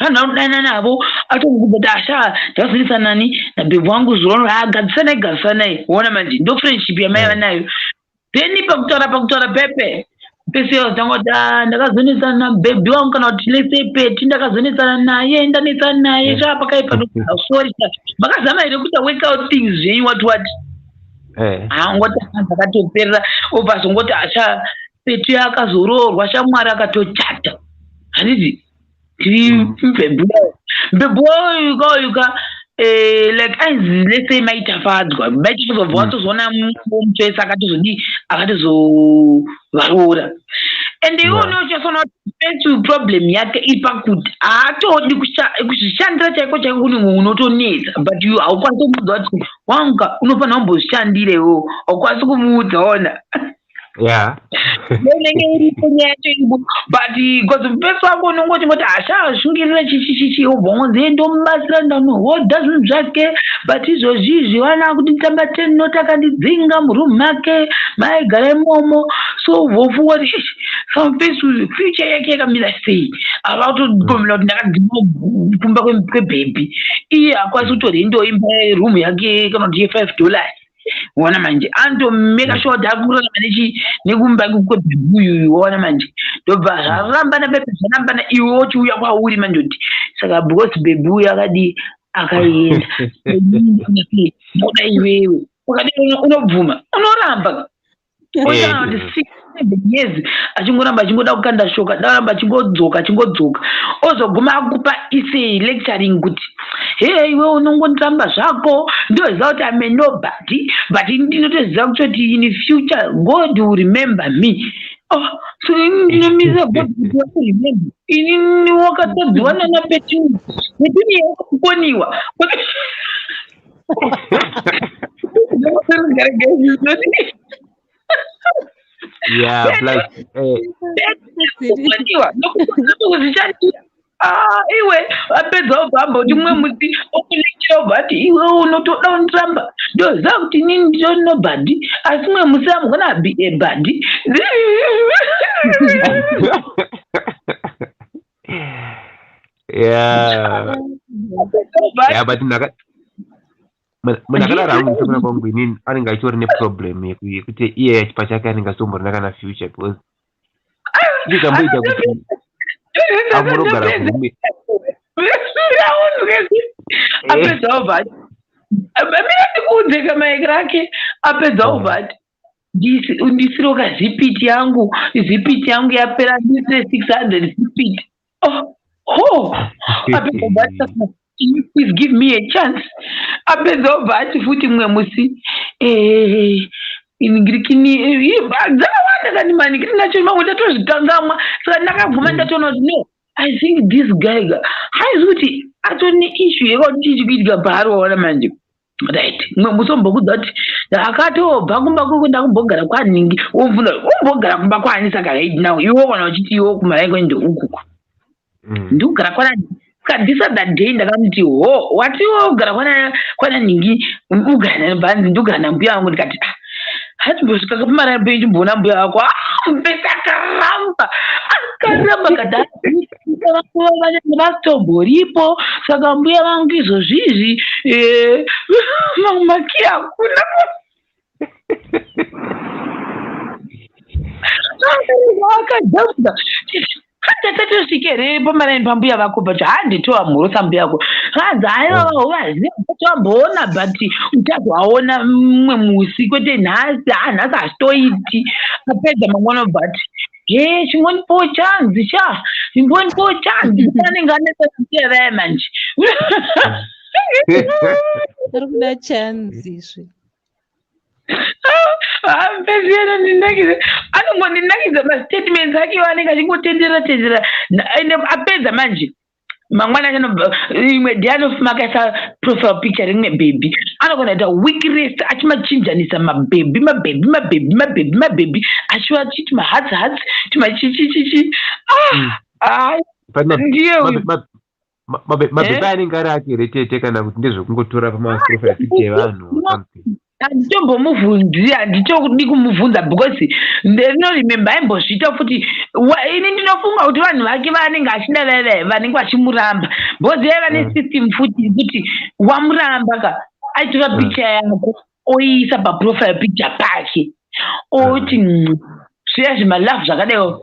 Vanhu vanodana navo, atongokubva kuti, "Asha, ndakazonesana nani nabhebhi wangu zuva." Gadzisanai, gadzisanai. Wona manje ndo friendship yamaiva nayo. Then pakutaura pepe pese tanga kuti, "Ah, ndakazonetsana nabhebhi wangu," kana kuti, let's say Peti, "Ndakazonetsana naye, ndanetsana naye shaa pakaipa." Sorry, makazama here kuita work out things zvenyu, what what? Haangoti zvakatoperera, obva azongoti, "Asha, Peti akazoroorwa, shamwari, akatochata." Handiti mbebhu mbebhu uyuka uyuka, like ainzi, let's say Maitafadzwa. Maitafadzwa bva watozoona mufesi akatozodii, akatozovaroora, and iwe unochasona kuti first problem yake iri pakuti haatodi kuzvishandira chaiko chaiko. Kune unotonetsa, but you haukwanisi kumuudza kuti, "Wanga unofanira kumbozvishandira iwewo." Haukwanisi kumuudza, ona. Inenge iripo nyaya yacho iripo, but because mufesi wako unongoti ngoti, "Hasha, ashungirira chichi chichi," obva wanzi, "Ndomubatsira, ndanohodha zvinhu zvake," but izvozvi izvi vana kuti tamba 10 not akandidzinga murumu make maigara imomo. So vofunga kuti, "Ish, saka mufesi uyu future yake yakamira sei?" Ava kutogomera kuti, "Ndakadzingwa kumba kwebhebhi," iye akwanisi kutorendawo imba, yerumu yake, kana kuti ye$5. Waona manje, anotomeka sure kuti akurarama nechi nekumba kwebhebhi uyuyu. Waona manje, ndobva zvarambana pepe, zvarambana, iwe wochiuya kwauri manje kuti, "Saka because bhebhi uyu akadii, akaenda, ndoda iwewe." Ukadii, unobvuma? Unoramba. Otaura kuti 6, 7 years achingoramba achingoda kukanda shoka, daramba achingodzoka, achingodzoka, ozoguma akupa isei lecturing kuti, "He, iwe unongonditamba zvako, ndoziva kuti I'm a nobody, but ndinotoziva kutoti in future God will remember me." Oh, so ini ndinomirira God kuti wakuremember inini? Wakatadziwa nana Petuni, Petuni yakakukoniwa. Yeah, plus Kukoniwa nokuzvishandira. Ah, iwe apedza obva amboti mumwe musi okunekera, obva ati, "Iwe unotoda kundiramba, ndoziva kuti inini nditori nobody, asi mumwe musi I'm gonna be a body." Yeah, but munhu akadaro hangu, sekuna kwangu inini, anenge achitori neproblem yekuti iye pachake anenge asomborina kana future, because ndichamboita kuti amunogara kurume. Apedza obva ati, mira ndikuudze kamaiki rake. Apedza obva ati, "Ndisiroka zipiti yangu, zipiti yangu yapera, ndisire 600 zipiti." Oh, ho, apedza obva ati, "Can you please give me a chance?" Apedza obva ati futi mumwe musi, ngirikini dzakawanda kani mani kiri nacho mamwe ndatozvikangamwa. Saka ndakaguma ndatoona kuti, no, I think this guy ga haizi kuti atori neissue yekuti chii chikuitika paari. Waona manje, right, mumwe musi ombokudza kuti, "Ndakatobva kumba kweko, ndakumbogara kwaningi." Wobvunza, "Umbogara kumba kwani?" Saka right now iwe kana uchiti iwe kumaraini ndeukuku, "Ndikugara kwana." Saka this other day ndakamuti, "Ho, wati iwe ugara kwana ningi, ugara bhanzi, ndikugara nambuya vangu." Ndikati, "Ah, Hatimbosvika pamaraini penyu chimboona mbuya vako. Ah, mupesi akaramba, akaramba kati vasitomboripo. Saka mbuya vangu izvozvizvi mamwe makiyi hakuna. Akajamba hatatosvika here pamaraini pambuya vako, but handitowamhorosa mbuya vako. Hanzi aiwa, uvaziva, tovamboona, but uchazoaona mumwe musi, kwete nhasi. Ha, nhasi hazvitoiti. Apedza mangwana, but he, chimbonipowo chanzi sha, chimbonipowo chanzi. Anenge anetsa mbuya vaya manje. Ari kuda chanzi zve. Pesi anondinakidza, anongondinakidza mastatements ake iwo, anenge achingotenderera tenderera. Ende apedza manje, mangwana achanobva imwe day, anofuma akaisa profile picture rimwe bhebhi. Anogona kuita week rest achimachinjanisa mabhebhi, mabhebhi, mabhebhi, mabhebhi, mabhebhi, achiva achiti mahatsi hatsi, timachichichichi. Ah, But ndiye uyu. Mabhebhi Eh? anenge ari ake here, tete, kana kuti ndezvekungotora pamaprofile picture evanhu or something? Handitombomubvunzi, handitodi kumubvunza, because ndinoremember aimbozviita futi. Ini ndinofunga kuti vanhu vake vaanenge achida vaya vanenge vachimuramba, because yaiva nesystem futi yekuti wamuramba ka, aitora picture yako oiisa paprofile picture pake, oti zviya zvimalove zvakadaiwo.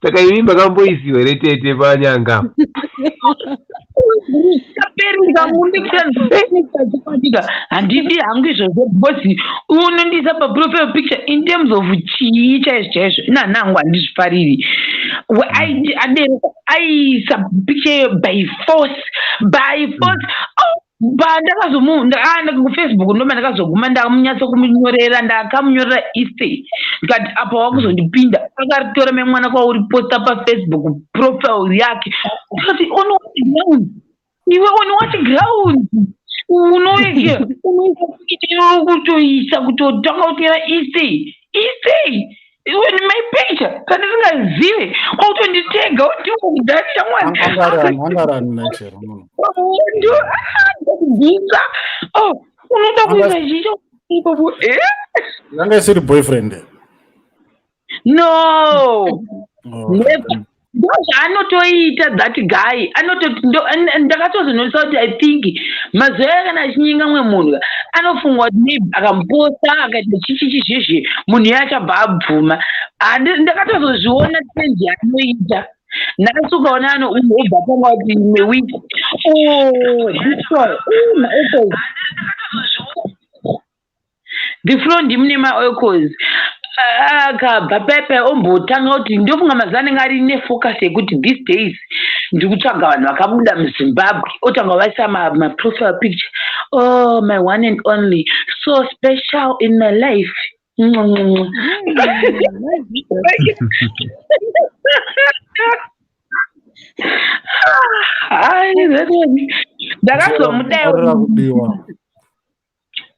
Saka imi makamboisiwa here, tete, panyanga? Kaperika mundikuatika, handidi hangu izvozvo, because unondiisa paprofile picture in terms of chii chaizvo chaizvo? Ina hangu handizvifariri. Adereka aiisa picture iyo by force, by force. Oh, pandakazomu kuFacebook ndoma ndakazoguma ndamunyatso kumunyorera, ndakamunyorera essay, ndikati apa wakuzondipinda. Akaritora memwana kwauri posta paFacebook profile yake. Ndikati, on what ground iwe, on what ground unoike unoisa picture, kutoisa kutotanga kutora essay, essay on my picture kandisingazive, kwakutonditega utiwo kudhani shamwari. Angarani nachero munhu? Ndokubvisa, oh, unoda kuisa chicho ipapo, eh? Yanga isiri boyfriend? No. Oh. Never. Ndo zvaanotoita that guy. Anototi ndakatozonotisa kuti I think mazuva aya kana achinyenga mumwe munhu, anofunga kuti maybe akamuposta, akaita chichichi zvezve, munhu iye achabva abvuma. Ndakatozozviona trend yaanoita nhasi. Ukaona ano unobva tanga kuti imwe week, oh, this one, oh, maechoes, the flow ndimune maechoes. Akabva pepe ombotanga kuti ndofunga mazuva anenge ari nefocus yekuti these days ndiri kutsvaga vanhu vakabuda muZimbabwe, otanga vaisa maprofile picture, oh, my one and only, so special in my life. Mm, like Ai, ndakazomudai. Arira kudiwa.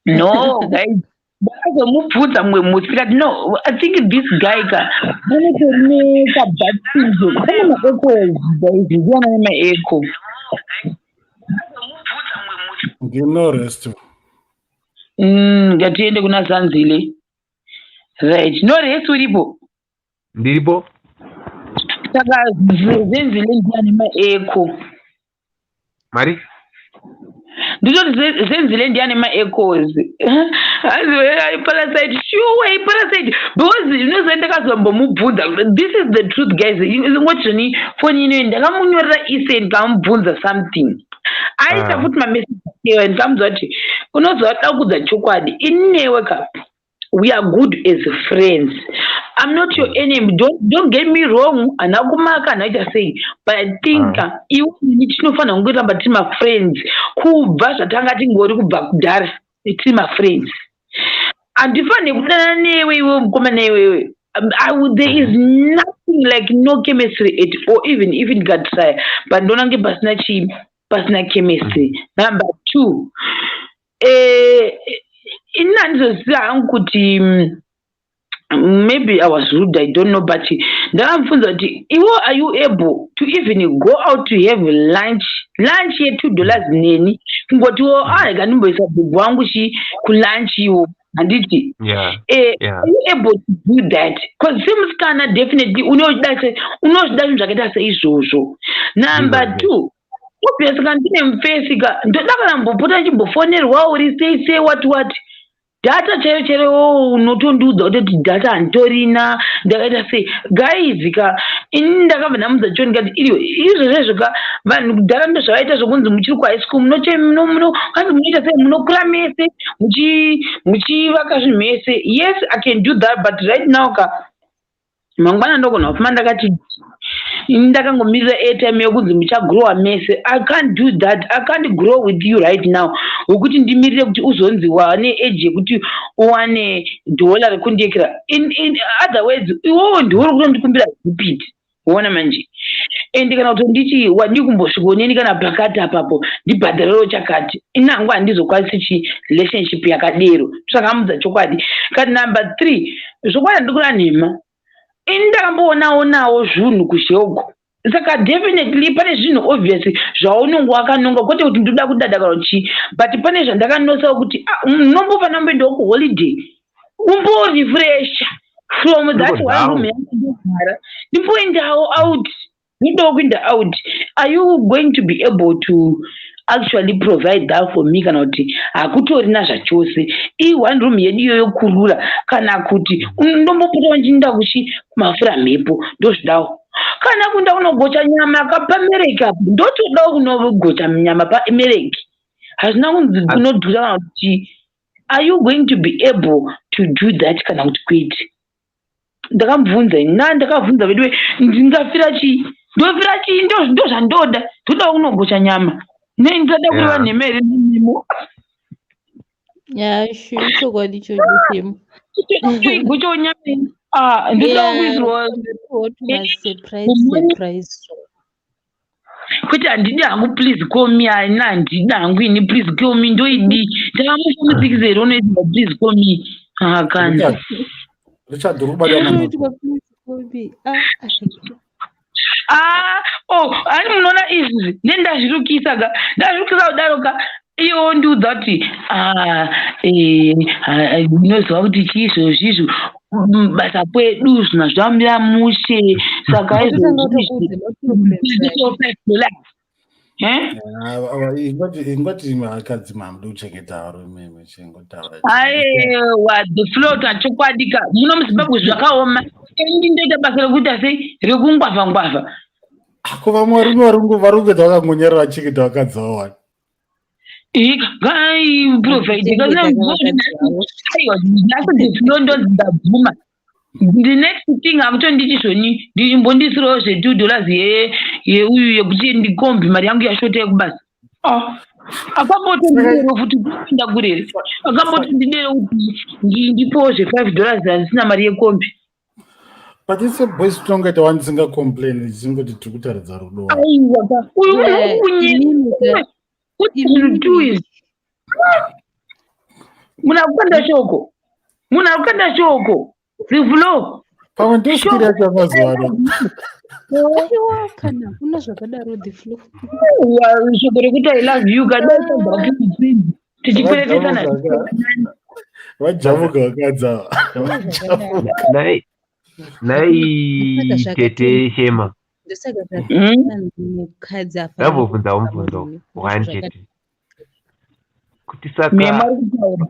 No guys, ndakazomubvunza mumwe musi, ndikati, no, I think this guy ka anotori nekabad syndrome. Pane maechoes guys, ndiana nemaecho. Ndino rest. Ngatiende kuna Zanzile. Right, no rest uripo? Ndiripo. Saka Zenzile ndiani maecho? Mari? Nditoti Zenzile ndiani maechoes? Hanzi iparasite, sure iparasite, because unoziva ndakazombomubvunza. This is the truth, guys. Ngoti zvoni foni inoyi ndakamunyorera essay, ndikamubvunza something, aita futi mameseji akeyo. Ndikamudza kuti unoziva, da kudza chokwadi, ini newe ka, we are good as friends. I'm not your enemy. Don't get me wrong, hana kumaka, hanaita sei, but I think iwe neni tinofanira kungoramba tiri mafriends kubva zvatanga tingori kubva kudhara tiri mafriends. Handifaniri kudanana newe iwe mukomana iwewe. There is nothing like no chemistry at all, even if ndikatry, but ndona kunge pasina chii, pasina chemistry. Number two, ini handizoziva hangu kuti maybe I was rude, I don't know, but ndakamubvunza kuti iwo, are you able to even go out to have lunch, lunch ye$2 neni? Kungotiwo, ah, rega ndimboisa bhebhi wangu chi kulunch iwo. Handiti? Yeah. Are you able to do that? Because semusikana, definitely unoda unozvida zvinhu zvakaita seizvozvo. Number two, obviously kana ndine mufesi ka, ndoda kana mbopota ndichimbofonerwa, uri sei sei, what what, data chaiyo chaiyo unotondiudza kutoti data handitorina, ndakaita sei. Guys ka, ini ndakabva ndamudza cho ndikati, iriwe izvozvezvo ka, vanhu kudhara ndo zvavaita zvokunzi muchiri kuhigh school munokanzi munoita sei, munokura mese muchivaka zvinhu mese. Yes, I can do that, but right now ka, mangwana ndogona kufuma ndakati ini ndakangomirira airtime yekunzi muchagrowa mese. I can't do that. I can't grow with you right now, wekuti ndimirire kuti uzonzi wane age yekuti uwane dhola rekundiyekera. In other words, iwowo ndiwo uri kutondikumbira repeat, uona manje. And kana kutonditi wadii kumbosvika uneni kana pakati apapo ndibhadharewo chakati, ini hangu handizokwanisi chi relationship yakadero. Saka chokwadi kati number three, zvokwadi handikura nhema, ini ndakamboonaonawo zvinhu kuzheuko. Saka definitely pane zvinhu obviously zvaunonge wakanonga, kwete kuti ndoda kudada kana chii, but pane zvandakanosawo kuti, ah, munombofanira kumboendawo kuholiday, umborefresha from that one room yandinogara, ndimboendawo out, ndodawo kuenda out. Are you going to be able to actually provide that for me, kana kuti hakutorina zvachose? I-one room yedu iyoyo kurura, kana kuti ndombopotawo ndichienda kuchi kumafura mhepo, ndozvidawo, kana kuenda kunogocha nyama kapamereki apo, ndotodawo kunogocha nyama pamereki, hazvina kunzi kunodhura kana kuti. Are you going to be able to do that, kana kuti kwete? Ndakamubvunza na ndakabvunza vedu, ndingafira chii, ndofira chii? Ndo zvandoda, ndodawo kunogocha nyama. Nei ndisada kureva nhema here nemo? Ya, chokwadi ichocho chemo. Gochawo nyama. Ah, ndodawo kuisirwa. Surprise, surprise. Kuti handidi hangu "Please call me". Haina, handidi hangu ini "Please call me". Ndoidi ndakamushamutsikisa here unoitirwa "Please call me"? Ah, kana. Richard, uri kubatwa namoto. Unoitwa "Please call me". Ah. Ah, oh, ani munoona izvi nendazvirukisa ka, ndazvirukisa kudaro ka, iwo ndiudza kuti, ah, ah, unoziva kuti chiizvozvizvo basa kwedu zvinhu zvamira mushe, saka Watotanga kutokuudza maproblems ake. $5. Eh? Ingoti vakadzi mamuda kuchengeta varume, muchingotaura. Aiwa, the float, chokwadi ka, muno muZimbabwe zvakaoma. Ini ndoita basa rekuita sei, rekungwavha ngwavha. Ko vamwe varume varungu vakangonyarara vachengeta vakadzi vavo wani. Gai provide. Kuchengeta vakadzi vavo. Aiwa, nhasi the flow ndonzi ndabvuma. The next thing akutonditi zvoni ndimbondisirawo zve$2 yeuyu yekuti ndikombi, mari yangu yashota yekubasa. Ah, akambotondidero futi kuenda kurere, akambotondidero kuti ndipowo zve$5, handisina mari yekombi. But ise boys tinongoita wani, tisingacomplain, tichingoti tiri kutaridza rudo. Aiwa ka, uyu Inini ka, kuti zvinhu two izvi, munhu akukanda shoko, munhu akukanda shoko, the flow. Pamwe ndoskiri yacho yamazuva ano. Aiwa, kana hakuna zvakadaro, the flow. Shoko rekuti "I love you" kadai tichikweretesana. Vajamuka vakadzi ava. Hakuna zvakadaro. Nai nai Ndosaka tete Shema. Ndosaka zvakanzi mukadzi afanira Ndambobvunzawo mubvunzo murume. one chete kuti saka Mema ari kutaura.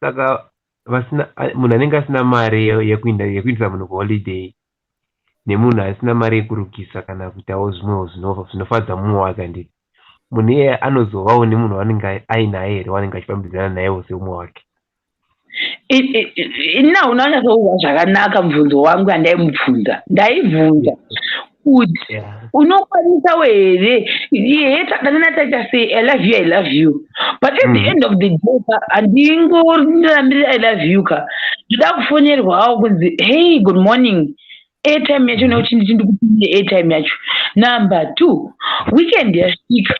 Saka vasina munhu anenge asina mari yekuenda yekuendesa munhu kuholiday, nemunhu asina mari yekurukisa kana kuitawo zvimwewo zvinofadza mumwe wake, handiti munhu iyeye anozovawo nemunhu waanenge ainaye here, waanenge achifambidzana nayewo seumwe wake? Ini hauna kunyatsokuziva zvakanaka mubvunzo wangu yandaimubvunza. Ndaibvunza kuti unokwanisawo here, ye tadanana, taita sei, "I love you, I love you," but at the end of the day ka, handingorambiri "I love you" ka. Ndoda kufonerwawo kunzi, "Hey, good morning," airtime yacho nekuti nditi ndikupinde airtime yacho. Number two, weekend yasvika,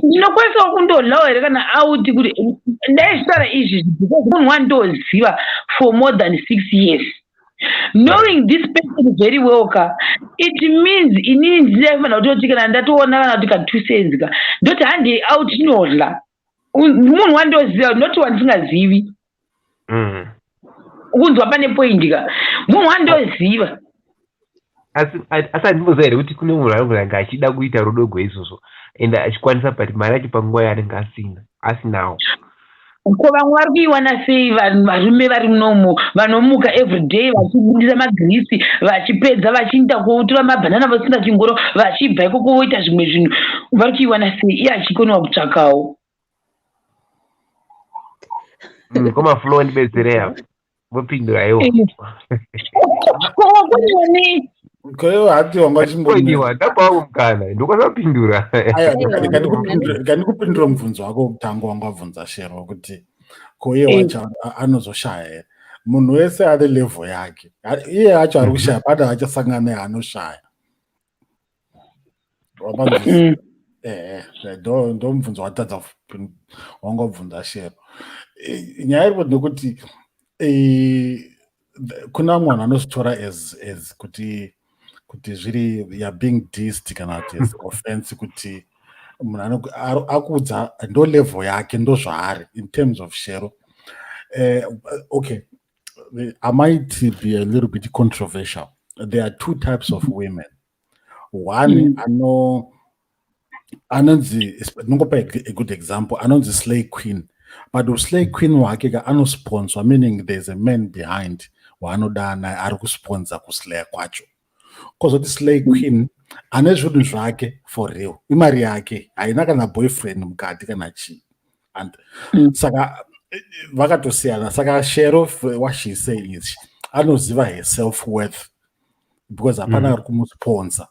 ndinokwanisawo kundodlawo here kana out? Kuti ndaizvitaura izvi because munhu wandoziva for more than 6 years, knowing this person very well ka, it means inini ndinaifanira kutoti kana ndatoona kana kuti ka 2 cents ka, ndoti handei out tinodla. Munhu wandoziva, not wandisingazivi. Ukunzwa pane point ka, munhu wandoziva. Asi handimboziva here kuti kune munhu anogona kunge achida kuita rudo gweizvozvo ende achikwanisa, but mari yacho panguva yaanenge asina, asinawo. Ko vamwe vari kuiwana sei? Vanhu varume vari munomu vanomuka everyday vachibudisa magirisi, vachipedza vachienda kotora mabhanana, vasina chingoro, vachibva ikoko voita zvimwe zvinhu, vari kuiwana sei iye achikonewa kutsvakawo? Koma Flo, ndibetserei apa, vopindura iwo. Ko wakoniwa nei? Koiwo hati wanga uchimbo Koniwa ndapawo mukana, ndokwanisa kupindura. Aiwa, Aiwa, rega ndikupindure mubvunzo wako wokutanga wanga wabvunza Shero, wekuti ko iye wacho anozoshaya here? Munhu wese ane level yake. Iye acho ari kushaya, pane achasangana neanoshaya. Wapanzwisisa? Ehe, ndo mubvunzo watadza wanga wabvunza Shero. Nyaya iripo ndekuti kuna mumwe vanhu anozvitora as kuti zviri, you are being dissed, kana kuti as offense, kuti munhu akuudza ndo level yake, ndo zvaari in terms of Shero. Okay, I might be a little bit controversial. There are two types of women. One ano anonzi, ndinongopa a good example, anonzi slay queen, but uslay queen wake ka anosponsor, meaning there's a man behind waanodana ari kusponsor kuslaya kwacho. Kozoti slay queen ane zvinhu zvake for real, imari yake, haina kana boyfriend mukati kana chii. And saka vakatosiyana. Saka Shero, what she say is anoziva her self worth because hapana ari kumusponsor.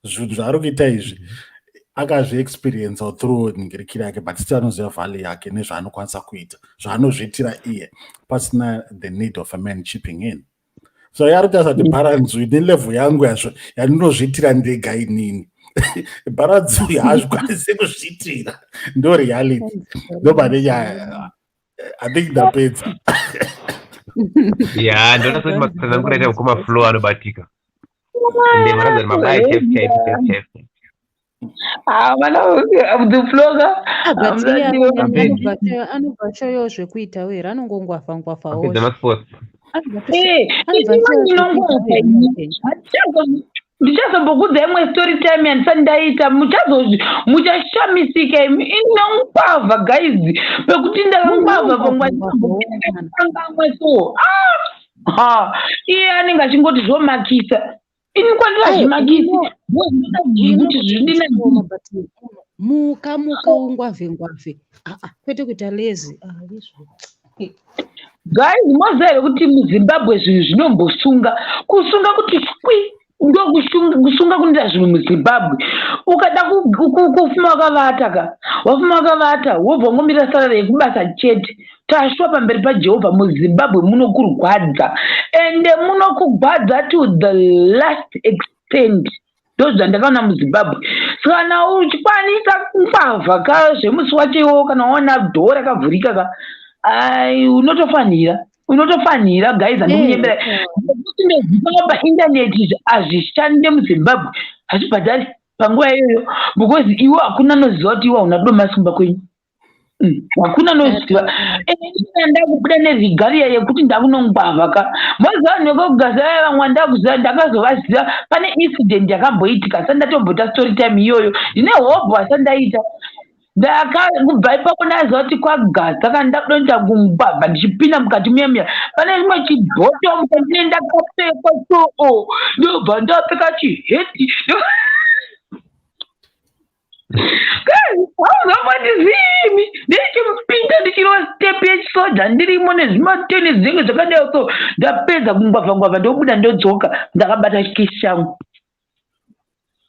Zvinhu zvaari kuita izvi akazviexperienca through ngirikiri yake, but still anoziva value yake nezvaanokwanisa kuita, zvaanozviitira iye pasina the need of a man chipping in. So yari kutarisa kuti bharanzi nelevel yangu yazvo yandinozviitira ndega inini, bharanzi haazvikwanisi kuzviitira. Ndo reality, ndo pane nyaya. I think ndapedza. Ya, ndoona sekuti matsanangura aita mukoma Flo anobatika, ende maradza kuti mabaya chef chaipo, chef chef. Ah, vana the floga. But iye Apedzi. anobva ashayawo zvekuitawo here? Anongongwavha ngwavhawo. Apedza masports. Eh, ndinongwavha ini. Ndichazombokudza imwe story time yandisati ndaita, muchashamisika imi. Inongwavha guys, pekuti ndakangwavha pangwa ndambokangamwe. So ah, ha, iye anenge achingoti zvomakisa, ini kwandira zvimakisi kuti zvindina. Muka muka, ungwavhe ngwavhe. Aa, kwete kuita lazy. Ah, izvo. Guys, moziva here kuti muZimbabwe zvinhu zvinombosunga kusunga kuti skwi? Ndo kusunga kunoita zvinhu muZimbabwe. Ukada kufuma wakavata ka, wafuma wakavata, wobva wangomira salary yekubasa chete. Taswa pamberi paJehovha, muZimbabwe munokurwadza, ende munokugwadza to the last extent. Ndo zvandakaona muZimbabwe. Saka kana uchikwanisa kungwavha ka zvemusi wacho iwowo, kana waona dhoo rakavhurika ka, ai, unotofanira guys, handikunyembera nekuti ndozviona paindaneti izvi hazvishande muZimbabwe, hazvibhadhari panguva iyoyo, because iwe hakuna anoziva kuti iwe hauna domasi kumba kwenyu. Hakuna anoziva. Ende ndakubuda neregalia yekuti ndakunongwavha ka, moziva vanhu vekugaza vaya, vamwe ndakuziva, ndakazovaziva pane incident yakamboitika. Asati ndatomboita story time iyoyo, ndine hobho asati ndaita. Ndakabva ipapo ndaziva kuti kwagaza kana ndakuda kuita kungwavha, ndichipinda mukati muya muya, pane rimwe chibhotomu chandine ndakapfekwa, so ndobva ndapfeka chiheti. Hauzambondizimi ndichipinda ndichirova step yechisoja ndirimo nezvimatenisi zvinenge zvakadai. So ndapedza kungwavha ngwavha, ndobuda, ndodzoka ndakabata chikisi changu.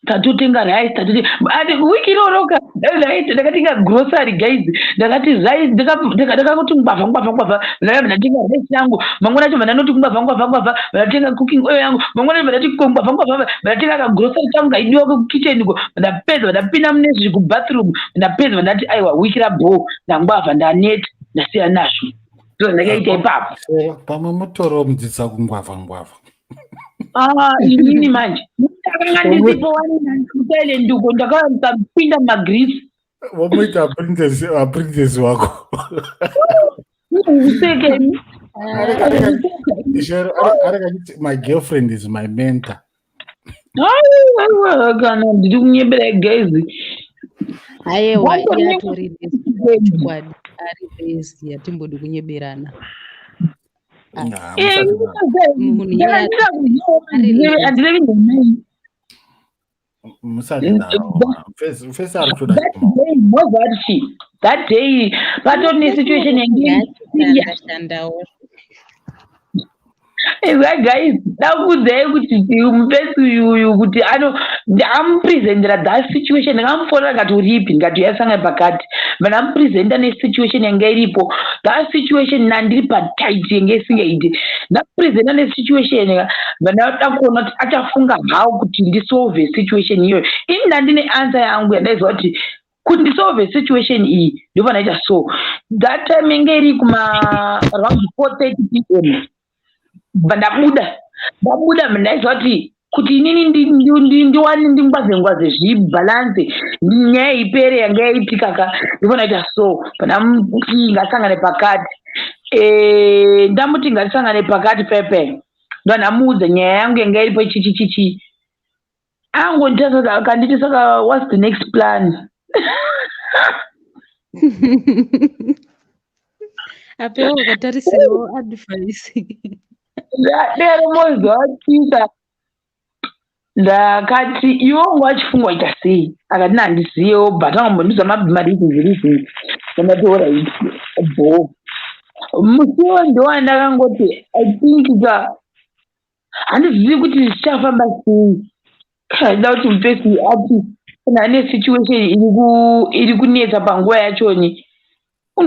Tatotenga rice, tatoti ati wiki iroroka rice, ndakatenga grocery guys, ndakati rice, ndakangoti ngwavha ngwavha ngwavha, ndakabva ndatenga rice yangu. Mangwana acho ndanoti ngwavha ngwavha ngwavha, ndatenga cooking oil yangu. Mangwana acho ndati ngwavha ngwavha, ndatenga kagrocery kangu kaidiwa kukitchen ko. Ndapedza, ndapinda mune zvi kubathroom, ndapedza, ndati aiwa, wiki rabho, ndangwavha, ndaneta, ndasiya nazvo. Ndo zvandakaita ipapo. Pamwe mutoro womudzidzisa kungwavha ngwavha. Ah, inini manje ndakanga ndisipo wani kuThailand uko, ndakauya ndikapinda mumagirisi. Vomuita apprentice wako. Usekeni. Shero anenge achiti, "My girlfriend is my mentor." Aiwa, kana ndiri kunyebera, guys. Aiwa. Watori Iye atori lazy, chokwadi ari lazy, hatimbodi kunyeberana. Ah. Nah, musati Munhu iye ari lazy. Handirevi nhemai. Musati daro. Mfesi ari kutoda That day mozati, that day patori nesituation yange Shanda shandawo. Izwa guys, dakuudzai kuti mufesi uyuyu kuti ano ndamupresentera that situation. Ndakamufonera ndikati, "Uripi?" Ndikati, "Uyasangana pakati." Vandamupresenta nesituation yanga iripo, that situation nandiri patight yanga isingaiti. Ndamupresenta nesituation, vandada kuona kuti achafunga how kuti ndisolve situation iyoyo. Ini ndandine answer yangu yandaiziva kuti ndisolve situation iyi ndofana. So that time yange iri kuma around 4:30 p.m. Bva ndabuda, ndaiziva kuti inini ndiwane ndingwaze ngwaze zvibalance, nyaya ipere yanga yaitika ka. Ndofana kuita so pandamuti ngasangane pakati. Ndamuti ngatisangane pakati pepe, ndo ndamuudza nyaya yangu yanga iripo chichi chichi. Angondita akanditi, "Saka what's the next plan?" Apewo wakatarisirawo advice. Ndadero mozivatika, ndakati, "Iwe wanga wachifunga kuita sei?" Akati, "Nandiziyewo, but angambondiudza mareasons reasons." Ndandati, "Alright, bo." Musiwo ndowandakangoti, I think ka handizivi kuti zvichafamba sei. Kaida kuti mupesi ati kana ane situation iri kunetsa panguva yachoni,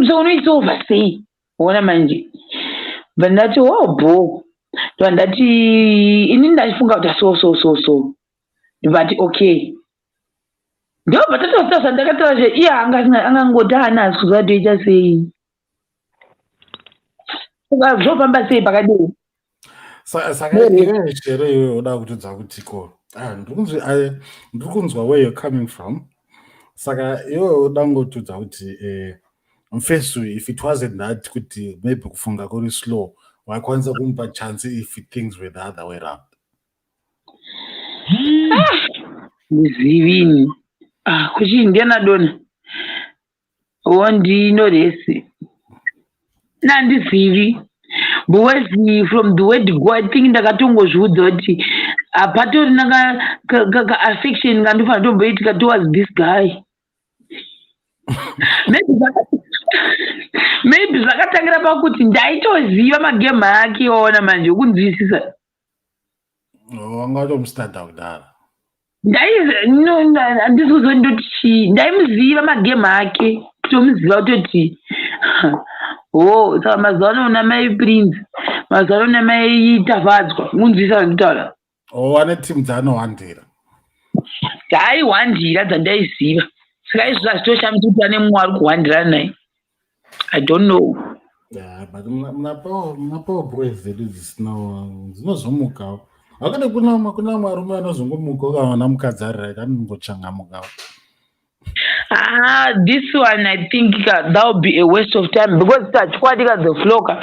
so unoisolva sei? Ona manje, bva ndati, "Oh, bo." Ndobva ndati, "Inini ndachifunga kuti so so so so." Ndobva ati, "Okay." Ndobva tatoita zvandakataura zve. Iye angangoti haana hasi kuziva toita sei. Saka zvofamba sei pakadii? Saka iwewe Shero, iwewe uda kutudza kuti ko, ah, ndiri kunzwa where you're coming from. Saka iwewe uda kungotudza kuti mfesu, if it wasn't that kuti maybe kufunga kuri slow, waikwanisa kumupa chance if things were the other way round? Ndizivini. Ah, kuchii ndiana dona wo ndinoresi nandizivi, because from the word go, I think ndakatongozviudza kuti hapatorina ka-affection kandofanira tomboitika towards this guy. Maybe zvakatangira pakuti ndaitoziva magame ake. Waona manje, okunzwisisa. Wanga watomustarta kudhara. Handisi kuzondoti chii, ndaimuziva magame ake, kutomuziva kutoti ho. Saka mazuva ano una mai Prince, mazuva ano una mai Tafadzwa, munzwisa zvanditaura. O, ane timu dzaanowandira. Dzaaiwandira dzandaiziva. Saka izvo hazvitoshamisi kuti ane mumwe ari kuhwandira naye. I don't know. Yeah, but munapawo boys dzedu dzisinawo dzinozomukawo. Hakune kuna varume anozongomuka ukaona mukadzi ari right, anongochangamukawo. Ah, this one, I think that would be a waste of time, because tachokwadi ka, the floka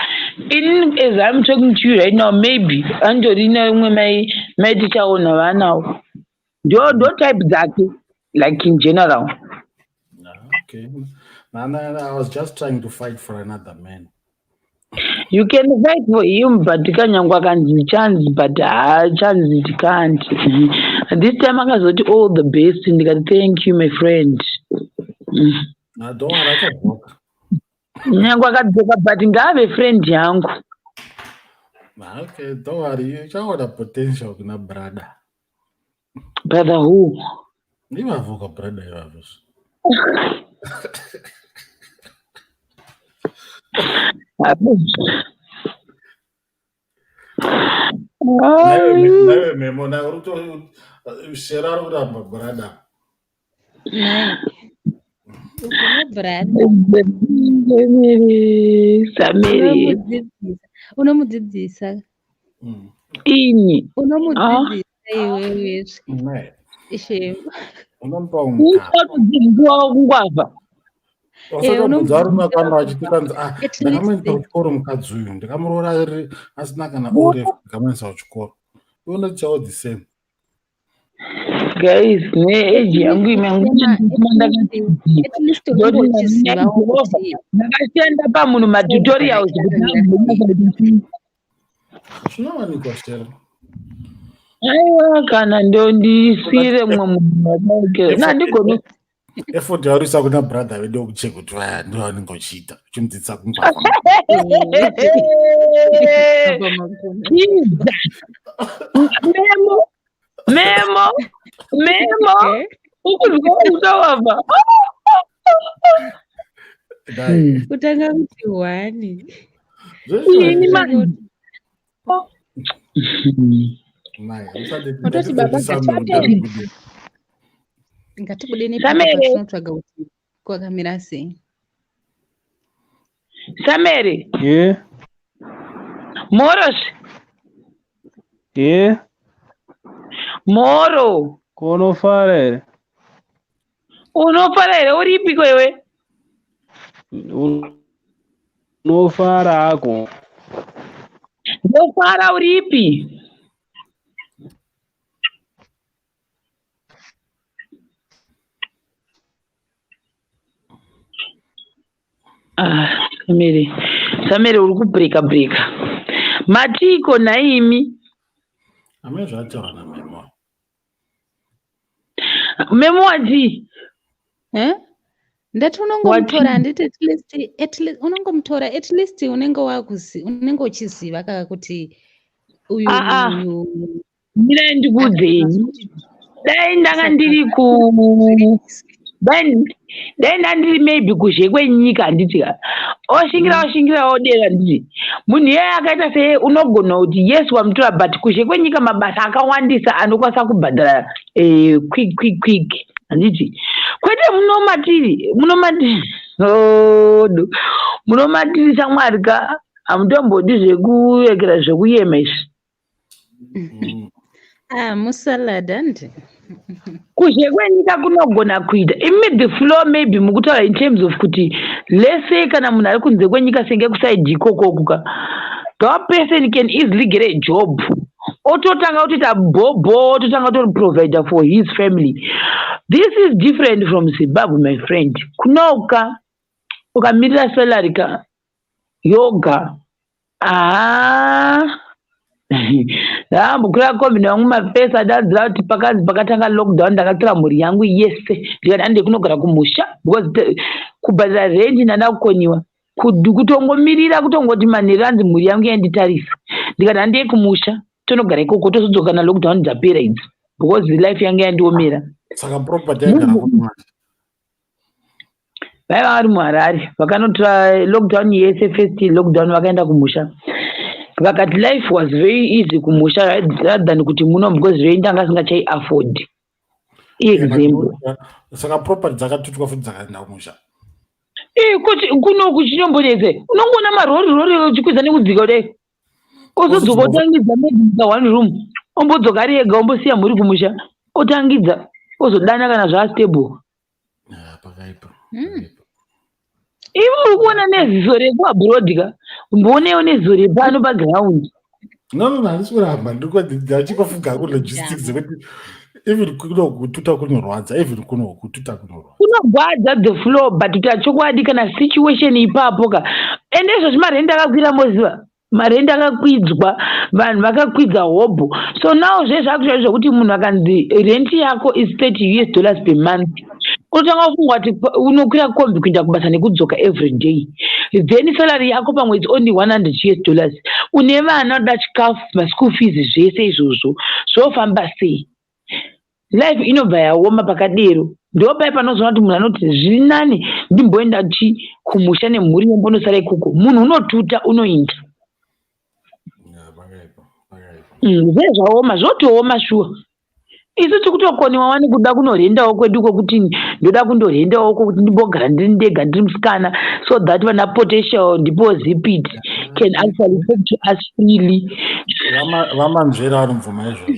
in as I'm talking to you right now, maybe andorina umwe mai tichaona vanawo, ndo type dzake, like in general. Ah, okay. No, I was just trying to fight for another man. You can fight for him, but kanyangwe akanzi chance, but ha, chance it can't. This time akazoti, "All the best." Ndikati, "Thank you, my friend." No, don't worry, achadzoka. Nyangwe akadzoka, but ngaave friend yangu. Ah, okay, don't worry, uchaona potential kuna brother. Brother who? Ivavo ka brother ivavo. Naiwe Memo, nawe uri Shera ari kuramba brother. Nai. Kuna brother. Samiri. Unomudzidzisa. Unomudzidzisa. Ini? Unomudzidzisa iwewe. Nai. Shema. Unomupa mukana. Unodzidziswa kungwavha. Wasatobvunza varume vakawanda vachiti kwanzi ah, ndakamuendesa kuchikoro mukadzi uyu, ndakamuroora asina kana O level, ndakamuendesa kuchikoro. Iwe chawo the same. Guys, neage yangu ndakashanda pamunhu matutorials. Zvinowanikwa chero. Aiwa, kana ndondisire mumwe munhu nandigoni. Effort yaurisa kuna brother vedu wekucheck kuti vaya ndo vanenge uchiita uchimudzidzisa kungwavha. Memo, memo, memo, ukuzwa kutawabva. Kutanga kuti hwani. Ini manje. Ototi baba ngatibude nepatinotsvaga kuti kwakamira sei. Samere. Yeah. Moros. Yeah. Moro. Kunofara here? Unofara here? Uripiko iwe? Unofara hako. Ndofara, uripi? Ah, Samere, Samere, uri kubreaka breaka. Matiko naimi? Amene zvataura naMemo. Memo wati? Eh? Ndati unongomutora, handiti? At least unongomutora, at least unenge wakuzi unenge uchiziva kaka kuti uyu Ah, ah. uyu. Mirai ndikuudzei. Dai ndanga ndiri ku dai ndandiri maybe kuzhe kwenyika, handiti ka, oshingira, oshingira, odera, handiti? Munhu iyeye akaita seye unogona kuti yes, wamutora, but kuzhe kwenyika mabasa akawandisa anokwanisa kubhadhara quick quick quick, handiti? Kwete muno matiri, muno matiri odo, muno matiri shamwari ka, hamutombodi zvekurekera zvekuyema izvi. Ah, musalad, handi? Kuzhe kwenyika kunogona kuita imi the flow. Maybe mukutaura in terms of kuti let's say kana munhu ari kunze kwenyika, senge kusaidi ikokoku ka, that person can easily get a job, ototanga kutoita bhobho, ototanga kutori provider for his family. This is different from Zimbabwe, my friend. Kunoka ukamirira salary ka yoga, haa, ndambokwira kombi nevamwe mapesa adadzira kuti pakanzi pakatanga lockdown, ndakatora mhuri yangu yese ndikati handei kunogara kumusha, because kubhadhara rendi ndanda kukoniwa. Kutongomirira kutongoti manheru anzi mhuri yangu yanditarisa, ndikati handei kumusha tonogara ikoko, tozodzoka na lockdown dzapera idzi, because life yangu yandiomera. Saka property yaigara kupi manje? Vaiva vari muHarare, vakanotora lockdown yese. First lockdown vakaenda kumusha, vakati life was very easy kumusha rather than kuti muno, because rent anga asingachai afford. Example. Saka property dzakatutwa futi dzakaenda kumusha? Kuti kuno kuchinombonetse, unongoona marori rori uchikwidza nekudzika kudai, ozodzoka otangidza maybe one room, ombodzoka ari ega, ombosiya mhuri kumusha, otangidza, ozodana kana zvastable. Ah, pakaipa. Pakaipa. Iwe uri kuona neziso rekuabroad ka, mboonewo neziso repano paground. No, handisi kuramba, ndachikofunga kulogistics dzekuti even kuno kututa kunorwadza, even kuno kututa kunorwadza. Kunogwadza the floor, but kuti chokwadi kana situation ipapo ka, ende izvozvi marendi akakwira, moziva marendi akakwidzwa, vanhu vakakwidza hobho. So now zve zvakuita zvekuti munhu akanzi rent yako is 30 US dollars per month, unotanga kufunga kuti unokwira kombi kuenda kubasa nekudzoka every day, then salary yako pamwe is only 100 US dollars, une vana, unoda chikafu, maschool fees, zvese izvozvo zvofamba sei? Life inobva yaoma pakadero. Ndo pai panozoona kuti munhu anoti zviri nani ndimboenda chi kumusha nemhuri, yombonosara ikoko, munhu unotuta unoinda. Yeah, pakaipa, pakaipa. Zve zvaoma, zvotooma shuwa. Isu tiri kutokoniwa wani kuda kunorendawo kwedu, kwekuti ndoda kundorendawo kwokuti ndimbogara ndiri ndega, ndiri musikana, so that vana potential ndipo zipit can actually talk to us freely. VaManzvera vanobvuma izvozvo,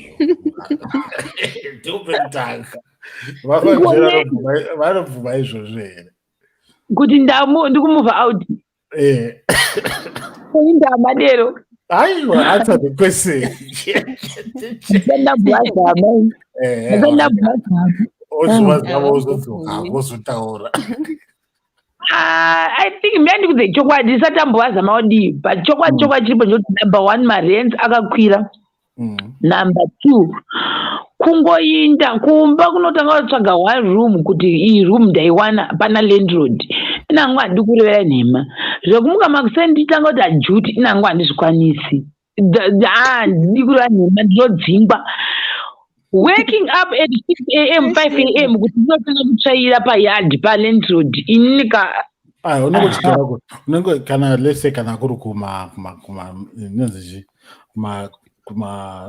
ndikupekutanga, VaManzvera vanobvuma izvozvo here? Kuti ndikumove out. Eh. Ndamadero. Aiwa, answer the question. Ndabwazama. Eh, Ndabwazama. ozovazama ozodzoka wozotaura. Ah, I think mina ndikuze chokwadi ndisati ambovazama kudii, but chokwadi chokwadi chiripo ndechekuti number one, marents akakwira. Number two, kungoinda kumba kunotanga kutsvaga one room kuti iyi room ndaiwana pana landlord, inangu handi kurevera nhema. Zvekumuka makuseni ndichitanga kuti ajuti, inangu handizvikwanisi. Handidi kureva nhema, ndinodzingwa. Waking up at 6 a.m., 5 a.m. kuti ndinotanga kutsvaira payard palandlord, inini ka. Aya, unenge uchigara unenge kana, let's say, kana kuri kuma inonzi chi, kuma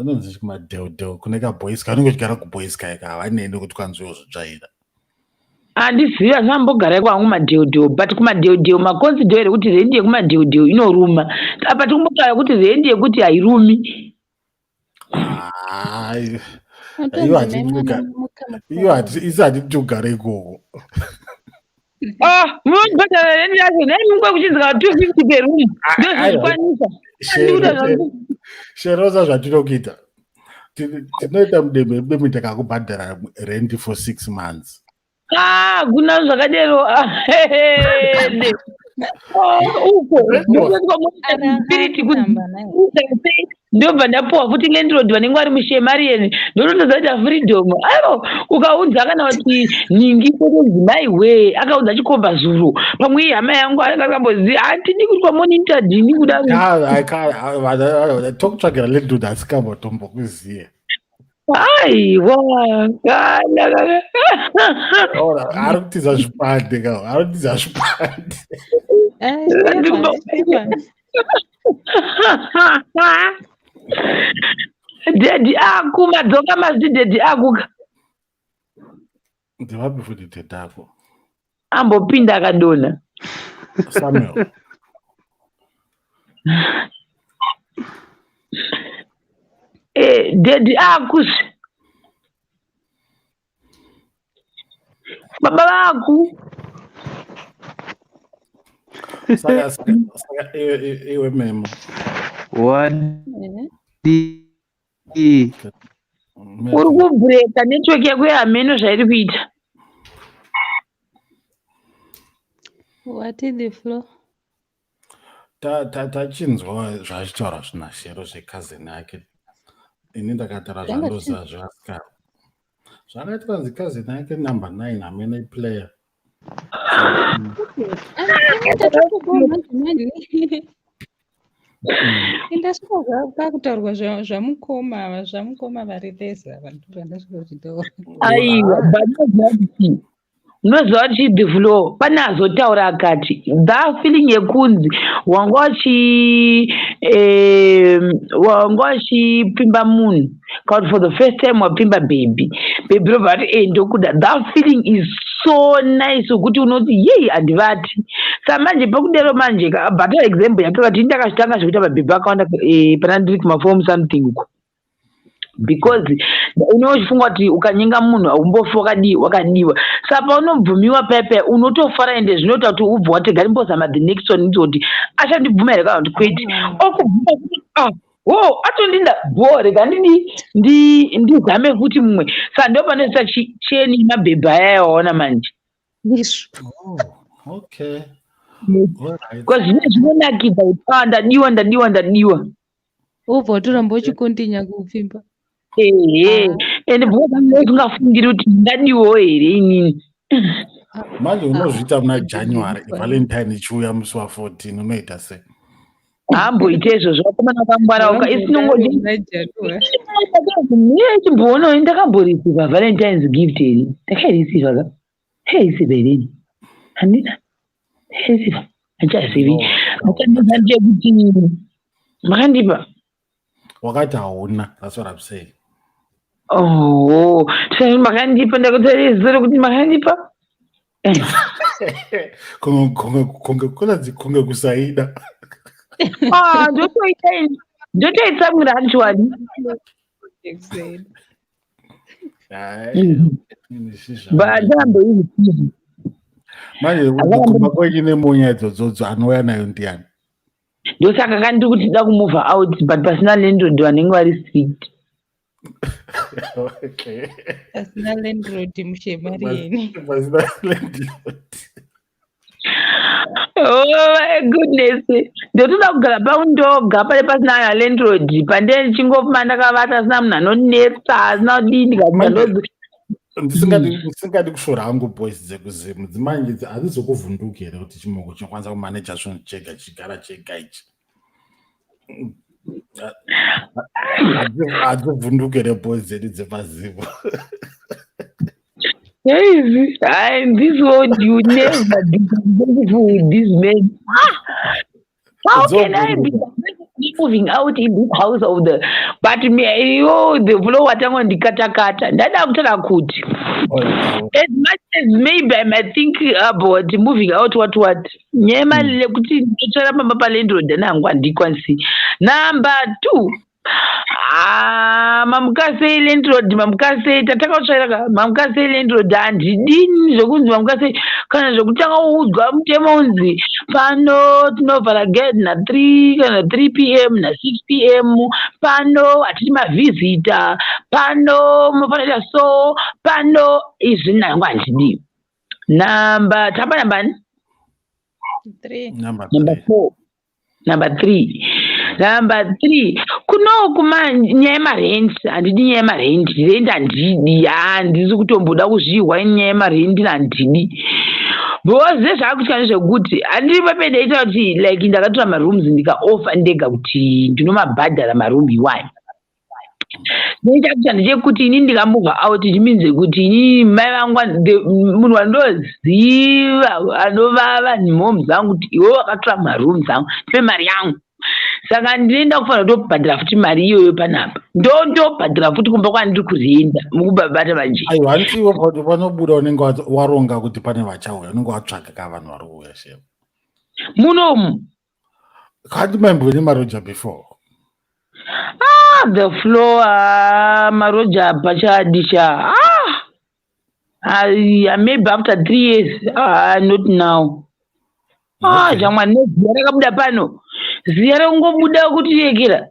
inonzi chi, kumadheudheu kune kaboys, unenge uchigara kuboys kaika, havaneni kuti kwanzi uzotsvaira. Handizivi, handambogara kwangu kumadheudheu, but kumadheudheu maconsider here kuti rendi yekumadheudheu inoruma? Apa tikumbotaura kuti rendi yekuti hairumi. Hai, Unotonzi iwo mai hatidi mwana muka iyo mukoma. Isi hatidi kugara ikoko. Ah, munobhadhara rendi yacho nhai? Munguva kuchinzi 250 per room, ndozvikwanisa? Handikuda zvangu. Sherosa, zvatinokuita, tinoita mudembe mudembe, takakubhadhara rendi for 6 months. Ah, kuna zvakadero. Ah, hehe. Ah, uko spirit kuti Aramba naye. Ndobva ndapuwa futi landlord vanenge vari mushemarieni, ndototozaita freedom. Aivo, ukaudza kana kuti ningi kotozi we akaudza chikomba zuro, pamwe iye hama yangu anenge akamboziva, hatidi kuti kwamonita dhini kudaro. Tokutsvagira landlord asikambotombokuziye. Aiwa, kana Ora, ari kutiza zvipande ka, ari kutiza zvipande. Ah, Stefan, Stefan. Daddy aku madzoka maziti daddy akuka. Ndivapi futi daddy ako? Ambopinda akadonha. Samuel. Eh, daddy akusi baba vaku. Saka iwe Memo. Wadii? Uri kubreaka, network yako yehameno zvairi kuita. What is the floor? Tachinzwa zvaachitaura zvinashero zvecousin yake. Ini ndakataura Zvanga zvandoziva zvevasikana zvakaitwa kunzi cousin yake number 9 hamene player. Manje indasvika kwakutaurwa zvamukoma ava, zvamukoma vari leza, vanhu vandasvika kuchitaura. Aiwa, but unoziva kuti the floor pane azotaura akati that feeling yekunzi wanga wachipfimba munhu, kana kuti for the first time wapfimba baby, baby robva ati e ndokuda, that feeling is so nice wekuti unoti yei handivati. Sa manje pekudero manje bata example yake kati ndakazvitanga zvekuita mabhebhi akawanda pana ndiri kumaform something uko, because unenge uchifunga kuti ukanyenga munhu haumbofi wakadii wakadiwa. Saka paunobvumiwa paya unotofara, ende zvinoita kuti ubve wati garimbozama the next one, ndizvo kuti achandibvuma here kana kuti kwete. Okubvuma kuti ah, ho, atondinda bho, rega ndidi ndizame futi mumwe. Saka ndo panoisa cheni yemabhebhi aya yawaona manje. Izvo. Oh, okay, alright. Because zvine zvinonakidza kuti ah, ndadiwa, ndadiwa, ndadiwa. Ubva watoramba uchikontinya kupfimba. Ehe, ende bvozungafungiri kuti ndingadiwawo here inini. Manje unozviita muna January, Valentine ichiuya musi wa14, unoita sei? Hamboite izvozvo, vakomana vakangwarauka. Isinongodi Muna January. Chimboona, ndakamboreceiva Valentine's gift here? Ndakaireceiva ka, ndakaireceiva here? Handina, ndakaireceiva, handichazivi. Achandiza ndechekuti makandipa. Wakati hauna, that's what I'm saying. Oh, makandipa, ndakutarizira kuti makandipa. Kunge kunonzi kunge kusaida. Ah, ndotoita ini, ndotoitsamwira actually. Hai, But handamboireceive. Manje kumba kwenyu nemonya idzodzo anouya nayo ndiani? Ndosaka kandiri kuti da kumove out, but pasina landlord vanenge vari strict. Okay. Pasina landlord mushemarieni. Pasina landlord. Oh my goodness, ndotoda kugara pangu ndoga pane pasina landlord, pandee ndichingofuma ndakavata, asina munhu anonetsa, asina kudii, ndikati ndozi Ndisingadi kushora hangu boys dzekuzimu dzimanje, hadzizokuvhunduki here kuti chimoko chinokwanisa kumaneja zvinhu chega, chichigara chega ichi? Hadzivhunduki here boys dzedu dzepazimu? Crazy. In this world, you never be successful with this man. Ah, how can I be moving out in this house of the, but me, yo, the flow watanga ndikatakata ndada kutaura kuti as much as maybe I might think about moving out, what nyaya yemari yekuti ndotsvara pamba palandlord nangu handikwanisi. Number two, ah, mamukasei landlord, mamukasei tatakatsvaira ka, mamukasei landlord, handidini zvokunzi mamukasei kana zvekutanga kuudzwa mutemo unzi pano tinovhara gate na3 kana 3 p.m. na6 p.m., pano hatiti mavhizita, pano munofanira so pano izvi nangu handidi. Number tamba nambani? Three. Number Number three. four, number three, number three kunoku nyaya yemarent handidi, nyaya yemarent, rent handidi, handisi kutomboda kuzvihwa nyaya yemarent, handidi, because zvezvaakuitika ndezvekuti handiri pape ndaita kuti like ndakatora marooms ndikaofa ndega kuti ndinomabhadhara maroom iwayo. Chakuita ndechekuti inini ndikamove out, it means kuti inini mai vangu munhu wandoziva anovava nemoms angu kuti iwe wakatora marooms angu, ndipe mari yangu. Saka ndinoenda kufanira kutobhadhara futi mari iyoyo panapa, ndotobhadhara futi kumba kwandiri kurenda, mukubabata manje. Aiwa, handiwo panobuda unenge waronga kuti pane vachauya, unenge watsvaga ka vanhu vari kuuya shema. Munomu? Kandi maimbove nemaroja before? Ah, the floor, ah, maroja pachadisha, ah, ah, maybe after 3 years, ah, not now, ah. Shamwari, neziya rakabuda pano, ziya rongobuda kuti rekera,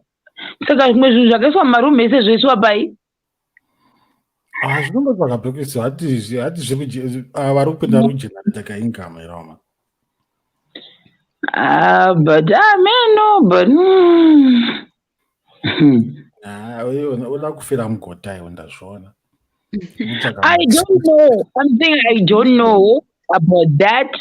saka zvimwe zvinhu zvakaiswa mumarumu ese zvoiswa pai? Ah, zvinongotsvaga pekuisa, hati zviri vari kupinda vari kugenerata kaincome iroma. Ah, but ah, man, no, but Ah, uda kufira mugota iwe, ndazviona. Unotsvaga I don't know. Something I don't know about that.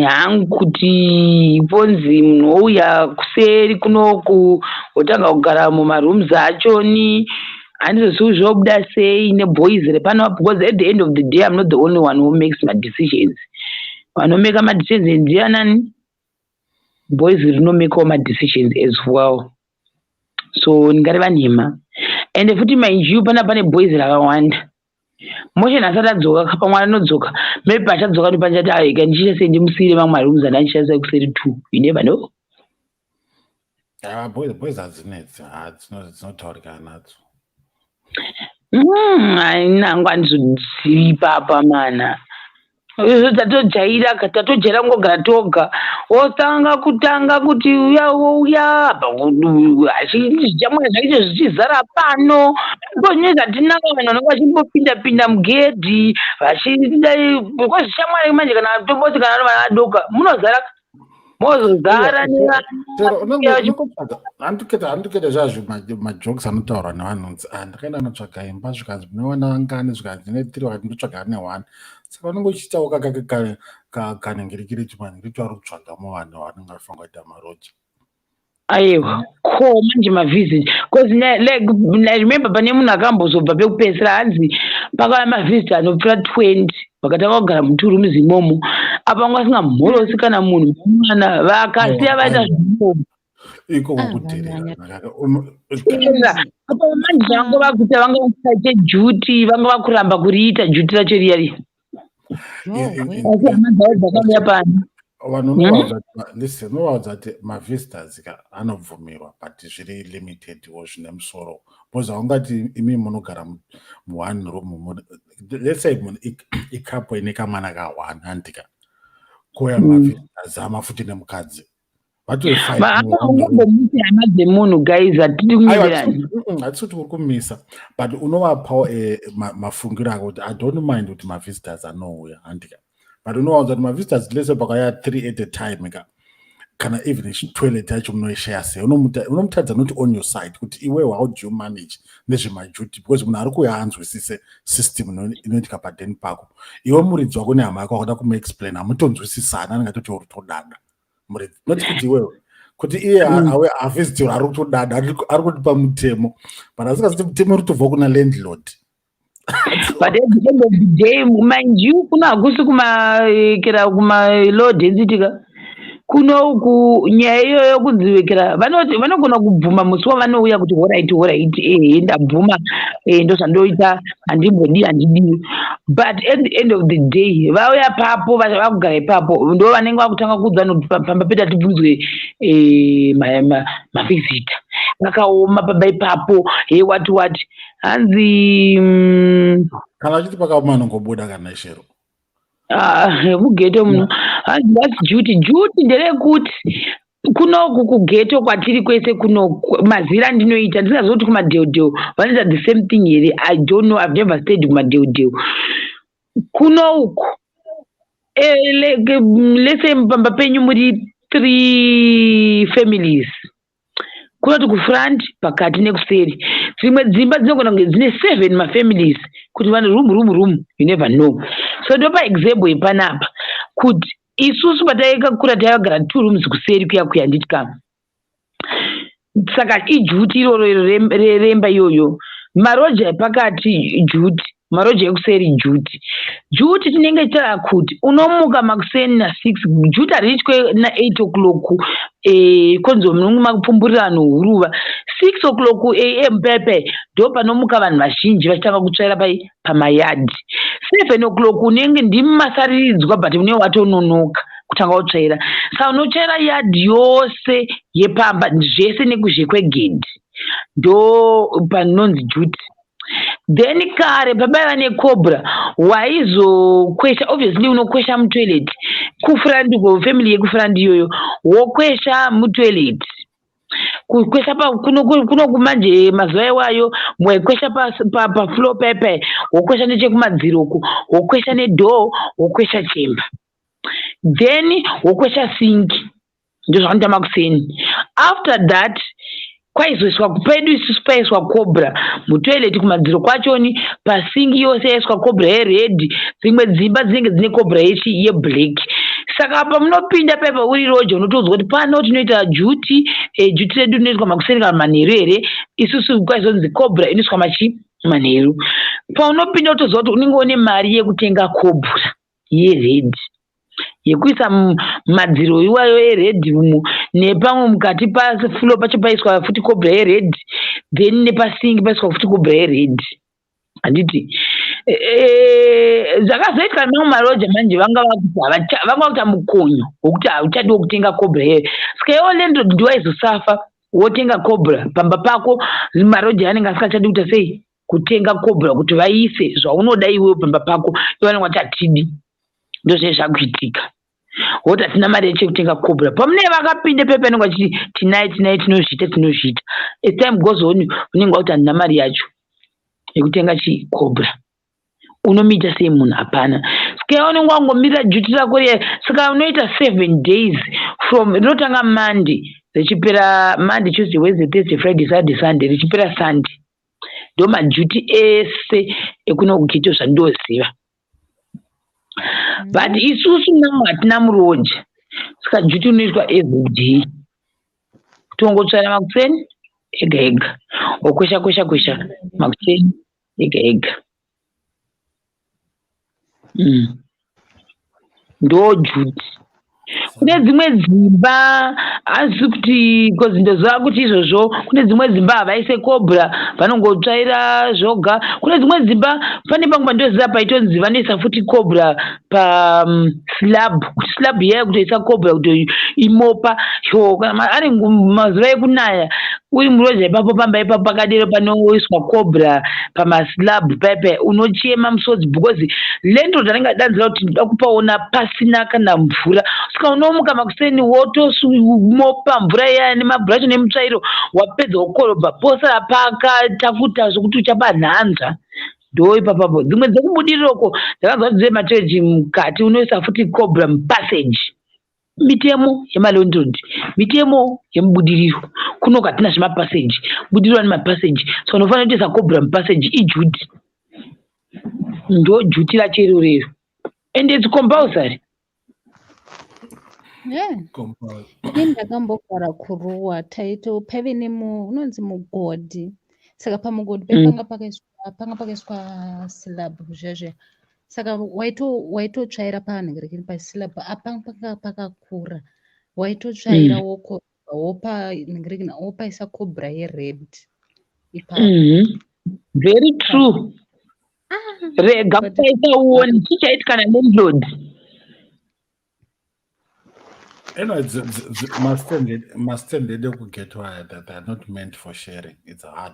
Hangu kuti ponzi munhu ouya kuseri kunoku wotanga kugara mumarooms achoni, handizozivi zvobuda sei neboys repano, because at the end of the day I'm not the only one who makes my decisions. Vanomeka madecisions ndianani? Boys rinomekawo madecisions as well, so ndingareva nhema. Ende futi mind you, pana pane boys rakawanda. Motion asati adzoka, pamwe anodzoka, maybe achadzoka ndopachati aika ndichiita sei, ndimusiyire mamwe marooms andandishandisa kuseri two, you never know. Ah, boys hadzinetsi, ah, dzinotaurika nadzo. Ainangu handizozivi papa mana. Izvo tatojaira, tatojaira kungogara toga. Wotanga kutanga kuti uya uya apa zvichamwa zvacho zvichizara pano. Ndozvinoita hatina vanhu vanenge vachimbopinda pinda mugedhi vachidai, because shamwari manje kana tomboti kana vana vadoka munozara, mozozara nevanhu. Handiketa zvazvo majokes anotaurwa nevanhu kunzi, ah, ndakaenda notsvaga imba, zvikanzi munowana vangani, zvikanzi ndine three, vakati ndotsvaga ane one. Saka unenge uchiitawo kanhingirikiri chimanhingiri chauri kutsvaga muvanhu vanenge vachifanira kuita maroja. Aiwa, ko manje mavisit, because like I remember pane munhu akambozobva pekupedzisira, hanzi pakauya mavisit anopfuura 20, vakatanga kugara mutwo rooms imomo, apa vanga vasingamhorosi kana munhu mwana, vakasiya vaita zvimomo. Ikoko Ah, kudherera. Vanyanya. Apa manje vanga vakuita, vanga vasaite duty, vanga vakuramba kuriita duty racho riya riya. Yowe. Asi hama dzavo dzakauya pano. Vanhu unovaudza, listen, unovaudza kuti mavisitors ka anobvumirwa, but zviri limited wo, zvine musoro, because haungati imi munogara muone room, let's say munhu icouple ine kamwana ka1, handika? Kouya mavisitors ama futi nemukadzi. Vatombomuti hama dzemunhu, guys, hatidi kunyeberani. Hatisi kuti uri kumisa, but unovapawo mafungiro ako kuti I don't mind kuti mavisitors anouya, handika? But unovaudza kuti mavisitors, lese pakauya three at a time ka, kana even toilet yacho munoishaya sei? Unomutadza not on your side kuti iwe, how do you manage nezvemaduty? Because munhu ari kuuya anzwisise system inoitika padeni pako. Iwe muridzi wako nehama yako wakuda kumuexplain, hamutonzwisisana, anenge atoti uri kutodada muridzi, not kuti iwewe, kuti iye awe avhisitirwa ari kutodada, ari kutipa mutemo, but asingaziti mutemo uri kutobva kuna landlord. But at the end of the day, mind you, kuno hakusi kumakera kuma low density ka. Kuno uku nyaya iyoyo kunziwekera, vanoti vanogona kubvuma musi wavanouya kuti alright, alright, ehe, ndabvuma, ndozvandoita, handimbodi, handidii. But at the end of the day, vauya papo, vakugara ipapo, ndo vanenge vakutanga kuudza kuti pamba pedu hatibvunzwe mavhizita, vakaoma pamba ipapo, he what what, hanzi Kana achiti pakaoma, anongobuda kana shero. Ah, mughetto muno hanzi that's duty. Duty nderekuti kunoku kughetto kwatiri kwese kuno, mazira andinoita, ndingaziva kuti kumadheudheu vanoita the same thing here. I don't know, I've never stayed kumadheudheu. Kuno uku lese pamba penyu muri three families, kunoti kufront, pakati nekuseri. Dzimwe dzimba dzinogona kunge dzine seven mafamilies, kuti vanhu room, room, room, you never know. So ndopa example yepanapa kuti isusu pataikakura taigara two rooms kuseri kuya kuya, nditi kama saka iduty iroro iro remba iyoyo, maroja epakati duty, maroja ekuseri duty. Duty tinenge tava kuti unomuka makuseni na6, duty hariitwe na8 o'clock, konzi munonge mapfumburira vanhu huruva. 6 o'clock am pepe ndo panomuka vanhu vazhinji vachitanga kutsvaira pai pamayadhi. 7 o'clock unenge ndimi masariridzwa, but unenge watononoka kutanga kutsvaira. Saka unotsvaira yadhi yose yepamba zvese nekuzhe kwegedhi, ndo panonzi duty. Then kare pabaiva necobra, waizokwesha, obviously unokwesha mutoilet kufront, family yekufront iyoyo, wokwesha mutoilet, kukwesha kuno kumanje mazuva iwayo waikwesha pafloor pepe, wokwesha nechekumadziro uku, wokwesha nedoor, wokwesha chamber, then wokwesha sink. Ndozvanoita makuseni. After that kwaizoiswa pedu isusu paiswa cobra mutoilet, kumadziro kwachoni, pasingi yose yaiswa cobra yered. Dzimwe dzimba dzinenge dzine cobra yechi yeblack. Saka pamunopinda paipa uri roja, unotoudzwa kuti pano tinoita duty, duty redu rinoitwa makuseni kana manheru here. Isusu kwaizonzi cobra inoiswa machi manheru. Paunopinda utoziva kuti unenge une mari yekutenga cobra yered yekuisa madziro iwayo ered umu, nepamwe mukati pafloor pacho paiswa futi cobra yered, then nepasingi paiswa futi cobra yered, handiti? Zvakazoitwa nemamwe maroja manje, vanga vakuita mukonyo wekuti hauchadi wekutenga cobra here. Saka iwo landlord ndiwaizosafa wotenga cobra pamba pako, maroja anenge asingachadi kuita sei, kutenga cobra kuti vaise zvaunoda iwewe pamba pako. Ivo vanenge vati hatidi, ndozvinenge zvakuitika, woti hatina mari yacho yekutenga cobra. Pamunenge vakapinda pepe anenge vachiti tinaye, tinaye, tinozviita, tinozviita. As time goes on, unenge wakuti handina mari yacho yekutenga chicobra. Unomuita sei munhu? Hapana. Saka unenge wangomirira duty rako riya. Saka unoita 7 days from rinotanga Monday richipera Monday, Tuesday, Wednesday, Thursday, Friday, Saturday, Sunday, richipera Sunday. Ndo maduty ese ekuno kughetto zvandoziva. But isusu namo hatina muroja, saka duty unoitwa everyday, tongotsvaira makuseni ega ega, wokwesha kwesha kwesha makuseni ega ega. Ndo duty. Kune dzimwe dzimba asi kuti because ndoziva kuti izvozvo kune dzimwe dzimba havaise cobra, vanongotsvaira zvoga. Kune dzimwe dzimba, pane pamwe pandoziva paitonzi vanoisa futi cobra paslab, kuti slab iya kutoisa cobra kuti imopa sho kana ari mazuva ekunaya uri muroja ipapo pamba ipapo pakadero panoiswa cobra pamaslab paipai, unochema musodzi because landlord anenge adanzira kuti ndoda kupaona pasina kana mvura. Saka unomuka makuseni wotomopa mvura iya nemabhurashi nemutsvairo, wapedza wokorobha, posara pakatakuta zvokuti uchapa nhanzva. Ndo ipapapo dzimwe dzekubudiriro ndakanzwa kuti dzematoilet mukati unoisa futi cobra mupassage. Mitemo yemalandlord, mitemo yemubudiriro. Kuno katina zvemapassage, budiriro ane mapassage, so unofanira kutoisa cobra mupassage. Iduty, ndo duty racho irorero and it's compulsory. Yeah. Ini ndakambogara kuRuwa, taito paive nemu unonzi mugodhi. Saka pamugodhi panga pakaiswa slab zvezve. Saka waitotsvaira panhengerekeni paslab apa panga pakakura. Waitotsvaira wokorobha, wopa nhengerekeni, wopaisa cobra yered ipapo. Very true. Rega kupaisa uone chichaitika nalandlord. Anyway, mastand edu ekughetto aya that they are not meant for sharing. It's hard.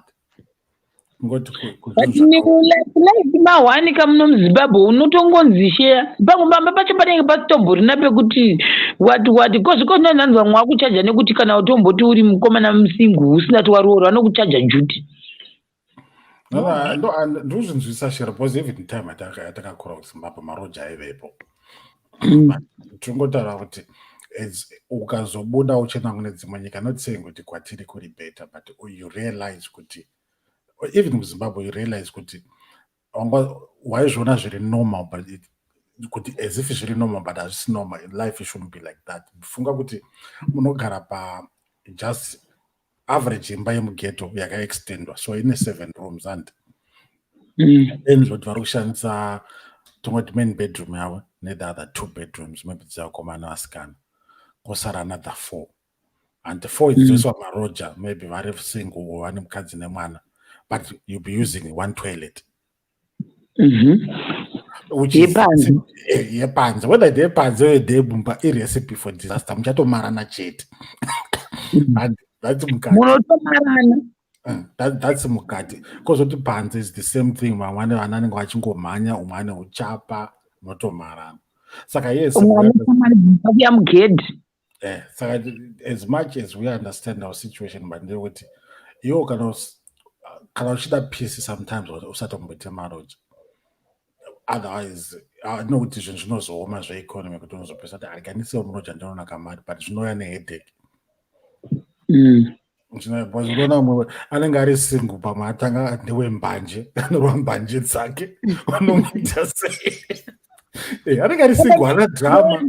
Ngoti But life mahwani kamuno muZimbabwe unotongonzi share. Pamwe pamba pacho panenge pasitomborina pekuti wati wati kozvikonanzwa vamwe vakuchaja nekuti kana utomboti uri mukomana musingle usina waroora, vanokuchaja duty. No, ndozvinzwisa share because even time yatakakura kuZimbabwe maroja aivepo. But tingotaura kuti ukazobuda uchienda kune dzimwe nyika, not saying kuti kwatiri kuri better, but you realize kuti even kuZimbabwe you realize kuti waizviona zviri normal, but kuti as if zviri normal, but hazvisi normal. Life shouldn't be like that. Funga kuti munogara pa just average imba yemughetto yakaextendwa, so ine seven rooms and landlord vari kushandisa tongoti main bedroom yavo nethe other two bedrooms, maybe dzevakomana nevasikana, kwosara another four, and four idzi dzoiswa maroja, maybe vari single or vane mukadzi nemwana, but you'll be using one toilet which is Yepanze. Yepanze, whether ndeyepanze or ndeyemumba, irecipe for disaster, muchatomarana chete. And that's mukati. Munotomarana. That's mukati. Kozoti panze is the same thing, vamwe vana vanenge vachingomhanya, umwe ane uchapa, munotomarana. Saka yes, Umwe anokuya mugedhi. Saka as much as we understand our situation, but ndekuti iwo kana uchida peace sometimes usatomboite maroja. Otherwise nokuti zvinhu zvinozooma zveeconomy kuti unozopesa kuti ariganisewo muroja ndinoona kamari, but zvinouya neheadache. Because unoona mumwe anenge ari single, pamwe atanga ndewembanje, anorwa mbanje dzake, unomuita sei? Anenge ari single, ana drama.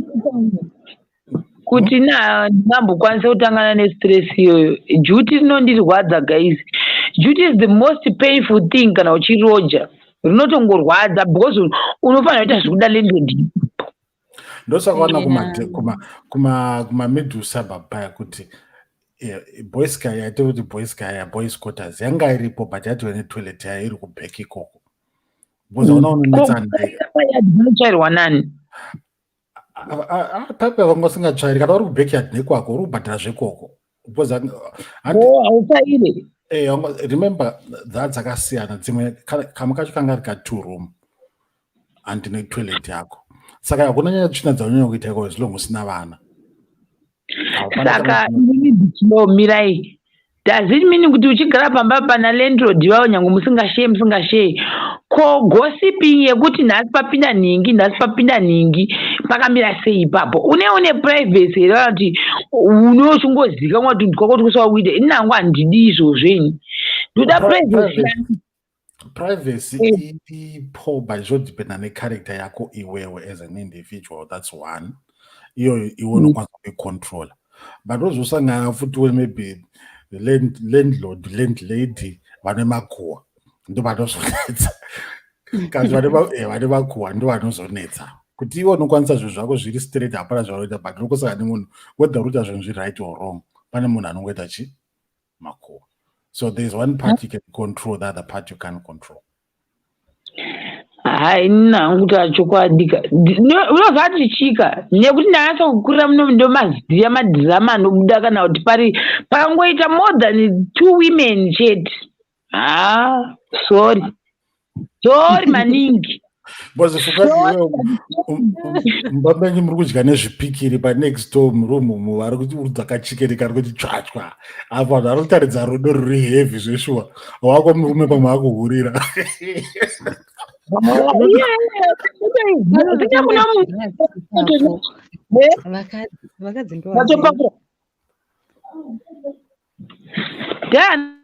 Kuti na ndingambokwanisa kutangana nestress iyoyo? Duty rinondirwadza, guys. Duty is the most painful thing. Kana uchiroja rinotongorwadza because unofanira kuita zvekuda landlord. Ndosaka wana kumamiddle suburb paya kuti boys guy yaite kuti boys guy ya boys quarters yanga iripo, but yatove netoilet yayo iri kuback ikoko because hauna unonetsana. Dzinotsvairwa nani? Paipe vanga usingatsvairi kana uri kubackyard nekwako, uri kubhadhara zvekoko because Oh, hautsvaire. Remember dza dzakasiyana dzimwe, kamwe kacho kanga ri ka two room and netoilet yako, saka hakuna nyaya tsvina dzaunonyanya kuita ikoko as long usina vana. Hapana. Saka inini mirai, does it mean kuti uchigara pamba pana landlord vavo, nyange musingashei musingashei, ko gossiping yekuti nhasi papinda nhingi, nhasi papinda nhingi, pakamira sei ipapo? Une privacy here kana kuti unochingozikamwa kuti kwako tikusawa kuita? Ini nangu handidi izvozvo, ini ndoda privacy yangu. Privacy iripo, but zvodependa necharacter yako iwewe as an individual. That's one. Iyoyo iwe unokwanisa kuicontrola, but wozosangana futi we maybe landlord, landlady vane makuhwa, ndo vanozonetsa. Kana vane makuhwa ndo vanozonetsa. Kuti iwe unokwanisa zvinhu zvako zviri straight, hapana zvaunoita, but unokosaka nemunhu, whether uri kuita zvinhu zviri right or wrong, pane munhu anongoita chi makuhwa. So there's one part you can control, the other part you can't control. Hai, ini hangu kutaura chokwadi ka, unoziva kuti chika nekuti ndanyatsa kukurira muno, ndomaziva madhirama anobuda kana kuti pari pakangoita more than two women chete. Ha, sorry, sorry maningi. Because fuka iwewe mumba menyu muri kudya nezvipikiri, panext door muroom umu vari kuudza kachikeri kari kuti tsvatswa apa, vanhu vari kutaridza rudo ruri heavy zveshuwa. Wako murume pamwe akuhurira. Vanototanga ipapo. Vakadzi ndo Vatopakura Dan.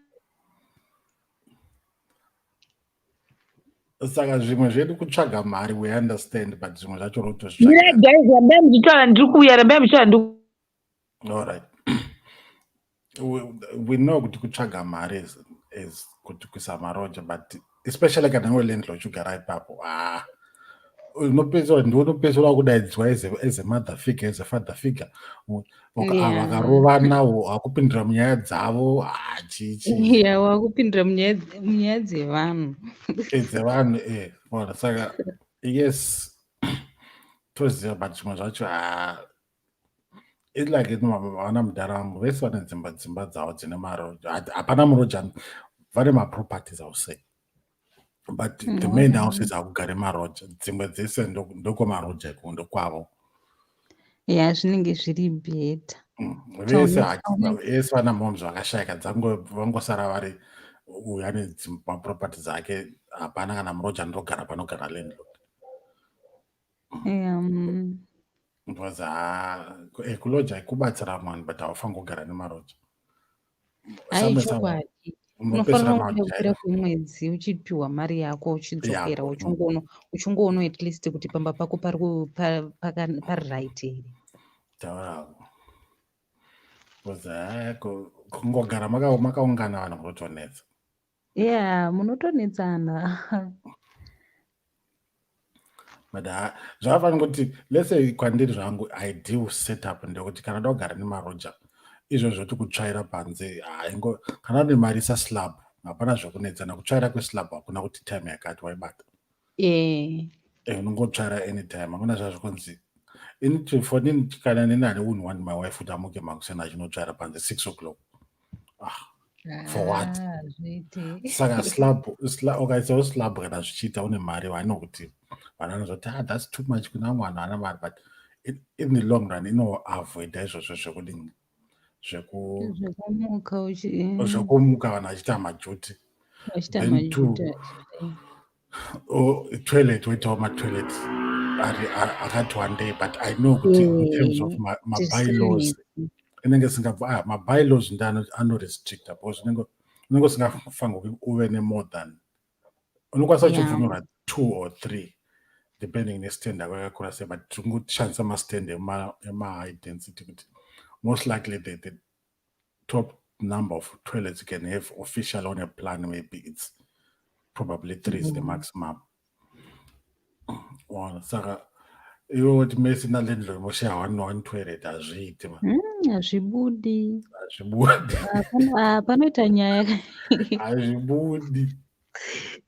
Saka zvimwe zvedu kutsvaga mari, we understand, but zvimwe zvacho Mirai rotozvitsvagira. Guys, rambai muchitaura, ndiri kuuya, rambai muchitaura, ndiri All right, we know kuti kutsvaga mari is kuti kuisa maroja, but especially kana iwe landlord uchigara ipapo, ah, unopedzisira, ndiwe unopedzisira wakudaidzwa as a mother figure, as a father figure. Vakarovana wakupindira munyaya dzavo, ah, chii chii. Yeah, wakupindira munyaya dzevanhu. Dzevanhu, eh. Ona, saka yes, toziva, but zvimwe zvacho, ah, it's like vana mudhara vangu vese vane dzimba dzavo dzine maroja. Hapana muroja, vane maproperties, I will say, but the main houses hakugare maroja. Dzimwe dzese ndokwemaroja iko, ndokwavo. Ya, zvinenge zviri better. Vese vese vana moms vakashayika, vangosara vari uyu ane maproperties ake. Hapana kana muroja anotogara panogara landlord. Because ha, kuloja kubatsira vanhu, but haufangi kugara nemaroja. Ai. Chokwadi. Unopedzisira Unofanira kuenda kupera majaira. kwemwedzi uchipiwa mari yako, uchidzokera. Yako. Uchingoona at least kuti pamba pako pari pari right here. Taurako, because ha, kungogara makaungana vanhu kunotonetsa. Yeah, munotonetsana. But ha, zvakafanira kuti, let's say kwandiri zvangu, ideal setup ndekuti kana da kugara nemaroja, izvo zvoti kutsvaira panze haingo, kana une mari, isa slab, hapana zvokunetsana. Kutsvaira kweslab hakuna kuti time yakati waibata. Unongotsvaira anytime, hakuna zvazvikunzi ini for nini. Kana nini, I wouldn't want my wife kuti amuke makuseni achinotsvaira panze 6 o'clock. Ah, for what? Ah, hazviiti. Saka slab, ukaisawo slab kana zvichiita une mari, vanokuti vanhu vanozoti, "Ah, that's too much," kuna vamwe vanhu vana mari, but in the long run inoavoida izvozvo zvekudini, Zvekumuka uchi zvekumuka vanhu vachiita majuti. Vachiita Then two, majuti. Toilet, woitawo matoilet ari akati wandei, but I know kuti in terms of mabylaws Tisinetsi. inenge isingabva, ah, mabylaws ndi anorestricta because unenge usingafangi kuti uve nemore than, unokwanisa uchibvumirwa two or three depending nestand yako yakakura sei, but tiri kungoshandisa mastand ema-high density kuti most likely the top number of toilets you can have official on a plan, maybe it's probably three is the maximum. Waona, saka iwe kuti mese nalandlord moshare one toilet, hazviiti ma. Hazvibudi. Hazvibudi. Ah, panoita nyaya. Hazvibudi.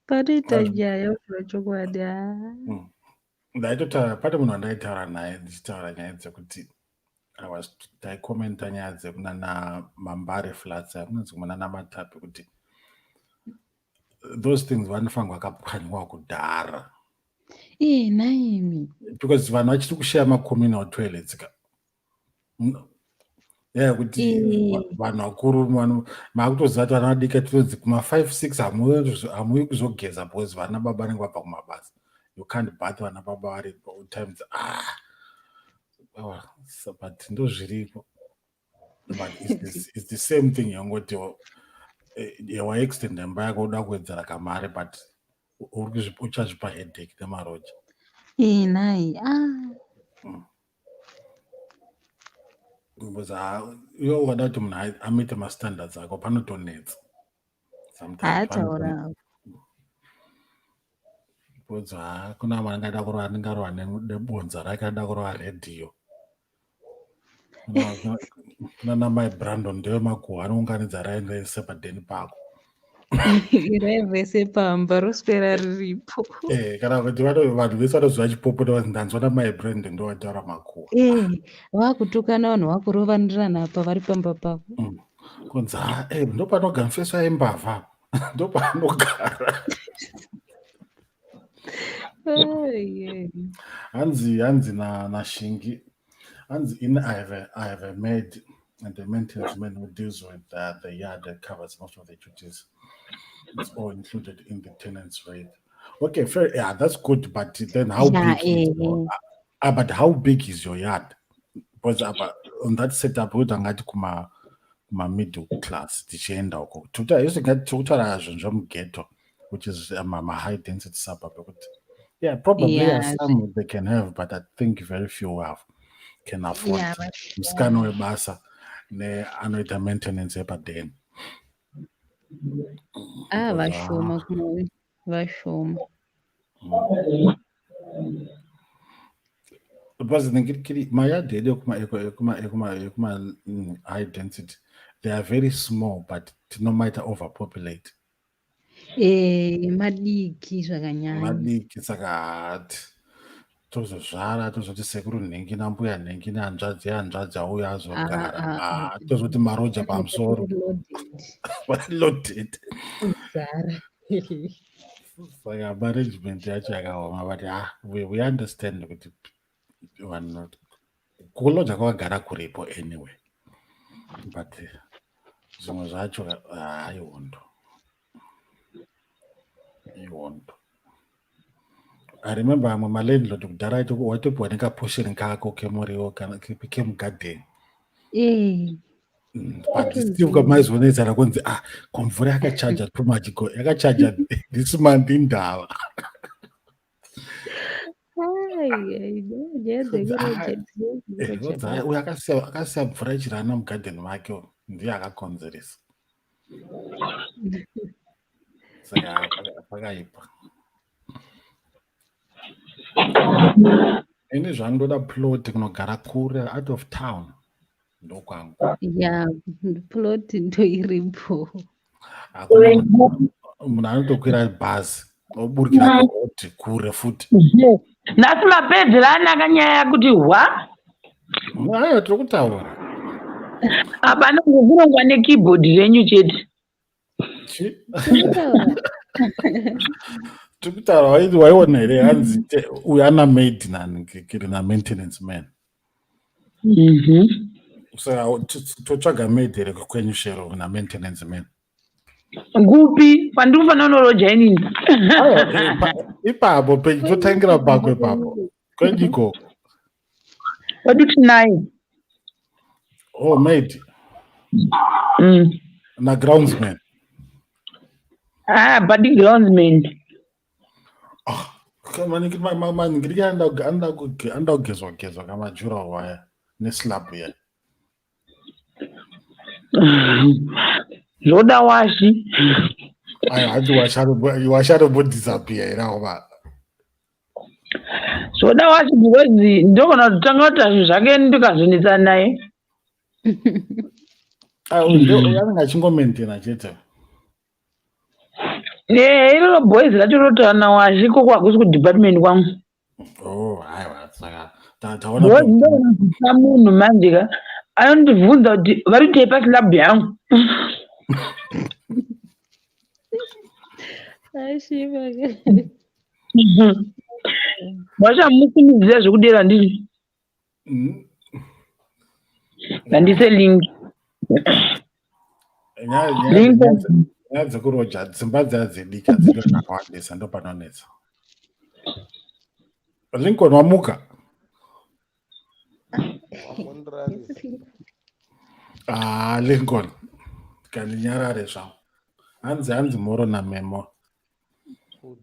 Panoita nyaya zvachokwadi, ah. Ndaitotaura, pane munhu wandaitaura naye ndichitaura nyaya dzekuti I was ndaikomenta nyaya dzekunana Mambare Flats, akunonzi kunana Matapi, kuti those things vanofanirwa vakapwanywa kudhara. Ee, naimi. Because vanhu vachiri kushare macommunal toilets ka. Yeah, kuti vanhu vakuru maakutoziva kuti vana vadiki tinonzi kuma5 6 hamuyi kuzogeza because vana baba vanenge vabva kumabasa. You can't bath vana baba varipo times, ah. Oh, so, but ndozviripo, but it's the same thing yongoti waextend imba yako, uda kuwedzera kamari, but uchazvipa headache nemaroja. Ee, nai, ah. Because iwe ukada kuti munhu ameete mastandards ako, panotonetsa sometimes. Haataura. Because haa kuna vamwe angada kurova anenge arova nebonza rake anoda kurova redhiyo. Kuna namai Brandon ndevemakuhwa anounganidza raini rese padheni pako. Raini rese pamba roswera riripo. Eh, kana kuti vanhu vese vanoziva chipopota vanzi ndanzwa namai Brandon ndovataura makuhwa. Eh, vakutukana vanhu vakurovanirana apa vari pamba pavo. Kunzi ha eh, ndopanogara mufeso yembavha ndopaanogara. Hanzi hanzi nashingi hanzi in I have a maid and the maintenance man who deals with the yard that covers most of the duties. It's all included in the tenant's rate. Okay, fair. Yeah, that's good. But then how big is your, but how big is your yard? Because on that setup, we don't kuma middle class tichienda uko. Tuta isi ngati tikutaura zvinhu zvemughetto, which is a high density suburb. Yeah, probably some they can have, but I think very few have can afford. Musikana webasa neanoita maintenance yepadheni. Ah, vashoma kuno, vashoma. Because ndingiri mayadhi edu ekuma high density, they are very small, but tinomaita overpopulate. Eh, madiki zvakanyanya. Madiki, saka hati tozozvara, tozoti sekuru nhingi nambuya nhingi nehanzvadzi yehanzvadzi auya azogara. Ah, ah, Ah, tozoti maroja pamusoro. Loaded. Loaded. Kuzara. Saka management yacho yakaoma, but ah, we understand kuti vanhu kuloja kwakagara kuripo anyway, but zvimwe zvacho haihondo ihondo. I remember amwe malandlord kudhara aiti waitopiwa nekaportion kako kemuriwo kana kemugadheni. But still kwamaizonetsana kunzi, ah, ko mvura yakachaja too much, go yakachaja this month, indava? Ai, ai, nyaya dzekuroja. Kunzi, "Ah, uyu akasiya mvura ichirana mugadheni make uyu, ndiye akakonzeresa." Saka pakaipa. Ini zvandoda plot kunogara kure, out of town, ndokwangu. Ya, plot ndo iripo. Hakuna munhu anotokwira bhazi oburukira kurodi kure futi. Nhasi mapedzera anaka nyaya yakuti hwa. Aiwa, tiri kutaura. Apa anongokurongwa nekeyboard renyu chete. Kutaura. Tiri kutaura. Waiona here hanzi uyu ana maid nankiri namaintenance man? Saka totsvaga maid here kwenyu, Shero, namaintenance man? Kupi pandiri kufanira kunoroja inini? Aiwa, ipapo totangira pako ipapo kwenyu ikoko. Kwedu tinaye. Oh, maid nagroundsman? Ah, but groundsman. Maningiriki anoda kugezwa gezwa kamajura waya neslab ya. Zvoda washi. Aiwa, hanzi washarombodisappear here avo? Zvoda washi because ndogona kutanga kuita zvinhu zvake ndikazonetsa naye. Anenge achingomaintaina chete. Ne iroro boys racho rotaura nawashi koko, hakusi kudepartment kwangu. Oh, aiwa, saka taona. Because ndogona kuta munhu manje ka anondibvunza kuti vari kuitei paslab yangu. Ashiva. Vachamusimudzira zvekudera ndini. Handise link. Link. Nyaya dzekuroja dzimba dziya dzediki hadzidi zvakawandisa, ndo panonetsa. Lincoln, wamuka? Wamondirarisa. Ah, Lincoln, kandinyarare zvangu. Hanzi moro namemo. Good.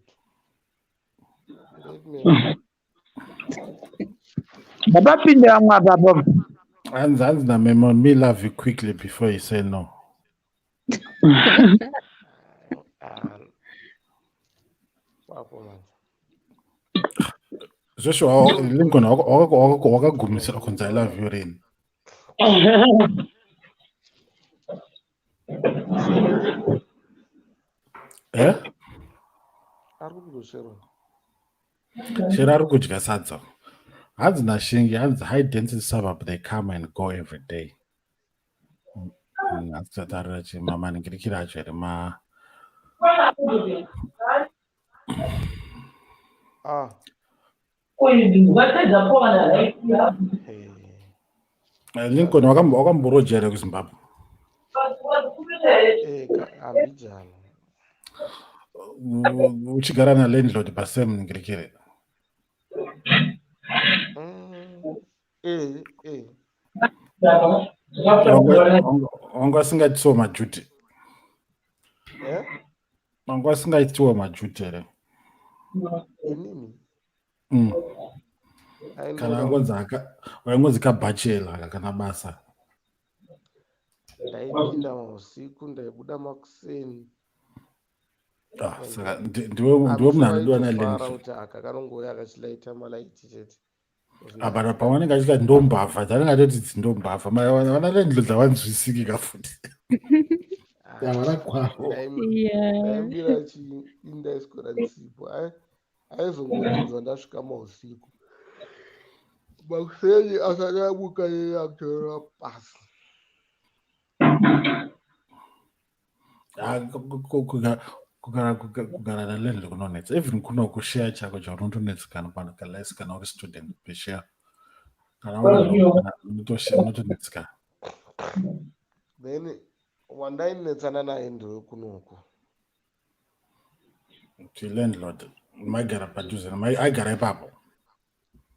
Let me Ndapapinde vamwe apapo. Hanzi namemo, me love you quickly before you say no. Ah, papo manje. Zveshuwa Lincoln wakagumisira kunzi I love you rini? Eh? Ari kupiko Sharon? Shero ari kudya sadza. Hanzi naShingi, hanzi high density suburb they come and go every day. Hanzi tatarira chi mamaningirikira acho here ma Ah. Eh, Lincoln wakamboroja here kuZimbabwe? Eh, ambijana. Uchigara nalandlord pasame ningirikire. Eh, eh. Wanga asingaitiwo majuti. Eh? Wanga asingaitiwo majuti here? Inini? Kana angonzi waingonzi kabhachela kana basa. Ndaipinda mausiku, ndaibuda makuseni. Ah, saka ndiwe munhu anodiwa nalandlord. Kuti aka kanongouya akachilaita malaiti chete. Apa pavanenge achikati ndombavha, dzanenge atoti idzi ndombavha. Vana landlord havanzwisiki kafuti. Havana kwavo. Ndaimbira ndaiswera ndisipo. Aizongonzwa ndasvika mausiku. Makuseni asati amuka iye akutorera pasi. Ah, kugara nalandlord kunonetsa. Even kuno kushare chako chaunotonetsekana less kana uri student kushare. Kana unotonetsekana. Then wandainetsana naye ndewe kunoku. Kuti landlord maigara padhuze aigara ipapo.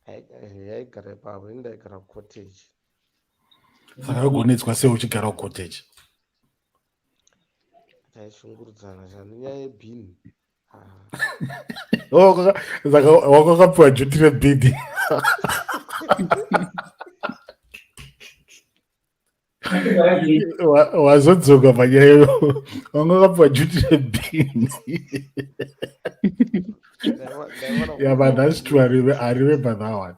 Aigara ipapo, ini ndaigara kucottage. Saka ugonetswa sei uchigara kucottage? Taishungurudzana chani nyaya yebhini. Saka wakapiwa duty rebhini. Wazodzoka panyaya iyo wanga wakapiwa duty rebhini. Yeah, but that's true. I remember that one.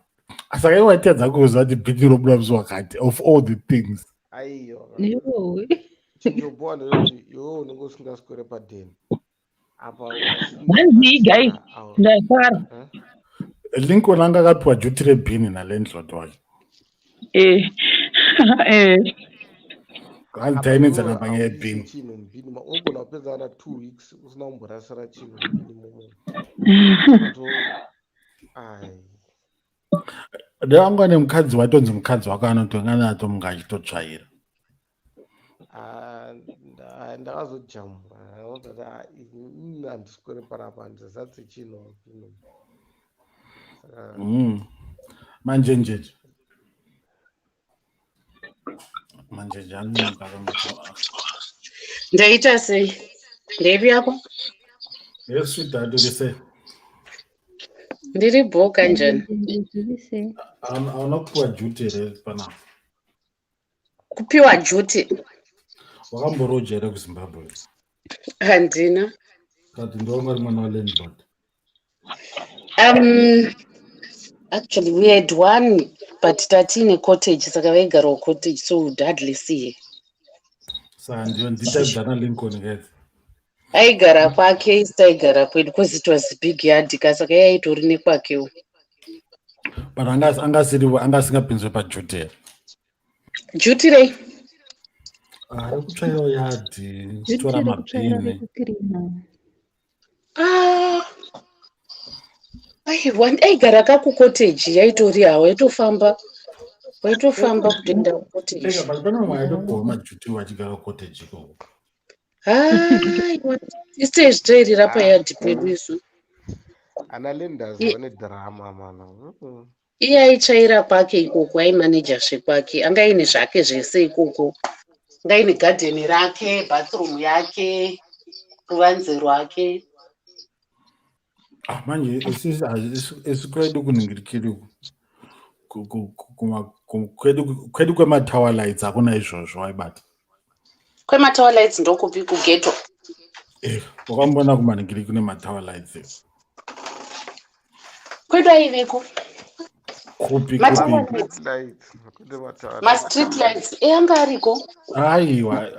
Saka iwe waitadza kuziva kuti bhini robuda musi wakati of all the things. Aiwa. Iwe. Chinobhowa ndechekuti iwewe unenge usingaswere padheni. Apa Hanzi guys, ndasara. Lincoln anga akapiwa duty rebhini nalandlord wake. Eh. Eh. Hanzi tainetsana panyaya yebhini. Chinhu mubhini unogona kupedza kana 2 weeks usina kumborasira chinhu mubhini momo. Ai. Dai wanga nemukadzi watonzi mukadzi wako anotonga nato munga achitotsvaira. Ndakazojamura ndakati ini handiswere panapa handizatse chinhu mubhini. Manjenjeje. Manjenje anomuka. Ndaita sei? Ndeipi yako? Yes, sweetheart, uri sei? Ndiri bho kanjani? Ndiri sei? Hauna kupiwa duty here panapa? Kupiwa duty? Wakamboroja here kuZimbabwe? Handina. Kati ndiwanga uri mwana walandlord. Actually we had one but tatine cottage saka vaigarawo cottage so we'd hardly see her. Saka ndiyo nditaidzana Lincoln guys. Aigara kwake isu taigara kwedu because it was big yard ka saka iye aitori nekwakewo. But angasiri angasingapinzwe paduty here. Duty rei? Ari kutsvairawo yadhi, Duty kutora rekutsvaira mabhini. rekucleana. Ah. Aiwa, aigara kakucottage yaitori hawo waitofamba waitofamba kutoenda kucottage. Ega, but pane vamwe vaitopiwa maduty vachigara kucottage ikoko. Haiwa, isu taizvitairira payadhi pedu isu. Ana lenders vane drama mana. Iye aitsvaira kwake ikoko, aimaneja zvekwake, anga aine zvake zvese ikoko. Anga aine gadheni rake, bathroom yake, ruvanze rwake. Ah, manje isusu isu kwedu kuningirikiri uku. Kwedu kwematower lights hakuna izvozvo waibata. Kwematower lights ndokupi kugeto? Eh, wakamboona kumaningiri kune matower lights. Kwedu aiveko. Kupi? Matower Kupi? lights. Street lights, kwete matower lights. Mastreet lights eyanga ariko. Aiwa,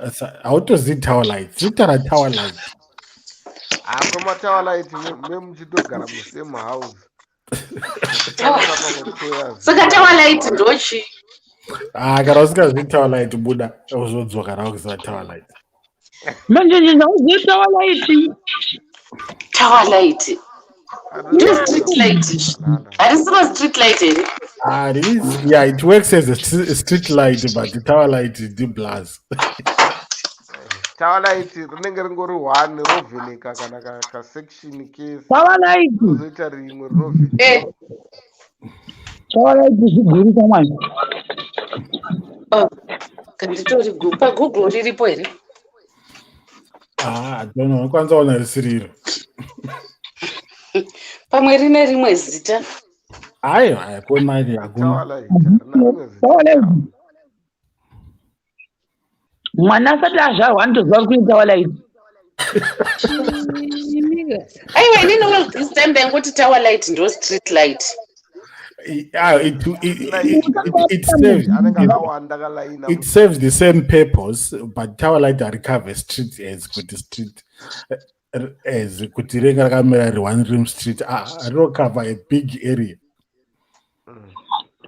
hautozivi tower light, zita tower light. Apa matower light me muchitogara musame house, muchishandisa pamwe toya. Saka tower light ndochi? Ah, kana usingazivi tower light, buda uzodzoka rakuziva tower light. Manje nje ndauziva tower light. Tower light ndo street light, harisi ma street light here? Ah, it is, yeah, it works as a street light, but the tower light is the blast. Tower light rinenge ringori one rovheneka kana kasection kese. Tower light. Kozoita rimwe rinovheneka. Eh. Tower light zviguru kamwana. Oh, kanditori paGoogle riripo here? Ah, I don't know, kwanza ona risiri iro. Pamwe rine rimwe zita. Aiwa, hakuna, hakuna. Tower light harina rimwe zita. Tower light, mwana asati azvarwa anotoziva kuti kune tower light. Chimika. Aiwa, inini all this time ndaingoti tower light ndo street light. Ah, it serves Anenge akawanda akalaina. It serves the same purpose, but tower light harikave street as kuti street as kuti ringe rakamira ri one room street. Ah, rinocover a big area.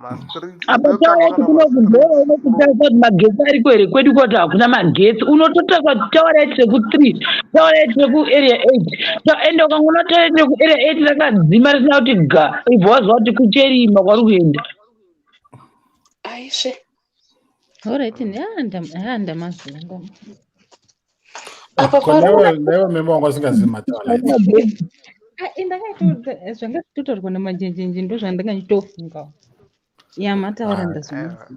Mastreets. Apa tower light kunokundora unokutarisa kuti magetsi ariko here. Kwedu kwati hakuna magetsi, unototarisa kuti tower light reku3, tower light rekuarea 8. Ende ukangoona tower light rekuarea 8 rakadzima risina kuti ga, ibva waziva kuti kucherima kwari kuenda. Aisve. Alright, ndamaziva. Apa Ko naiwe memba wanga usingazivi matower light? Zvanga zvitotaurwa namajenjenje ndo zvandanga ndichitofunga. Ya, mataura, ndazvimaziva.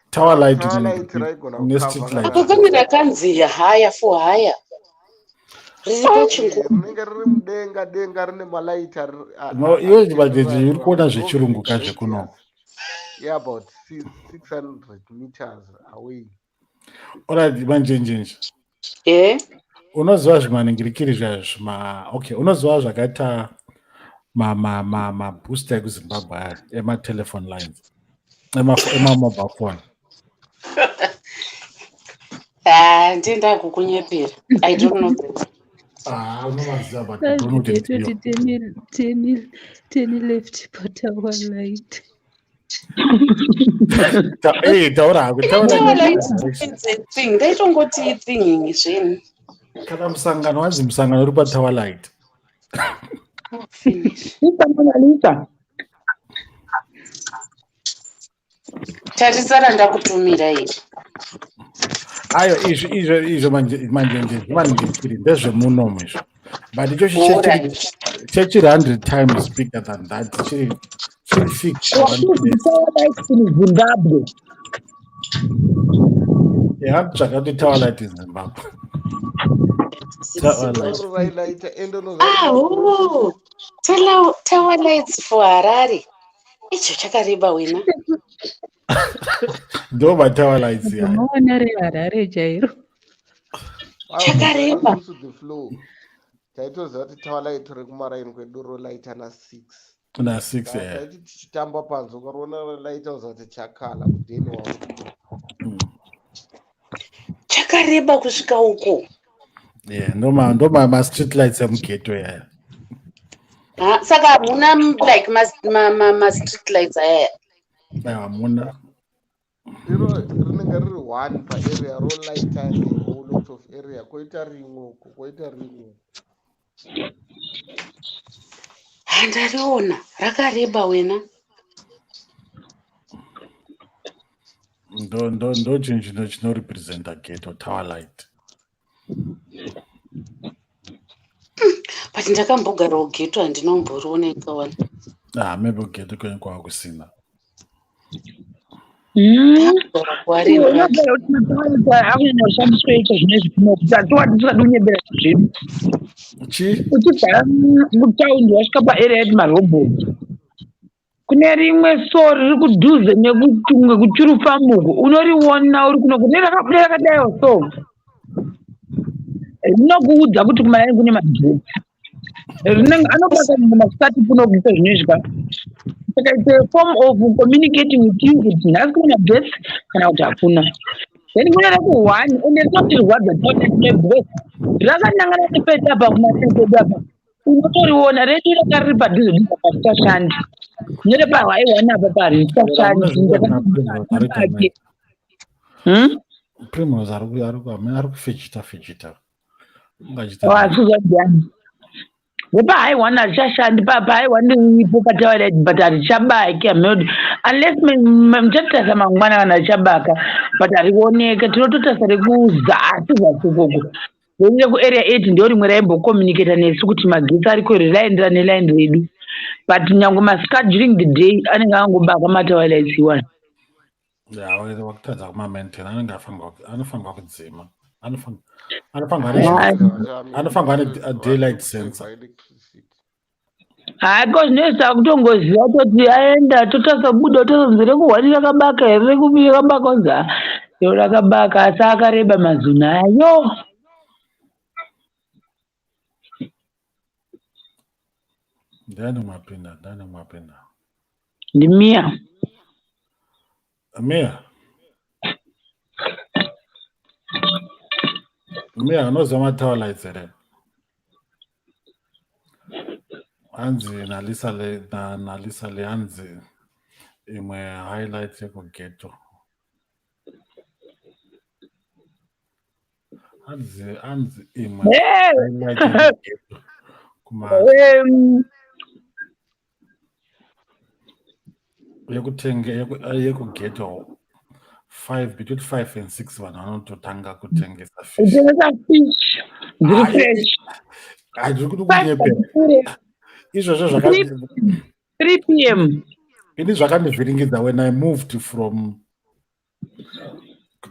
Tower light. Tower light raigona Ne street kukava. light. Apa pane rakanzi haya for haya riri pachingu. Rinenge riri mudenga denga, rine malaiti. No, iwe majenje uri kuona zvechirungu kazvekuno. Yeah, about 600 meters away. Alright, manjenjenje. E. Unoziva zvimaningirikiri zvazvima, okay, unoziva zvakaita mabooster ekuZimbabwe aya ematelephone lines, emamobile phone? Ha, ndienda kukunyepera, I don't know that. Ah, unovaziva, but you don't know kuti ndiyo. Toti turn left patower light. Taura hako, tower Tower light. light is a thing, ndaitongoti ithing zveni. Kana musangano wanzi musangano uri patower light. Finish. Lisa, Mona Lisa. Tarisara ndakutumira iri. Ayo, izvo izvo manjenje zvimaningirikiri ndezvemunomu izvo, but ichochi Alright. chechiri 100 times bigger than that, chiri fixed What one is the place. tower light in Zimbabwe? Yeah, zvakati tower light in Zimbabwe, tower light. Ro railaita ende. Ah, oh, tower lights for Harare, icho chakareba wena. Ndo matower lights ya. Maona reHarare chairo. Chakareba. The flow, taitoziva kuti tower light rekumaraini kwedu rolaita na6. Na6, yeah. Taiti tichitamba panze, ukariona rolaita uziva kuti chakala kudheni wangu. Chakareba kusvika uko. Yeah, ndo ma street lights emugeto yaya. Ha, saka hamuna like ma street lights ayaya? Aiwa, hamuna. Iro rinenge riri one paarea, rolaita a whole lot of area, koita rimwe uko, koita rimwe uko. Handariona, rakareba wena. Ndo chinhu chinorepresenta ghetto, tower light. But ndakambogarawo ghetto, handinomboriona ikawana. Ah, maybe ghetto kwenyu kwava kusina. Kugara kuAreni. Unogara kuti matower akunyanya kushandiswa ito zvinezvi kuno, kuti hatiwati tisingadi kunyebera zvedu. Chi? Uchigara mutaundi, wasvika paarea yati marobhoti, kune rimwe so riri kudhuze nekutumwe kuchurufamuko, unoriona uri kuno kune rakabuda rakadaiwo, so rinokuudza kuti kumaraini kune magetsi. Rinenge anobasa masikati kuno kuita zvinezvi ka. Saka it's a form of communicating with you kuti nhasi kune magetsi kana kuti hakuna. Then kune reku-one, ende rinotirwadza toilet because rakanangana nepeta apa kumasekedu apa, unotoriona redu ranga riri padhuze dhuze apa richashandi, nerepahwaiwana apa parichashandi. Primrose ari kufijita fijita. Asizvadiyani repahigh one harichashandi, pahigh one riripo patoilet but harichabaki hameno, unless muchatarisa mangwana kana richabaka, but harioneke. Tinototarisa rekuzasi zasi ikoko. Then rekuarea 8 ndo rimwe raimbocommunicata nesu kuti magetsi ariko here, raenderana neline redu, but nyange masikati during the day anenge angobaka matower lights iwani. Ya, wakutadza kumamaintain, anenge anofanirwa kudzima, anofanirwa ane daylight sensor. Hayi, ko zvinoisa kutongoziva toti aenda, totarisa buda, tozonzi rekuhwani rakabaka here, rekubi rakabaka, onzi iro rakabaka asi akareba mazuna ayo. Ndiani mwapinda? Ndiani mwapinda? Ndimiya. Mia, Mia, unoziva matower lights here? Hanzi naLisa le naLisa le, hanzi imwe highlight yekughetto, hanzi imwe highlight yekughetto kuma yekutenge yekughetto, 5, between 5 and 6 vanhu vanototanga kutengesa fish. Kutengesa fish dziri fresh. Handiri kuti kunyepera izvozvo zvaka 3 p.m. Ini zvakandivhiringidza when I moved from,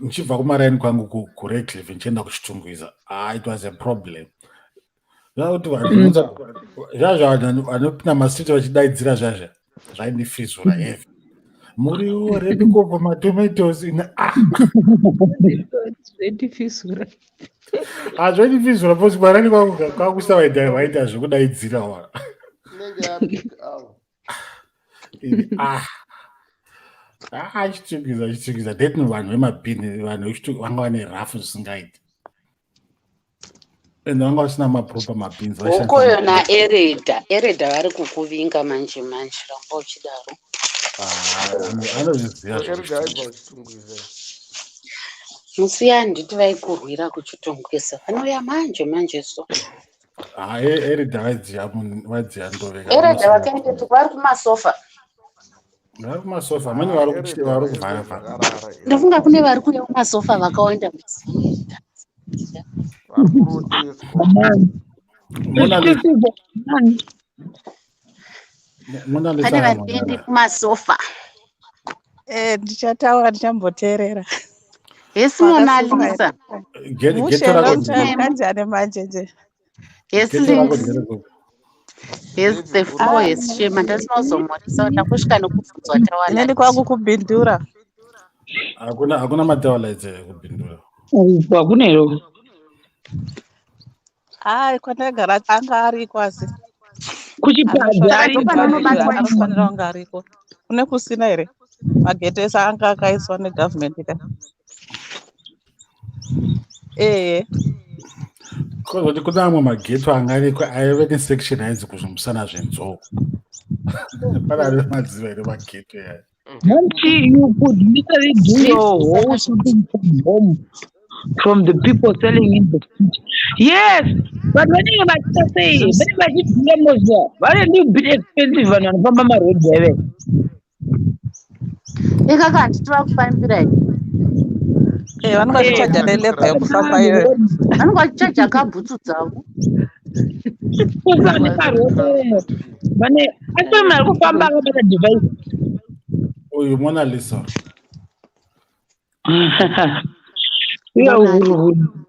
ndichibva kumaraini kwangu kuRedcliff ndichienda kuChitungwiza. Ah, it was a problem zvakuti vanhu zvazvo vanhu vanopinda mastreet vachidaidzira zvazvo zvaindifizura heavy, muriwo repikopo, matomatoes ine, ah. Zvendifizura. Hazvaindifizura because kumaraini kwangu kwakusa vaita zvekudaidzira wa. Inenge yapeak hour. Ah ah, Chitungwiza, Chitungwiza, then vanhu vemabhini, vanhu vanga vane rafu zvisingaiti and vanga vasina maproper mabhins. Hokoyo naEreda, Ereda vari kukuvinga manje manje, ramba uchidaro. Anozviziva. Erida aibva kuChitungwiza. Musiya, handiti vaikurwira kuChitungwiza, vanouya manje manje so. Erida vaidziya ndoveka. Ereda vakaendepi? Vari kumasofa. Vari kumasofa amene, vari kuvhara. Ndofunga kune vari kuuya kumasofa vakawanda. Vari kuroteswa. Monalisa. Pane vari kuende kumasofa. Ndichataura, ndichamboteerera. Hesi Monalisa. Mushe, long time, kanjani manje nje? Hesi Links, hesi the four, hesi Shema, ndasina kuzomhoresa, ndakusvika nokubvunzwa. Ineni kwangu kuBindura. Hakuna matower lights ekubhindura. Hakuna here? Ai, kwandagara anga ariko asi. Kuchipadza ariko. Anofanira kunge ariko. Kune kusina here? Mageti ese anga akaiswa negavhumendi ka. Ehe. Kozoti kune amwe maghetto anga ariko aive nesection ainzi kuzvimusana zvenzou. Pane ari madziva here maghetto yaya? Monty, you could literally do your whole shopping from home from the people selling in the street. Yes, but vanenge vachiita sei? Vanenge vachidhura mozva. Vari bit expensive vanhu vanofamba maroads aive. Ikaka handiti vakufambira here? Vanenge vachichaja nelebha yekufamba iyoyo. Vanenge vachichaja kabhutsu dzavo. Kusa neparoad vane asi munhu ari kufamba akabata device. Uyu Monalisa. Uya uhuru.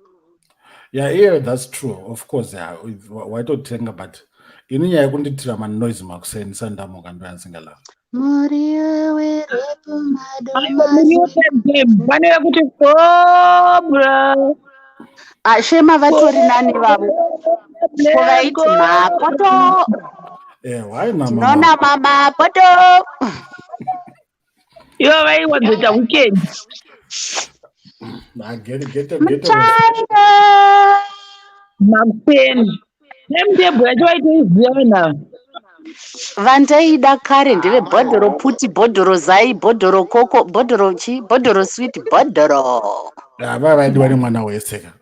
Yeah, that's true, of course. Yeah, waitotenga, but ini nyaya yekunditira manoise makuseni sandamuka ndoyansingalava. Muriwo werepo. Muriwo time pane yekuti cobra. Ashema vatori nani vavo ko vaiti makoto. Why nama? Tinona mama poto. Ivo vaiwanzoita weekend. Nah, get Muchairo. Makuseni. Timetable yacho vaitoiziva vanhu ava. Vandaida kare ndeve bhodhoro puti, bhodhoro zai, bhodhoro koko, bhodhoro chi, bhodhoro sweet, bhodhoro. Ava vaidiwa nemwana wese ka.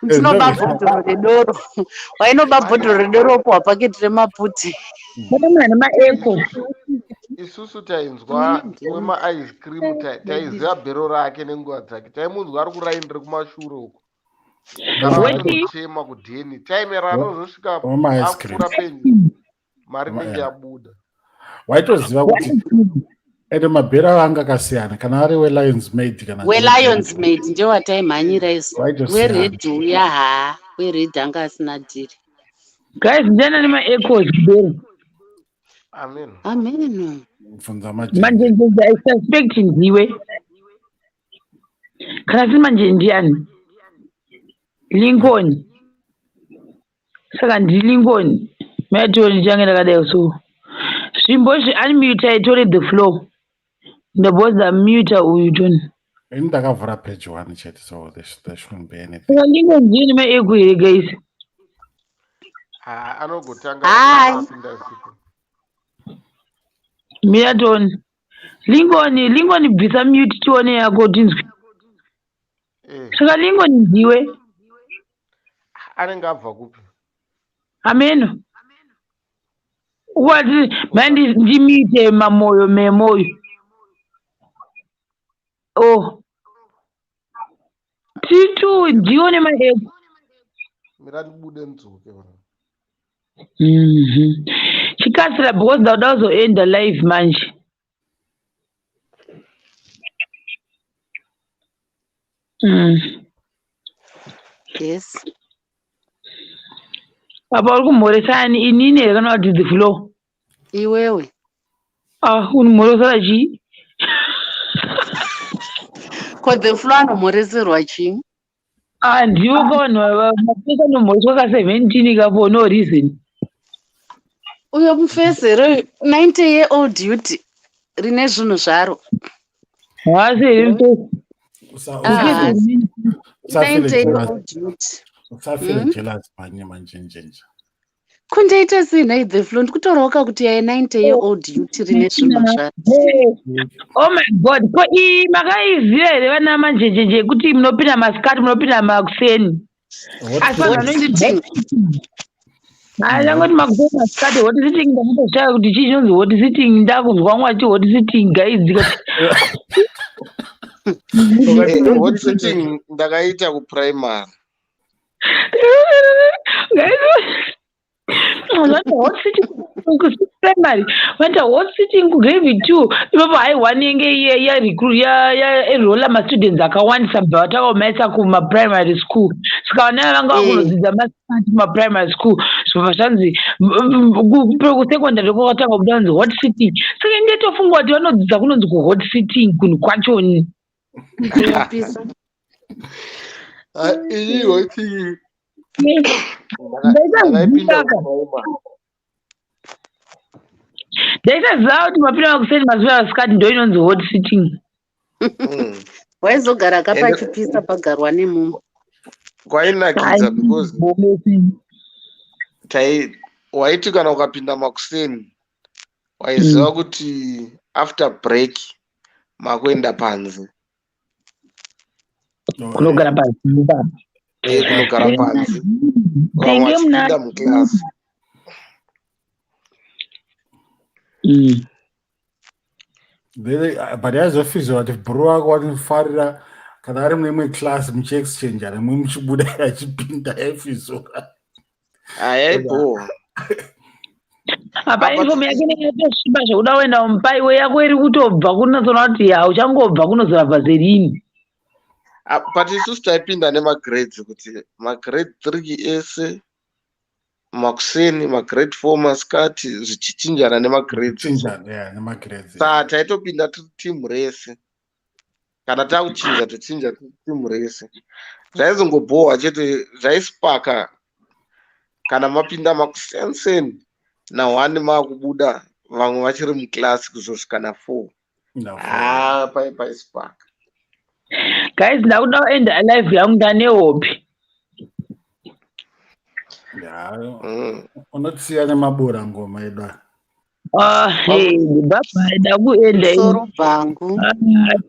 Tinoba bhodhoro redoro. Wainoba bhodhoro redoro wopuhwa paketi remaputi. Pane munhu ane maeko. Isusu tainzwa wemaice cream, taiziva bhero rake nenguva dzake. Taimunzwa ari kuraini rekumashure uko kana Weti. vatochema kudheni time raanozosvika Wema-ice cream. akura penyu mari inenge yabuda. Waitoziva kuti ende mabhero avo anga akasiyana kana ari weLions Made kana WeLions Made ndiwo wataimhanyira isu. Waitosiyana. Wered uya haa, wered anga asina dhiri. Guys, ndiani ane maechoes kubhero? Amen. Amen. Bvunza majeni. Manjenjenje, I suspect ndiwe. Kana si manje ndiani? Lincoln. Saka ndiLincoln. Maitoni ndichange ndakadai so. Zvimbo zvi unmute itore the floor. Ndabhoza mute uyu Tony. Ini ndakavhura page one chete, so there shouldn't be anything. Saka Lincoln ndiye nemaecho here, guys? Ha, anogotanga Hi. apinda sipo. Mira Tony. Lincoln, Lincoln, bvisa mute tione yako tinzwe. Saka Lincoln ndiwe. Anenge abva kupi? Ameno. Wati mandi ndimite mamoyo memoyo. Oh. Titu ndiwo nemaecho. Mira ndibude ndidzoke bro. Chikasira because ndauda kuzoenda live manje. Yes. Apa uri kumhoresa ani, inini here kana kuti the floor? Iwewe. Ah, unimhoresera chii? Ko the floor anomhoreserwa chii? Ah, ndiwo ka vanhu ava mapesa anomhoreswa ka 17 ka for no reason. Uyo mufesero 90 year old youth rine zvinhu zvaro. Haasi here mufesi? Ah, Usafeel 90 year jealous. old youth. Usafeel jealous manye manjenjenje. Kundoita sei nhai the floor? Ndikutorawo kakuti yai 90 year old youth rine zvinhu zvaro. Hey. Oh my God, ko iyi makaiziva here vana manjenjenje yekuti munopinda masikati, munopinda makuseni? Asi vanhu Hot vanoiti sitting. Ndangoti makuseni masikati hot sitting, ndakatoshaya kuti chii chinonzi hot sitting, ndakunzwa mwe achi hot sitting guys ndikati Hot sitting ndakaita kuprimary. Guys, vanoita hot sitting kuprimary, vanoita hot sitting kugrade 2 ipapo. Haiwa, nenge yaenrola mastudents akawandisa bva vatakaomaisa kumaprimary school, saka vana vanga vakunodzidza masikati kumaprimary school, zvobva zvanzi kusecondary kwakatanga kuda kunzi hot sitting. Saka ndetofunga kuti vanodzidza kunonzi kuhot sitting kunhu kwachoni. Kunopisa. Ah, ini hot sitting ndakaipinda Ndaisazivaka. kuprimary. Ndaisaziva kuti mapinda makuseni, mazuva masikati ndo inonzi hot sitting. Waizogara Ende kapachipisa pagarwa nemumwe. Kwainakidza because tai waiti kana ukapinda makuseni waiziva kuti after break makuenda panze. Kunogara panze baba. Kunogara panze vamwe Tenge muna vachipinda muklasi. But yaizofizwa kuti bhuru wako wanofarira kana ari muimwe class muchiexchange mwe muchibuda achipinda, yaifizura. Ayaibhowa. Apa Apa uniform yake inenge yatosviba zvekuda kuenda mumba, iwe yako iri kutobva kunozoona kuti hauchangobva kunozora vhazerini. Ah, but isusu taipinda nemagrades, kuti magrade 3 ese makuseni, magrade 4 masikati, zvichichinjana nemagrades. Chinjana, yeah, nemagrades. Saa taitopinda tiri timu rese. Kana takuchinja tochinja tiri timu rese. Zvaizongobhowa chete, zvaispaka kana mapinda makuseniseni. Na1 maakubuda, vamwe vachiri muclass kuzosvika na4. Na4. Ha, pai paispark. Guys, ndakuda kuenda live yangu, ndane hope. Ya, unotisiya nemabura ngoma edu aya. Ah, hey, bye bye, ndakuenda. Soro bhangu. Ah.